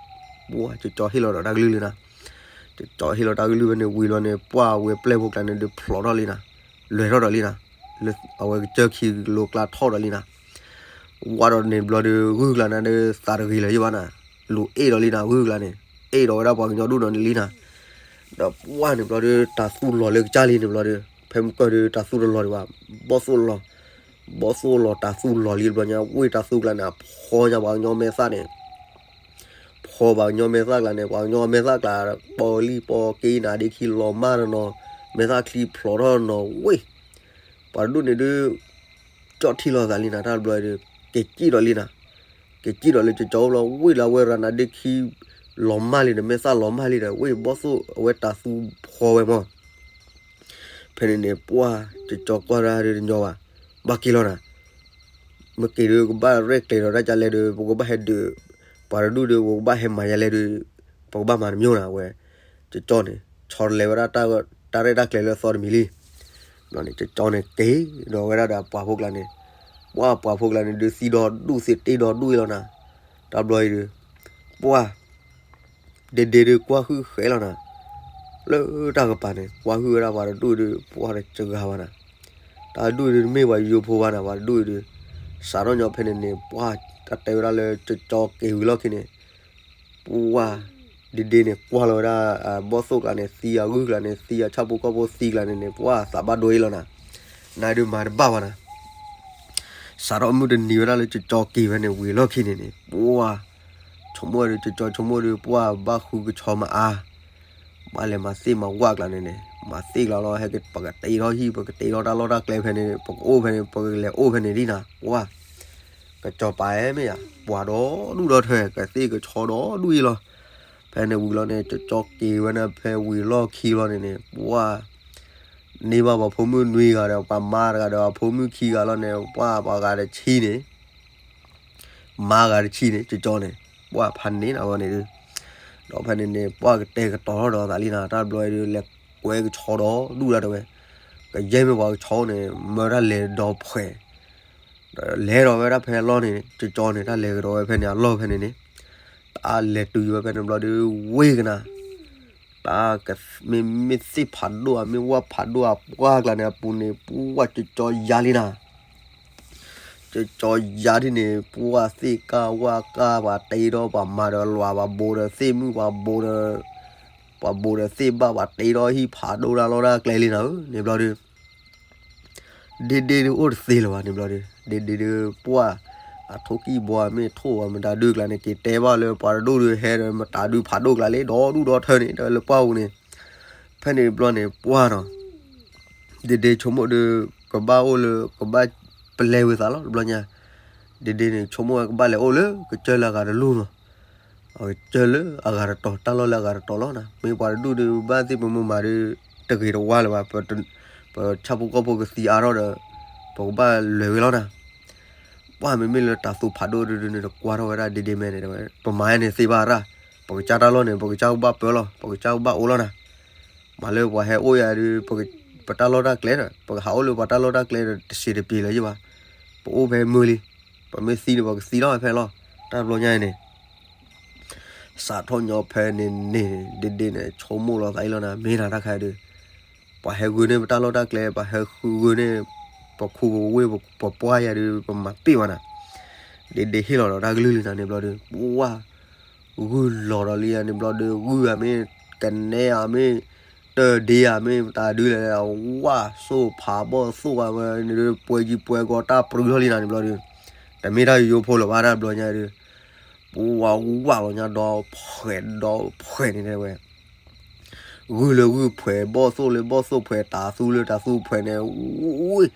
ပှၢ် ကၠီကၠီဟ့ၣ်လီၤဒီးတၢ်ကလုၢ်လံနီၤ, ကၠီကၠီဟ့ၣ်လီၤတၢ်ကလုၢ်ဖဲန့ၣ်ဝံၤလီၤန့ၣ် ပှၢ်ဝဲပျဲၢ်ဖိကျါန့ၣ်ဒုးဖျိးထီၣ်လံနီၤ, လဲၤထီၣ်ဒီးလံနီၤ, လၢအဝဲကစၢၢ်ခံကလိကျါထီၣ်ဒီးလံနီၤ, ဝါဒီးန့ၣ်ဘျီဒုး ဂုၢ်ကျါန့ၣ်ဒုးသးတဂ့ၤလၢၤယဘၣ်နီၤ, လူၤအ့ၣ်ဒီးလံနီၤ ဂုၢ်ကျါန့ၣ်, အ့ၣ်ဒီးဝဲဒၣ်ပှၤကညီဒူၣ်နီၤန့ၣ်လံနီၤ ဒီးပှၢ်န့ၣ်ဘျီဒီး တၤသူလီၤလၢကစၢ်လံန့ၣ်ဘျီဒီး ဖဲမုၢ်ကၢၢ်ဒီးတၤသူတလီၤဒံးဘၣ်, ဘီၣ်သိၣ်လီၤ, ဘီၣ်သိၣ်လီၤတၤသူလီၤလံတဘျီညါ ဝ့ၢ်တၤသူကျါန့ၣ် ဖီညါပှၤကညီမဲာ်သၣ်န့ၣ်, ဖီပှၤကညီမဲာ်သၣ်ကျါန့ၣ် ပှၤကညီမဲာ်သၣ်ကျါ ပီလံပီက့နၤဒ့ခံလီၤမၢ်တနီၤ, မဲာ်သၣ်ချံဖျိးထီၣ်နီၤဝ့ၢ်, ပှၤတဒူၣ်န့ၣ်ဒုး ကၠီၣ်ထံၣ်လီၤသးလံနီၤ တၢ်တဘျီဒီး က့ၤစံၣ်ဒီးလံနီၤ, က့ၤစံၣ်ဒီးလၢကၠီကၠီအိၣ်ဘျီ ဝ့ၢ်လၢအဝဲရၤနၤဒ့ခံ လီၤမၢ်လံဒီး မဲာ်သၣ်လီၤမၢ်လံဒီး ဝ့ၢ်ဘီၣ်သိၣ်အဝဲတၤသူဖီဝဲမၢ်, ဖဲန့ၣ်န့ၣ် ပှၢ်ကၠီကၠီကွၢ်ဒၣ်ဒုးတညီဘၣ်, ဘၣ်က့ၤလီၤနီၤ, မ့ၢ်က့ၤဒုးကဘၣ်ရဲၣ်ကျဲၤဒီးတၢ်ကလဲၣ်ဒုး ပကဘၣ်ဟဲဒုး, ပှၤတဒူၣ်ဒုး ပကဘၣ်ဟဲမၤယလဲၣ်ဒုး, ပကဘၣ်မၤတမံၤနီၤ အဝဲ, ကၠီကၠီန့ၣ် ဆီတလဲဝဲဒၣ် တၢ်ရဲၣ်တၢ်ကျဲၤလၢအသီတမံၤလံ, ဘျီန့ၣ် ကၠီကၠီန့ၣ်က့ၤဒီးဝဲဒၣ်ဒီးပှၤဖိကျါန့ၣ်, ပှၢ်ပှၤဖိကျါန့ၣ်ဒုးသံဒီဒူၣ်သ့တ့ဒီဒူၣ်အံၤလီၤနီၤ, တၢ်ဘျီအံၤဒုး, ပှၢ် ဒ့ဒ့ဒုးကွၢ်ဟုၣ်ဃဲလီၤနီၤ, လၢတၢ်ကပၤန့ၣ် ကွၢ်ဟုၣ်ဝဲဒၣ်ပှၤတဒူၣ်ဒုး ပှၢ်တစှၤဘၣ်နီၤ, တၢ်တဒူၣ်ဒုးတမ့ၢ်ပှၤယိယိဖိဘၣ်နီၤ ပှၤတဒူၣ်အံၤဒုး, စးထီၣ်ညီဖဲန့ၣ်န့ၣ် ပှၢ်တၢ်တဲဝဲဒၣ်လၢကၠီကၠီက့ၤဝံၤလီၢ်ခံန့ၣ်, ပှၢ် ဒ့ဒ့န့ၣ် ကွၢ်လီၤဝဲဒၣ် ဘီၣ်သိၣ်ကျါန့ၣ် သံအဂုၢ်ကျါန့ၣ် သံအဆၣ်ဖိကီၢ်ဖိသံကျါန့ၣ်န့ၣ် ပှၢ်သးဘၣ်ဒိအံၤလီၤနီၤ, နဒုးမၤတဘၣ်ဘၣ်နီၤ, စးထီၣ်မုၢ်တနံၤဝဲဒၣ်လၢကၠီကၠီက့ၤဝဲန့ၣ်ဝံၤလီၢ်ခံန့ၣ်န့ၣ် ပှၢ် ဆိကမိၣ်ဝဲဒုး ကၠီကၠီဆိကမိၣ်ဒုး ပှၢ်ဘၣ်ဃုကဆီမၤအါ, ဘၣ်လဲၤမၤသ့ၣ်မၤဝၣ်ကျါန့ၣ်န့ၣ် မၤသ့ၣ်ကျါလီၤ ဟဲက့ၤ ပကတ့ထီၣ်ဟံၣ် ပကတ့ထီၣ်တၢ်လီၢ်တၢ်ကျဲဖဲန့ၣ် ပကအိၣ်ဖဲန့ၣ်ပကလဲၤအိၣ်ဖဲန့ၣ်လံနီၤ ပှၢ် ကစီၤပၤအဲၣ်မ့ၢ်ယၤ ပှၤဒီဒူၣ်ဒီထၢ ကသ့ၣ်ကဆီဒီဒူၣ်အံၤလီၤ, ဖဲန့ၣ်ဝံၤလီၤန့ၣ် ကၠီကၠီက့ၤဝဲန့ၣ် ဖဲဝံၤလီၢ်ခံလီၤန့ၣ်န့ၣ် ပှၢ် န့ၢ်ဘၣ်ပှၤဖိမုၣ်နွံဂၤဒီး ပှၤမါတဂၤဒီး အဖိမုၣ်ခံဂၤလီၤန့ၣ် ပှၢ်ပှၤဂၤတဆံန့ၣ် မါဂၤတဆံန့ၣ် ကၠီကၠီန့ၣ် ပှၢ်ဖးန့ၢ်နၤဝဲန့ၣ်ဒုး, ဒီးဖဲန့ၣ်န့ၣ် ပှၢ်ကတဲာ်ကတီၤထီၣ်ဒီးသးလံနီၤ တၢ်ဘျီဒုး လဲၤကွဲကဆီဒီဒူၣ်ဒၣ်တဲဝဲ, ကယဲၢ်မ့ၢ်ပှၤကဆီန့ၣ် မၢတၢ်လဲၤဒီးဖှဲး ဒီးလဲၤဒီးဝဲဒၣ်ဖဲအလီၢ်န့ၣ် ကၠီကၠီန့ၣ် တၢ်လဲၤကဒီးဝဲဖဲန့ၣ် အလီၢ်ဖဲန့ၣ်န့ၣ်, တၢ်လဲၤတုၤဝဲဖဲန့ၣ်ဘျီဒုး ဝ့ၢ်ကနၤ, တၢ်က မ့ၢ် မ့ၢ်သ့ၣ်ဖးဒိၣ်ဧါ မ့ၢ်ဝၣ်ဖးဒိၣ်ဧါ ပှၢ်ကျါန့ၣ်အပူၤန့ၣ် ပှၢ်ကၠီကၠီယါလံနီၤ, ကၠီကၠီယါဒ်န့ၣ် ပှၢ်သ့ၣ်ကၢ်ဝၣ်ကၢ် ပှၤတ့ဒီးပှၤမၤဒီးလွး ပှၤဘိးဒီးသ့ၣ်မုၣ် ပှၤဘိးဒီး ပှၤဘိးဒီးသ့ၣ်ဘၣ် ပှၤတ့ဒီးဟံၣ်ဖးဒိၣ်တၢ်လီၢ်တၢ်ကျဲလံနီၤဧၢ န့ၣ်ဘျီဒုး ဒ့ဒ့ဒုးအိၣ်တသ့လၢၤဘၣ်န့ၣ်ဘျီဒုး ဒ့ဒ့ဒုးပှၢ် အထိၣ်ကံၢ်ဘီမ့ၢ်ထိၣ်ဝဲမတၤဒုးကျါန့ၣ် က့ၤတဲဘၣ်လၢပှၤတဒူၣ်ဒုးဟဲဒီးမတၤဒုးဖးဒိၣ်ကျါလံ ဒီဒူၣ်ဒီထၢန့ၣ် ဒီးလၢပှၢ်ပူၤန့ၣ် ဖဲန့ၣ်ဘျီန့ၣ် ပှၢ်နီၤ ဒ့ဒ့ဆိကမိၣ်ဒုး ကဘၣ်အိၣ်လၢ ကဘၣ်ပလဲဝဲသးလီၤ တဘျီညါ ဒ့ဒ့န့ၣ် ဆိကမိၣ်ဝဲကဘၣ်လဲၤအိၣ်လၢကစၢၢ်လၢအဂၤတလူၢ်နီၤ အကစၢၢ်လၢအဂၤတတီၤ တၢ်လီၢ်လၢအဂၤတတီၤလီၤနီၤ မ့ၢ်ပှၤတဒူၣ်ဒုးဘၣ်သ့ၣ်ပမုၢ်မၤဒုး တဂ့ၤတဝါလၢၤဘၣ် ပဆၣ်ဖိကီၢ်ဖိကသံအါထီၣ်ဒီး ပကဘၣ်လဲၤဝဲလီၤနီၤ ပှၢ်မ့မ့ၢ်လၢတၢ်သူဖးဒိၣ်ဒုဒုန့ၣ် တကွၢ်ထီၣ်ဝဲဒၣ်ဒ့ဒ့မဲန့ၣ် ပမၤယါန့ၣ်သ့ဘၣ်ရၣ်, ပကစၢ်တၢ်လီၢ်န့ၣ် ပကစၢ်ကဘၣ်ပၢလီၤ, ပကစၢ်ကဘၣ်အိၣ်လီၤနၤ. မၤလၢပှၤဟဲအိၣ်ယၤဒု ပတၢ်လီၢ်တၢ်ကျဲဒီး ပကဟးအိၣ်လၢပှၤတၢ်လီၢ်တၢ်ကျဲဒီး တစံးတပျ့ၤလၢၤယဘၣ်. ပအိၣ်ဖဲမုာ်လံ, ပမ့ၢ်သံန့ၣ် ပကသံလီၤဖဲလီၤ. တၢ်ဘျီညါအံၤန့ၣ် စးထီၣ်ညီဖဲန့ၣ်န့ၣ် ဒ့ဒ့န့ၣ် ဆိကမိၣ်လီၤသးအံၤလီၤနၤ, မ့ၢ်နၤတၢ်ခါဒု ပှၤဟဲဂုာ်န့ၢ်ပတၢ်လီၢ်တၢ်ကျဲ, ပှၤဟဲဂုာ်န့ၢ် ပခူပဝ့ၢ် ပပှၢ်ယၤဒု ပမၤပ့ၢ်ဘၣ်နၤ. ဒ့ဒ့ဟ့ၣ်လီၤဒီးတၢ်ကလုၢ်လံနၤန့ၣ်ဘျီဒု ပှၢ် ဂုၢ်လီၤဒီးလံယၤန့ၣ်ဘျီဒု ဂုၢ်ဧါမ့ၢ် ကနဲဧါမ့ၢ် တၢၢ်ဒ့ဧါမ့ၢ် တၢ်ဒုလဲၣ် ဝၣ်စိၣ်ဖးဘီၣ်သိၣ်ဝဲန့ၣ်ဒု ပှဲၤကံပှဲၤကီတၢ်ပြူၤထီၣ်လံနၤန့ၣ်ဘျီဒု တမ့ၢ်တၢ်ယိယိဖိလၢၤဘၣ်တၢ်ဘျီညါဒု ပှၢ်ဝၣ်လီၤညါဒီဖှဲးဒီဖှဲးန့ၣ်တဲဝဲ ဂုၢ်လၢဂုၢ်ဖှဲး ဘီၣ်သိၣ်လၢဘီၣ်သိၣ်ဖှဲး တၤသူလၢတၤသူဖှဲးန့ၣ် ဝ့ၢ်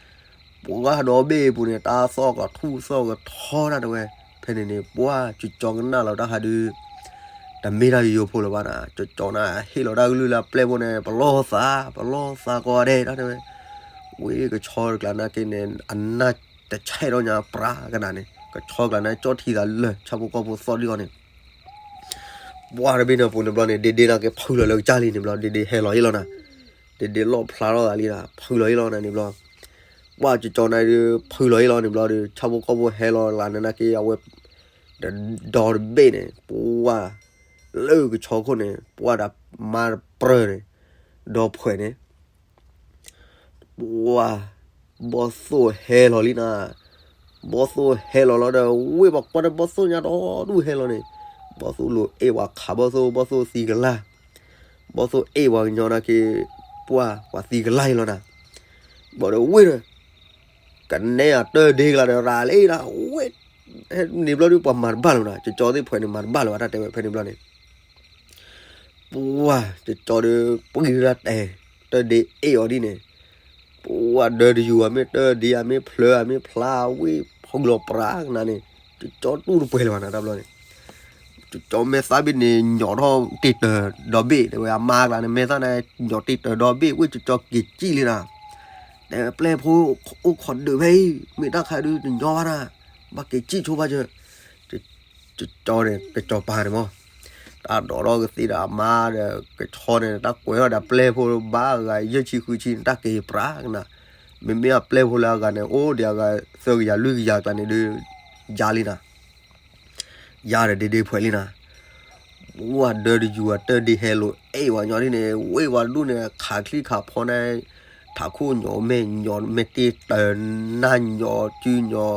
ပှၢ်ဒီဘ့ၣ်အပူၤန့ၣ် တၢ်သီၣ်ကထူၣ်သီၣ်ကထီတၢ်တဲဝဲ ဖဲန့ၣ်န့ၣ် ပှၢ်ကၠီကၠီကနၣ်လီၤတၢ်ခါဒု တမ့ၢ်တၢ်ယိယိဖိလၢၤဘၣ်နၤ ကၠီကၠီန့ၣ် ဟ့ၣ်လီၤတၢ်ကလုၢ်လၢအပျဲၢ်ဖိန့ၣ် ပလီၢ်သး ပလီၢ်သးကိးဂၤဒဲးတၢ်တဲဝဲ ဝ့ၢ်ကဆီတကျါနာ်က့န့ၣ် အနၢ်တဆဲးထီၣ်ညါပြးကနၤန့ၣ် ကဆီတကျါန့ၣ် ကၠီထံသးလၢာ် ဆၣ်ဖိကီၢ်ဖိသီၣ်ဒံးအီၤန့ၣ် ပှၢ်တဘ့ၣ်န့ၣ်အပူၤန့ၣ်ဘျီန့ၣ် ဒ့ဒ့နာ်က့ဖုလီၤလၢကစၢ်လံန့ၣ်ဘျီ ဒ့ဒ့ဟဲလီၤအ့ၣ်လီၤနၤ ဒ့ဒ့လီၣ်ဖျါထီၣ်သးလံနၤ ဖုလီၤအ့ၣ်လီၤနၤန့ၣ်ဘျီ ပှၢ်ကၠီကၠီန့ၣ်ဒု ဖုလီၤအ့ၣ်လီၤန့ၣ်ဘျီဒု ဆၣ်ဖိကီၢ်ဖိဟဲလီၤလၢန့ၣ်နာ်က့ အဝဲ ဒီတဘ့ၣ်န့ၣ် ပှၢ် လၢကဆီခိၣ်န့ၣ် ပှၢ်ဒီးမါတပြၢၢ်န့ၣ် ဒီဖှဲးန့ၣ် ပှၢ် ဘီၣ်သိၣ်ဟဲလီၤလံနၤ ဘီၣ်သိၣ်ဟဲလီၤလီၤဒီး ဝ့ၢ်ပှၤကွၢ်ဒီးဘီၣ်သိၣ်ညါဒီဒူၣ်ဟဲလီၤန့ၣ် ဘီၣ်သိၣ်လိာ်အ့ၣ်ပှၤခးဘီၣ်သိၣ် ဘီၣ်သိၣ်သံကလၢ် ဘီၣ်သိၣ်အ့ၣ်ပှၤကညီနာ်က့ ပှၢ်ပှၤသံကလၢ်အံၤလီၤနၤ ဘၣ်ဒီးဝ့ၢ်ဒီး ကနဲအတၢၢ်ဒ့ကလါဒီးရၤလံနၤ ဝ့ၢ် န့ၣ်ဘျီဒုပှၤမၤတဘၣ်လၢၤနၤ ကၠီကၠီသ့ၣ်ဖှဲးန့ၣ်မၤတဘၣ်လၢၤဘၣ်တၢ်တဲဝဲဖဲန့ၣ်ဘျီန့ၣ် ပှၢ် ကၠီကၠီဒီး ပှံၢ်ဒၣ်တဲ တၢၢ်ဒ့အ့ၣ်အီၤဒ်န့ၣ် ပှၢ်ဒၢတယူၤဧါမ့ၢ်တၢၢ်ဒ့ဧါမ့ၢ်ဖျၢၣ်ဧါမ့ၢ်ဖျါဝ့ၢ်ဖီလီၤပြးကနၤန့ၣ် ကၠီကၠီတူၢ်တပှဲၤလၢၤဘၣ်နၤတၢ်ဘျီန့ၣ် ကၠီကၠီမဲာ်သၣ်ဘ့ၣ်န့ၣ် ညီထီၣ်တ့ၢ်တၢၤဒီဘ့ၣ် တဲဝဲအမါကျါန့ၣ် မဲာ်သၣ်န့ၣ် ညီတ့ၢ်တၢၤဒီဘ့ၣ် ဝ့ၢ်ကၠီကၠီက့ၤကံၣ်လံနၤ တဲဝဲပျဲၢ်ဖိအိၣ်ခိးဒုးဖဲအံၤ မ့ၢ်တၢ်ခါဒုးတညီဘၣ်နၤ ဘၣ်က့ၤကံၣ်ဆိဘၣ်ကၠၢ ကၠီန့ၣ် ကၠီပၢ်န့ၣ်မး တၢ်ဒိးထီၣ်ကသ့ဒီးအမါဒီး ကဆီန့ၣ် တၢ်ကွဲးထီၣ်ဒီးပျဲၢ်ဖိဘၣ်ဂၤ ယဲၢ်ဆံဃုဆံန့ၣ် တၢ်က့ၤပြးကနၤ မ့မ့ၢ်အပျဲၢ်ဖိလၢအဂၤန့ၣ် အိၣ်ဒံးအဂၤသၢကယၤလွံၢ်ကယၤကျါန့ၣ်ဒုး ယါလံနၤ ယါဒီးဒ့ဒ့ဖှဲးလံနၤ ဝဲဒၢတယူၤအတၢၢ်ဒ့ဟဲလိာ်အဲၣ်ဝဲညီဒ်န့ၣ် ဝ့ၢ်ဝဲဒူၣ်န့ၣ် ခးချံခးဖီန့ၣ် ထးခိၣ်ညီမဲာ်ညီမဲာ်တ့ၢ်တၢၤ နၢ်ညီစုညီ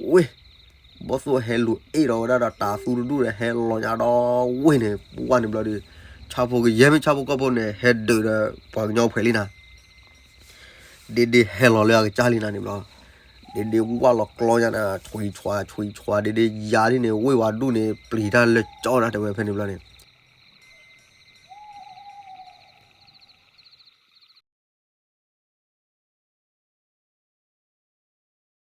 ဝ့ၢ် ဘီၣ်သိၣ်ဟဲလိာ်အဲၣ်ဒီးဝဲဒၣ်ဒီးတၤသူတဒူၣ်ဒီးဟဲလီၤညါဒီးဝ့ၢ်န့ၣ် ပှၢ်န့ၣ်ဘျီဒီး ဆၣ်ဖိကယဲၢ်မ့ၢ်ဆၣ်ဖိကီၢ်ဖိန့ၣ် ဟဲဒုးဒီးပှၤကညီဖှဲးလံနၤ ဒ့ဒ့ဟဲလီၤလၢအကစၢ်လံနၤန့ၣ်ဘျီ ဒ့ဒ့ဝၢ်လီၤကျီညါနၤ ဆွံဆွါဆွံဆွါ ဒ့ဒ့ယါဒ်န့ၣ် ဝ့ၢ်ဝဲဒူၣ်န့ၣ် ပျံၤတၢ်လၢကၠီနၤတဲဝဲဖဲန့ၣ်ဘျီန့ၣ်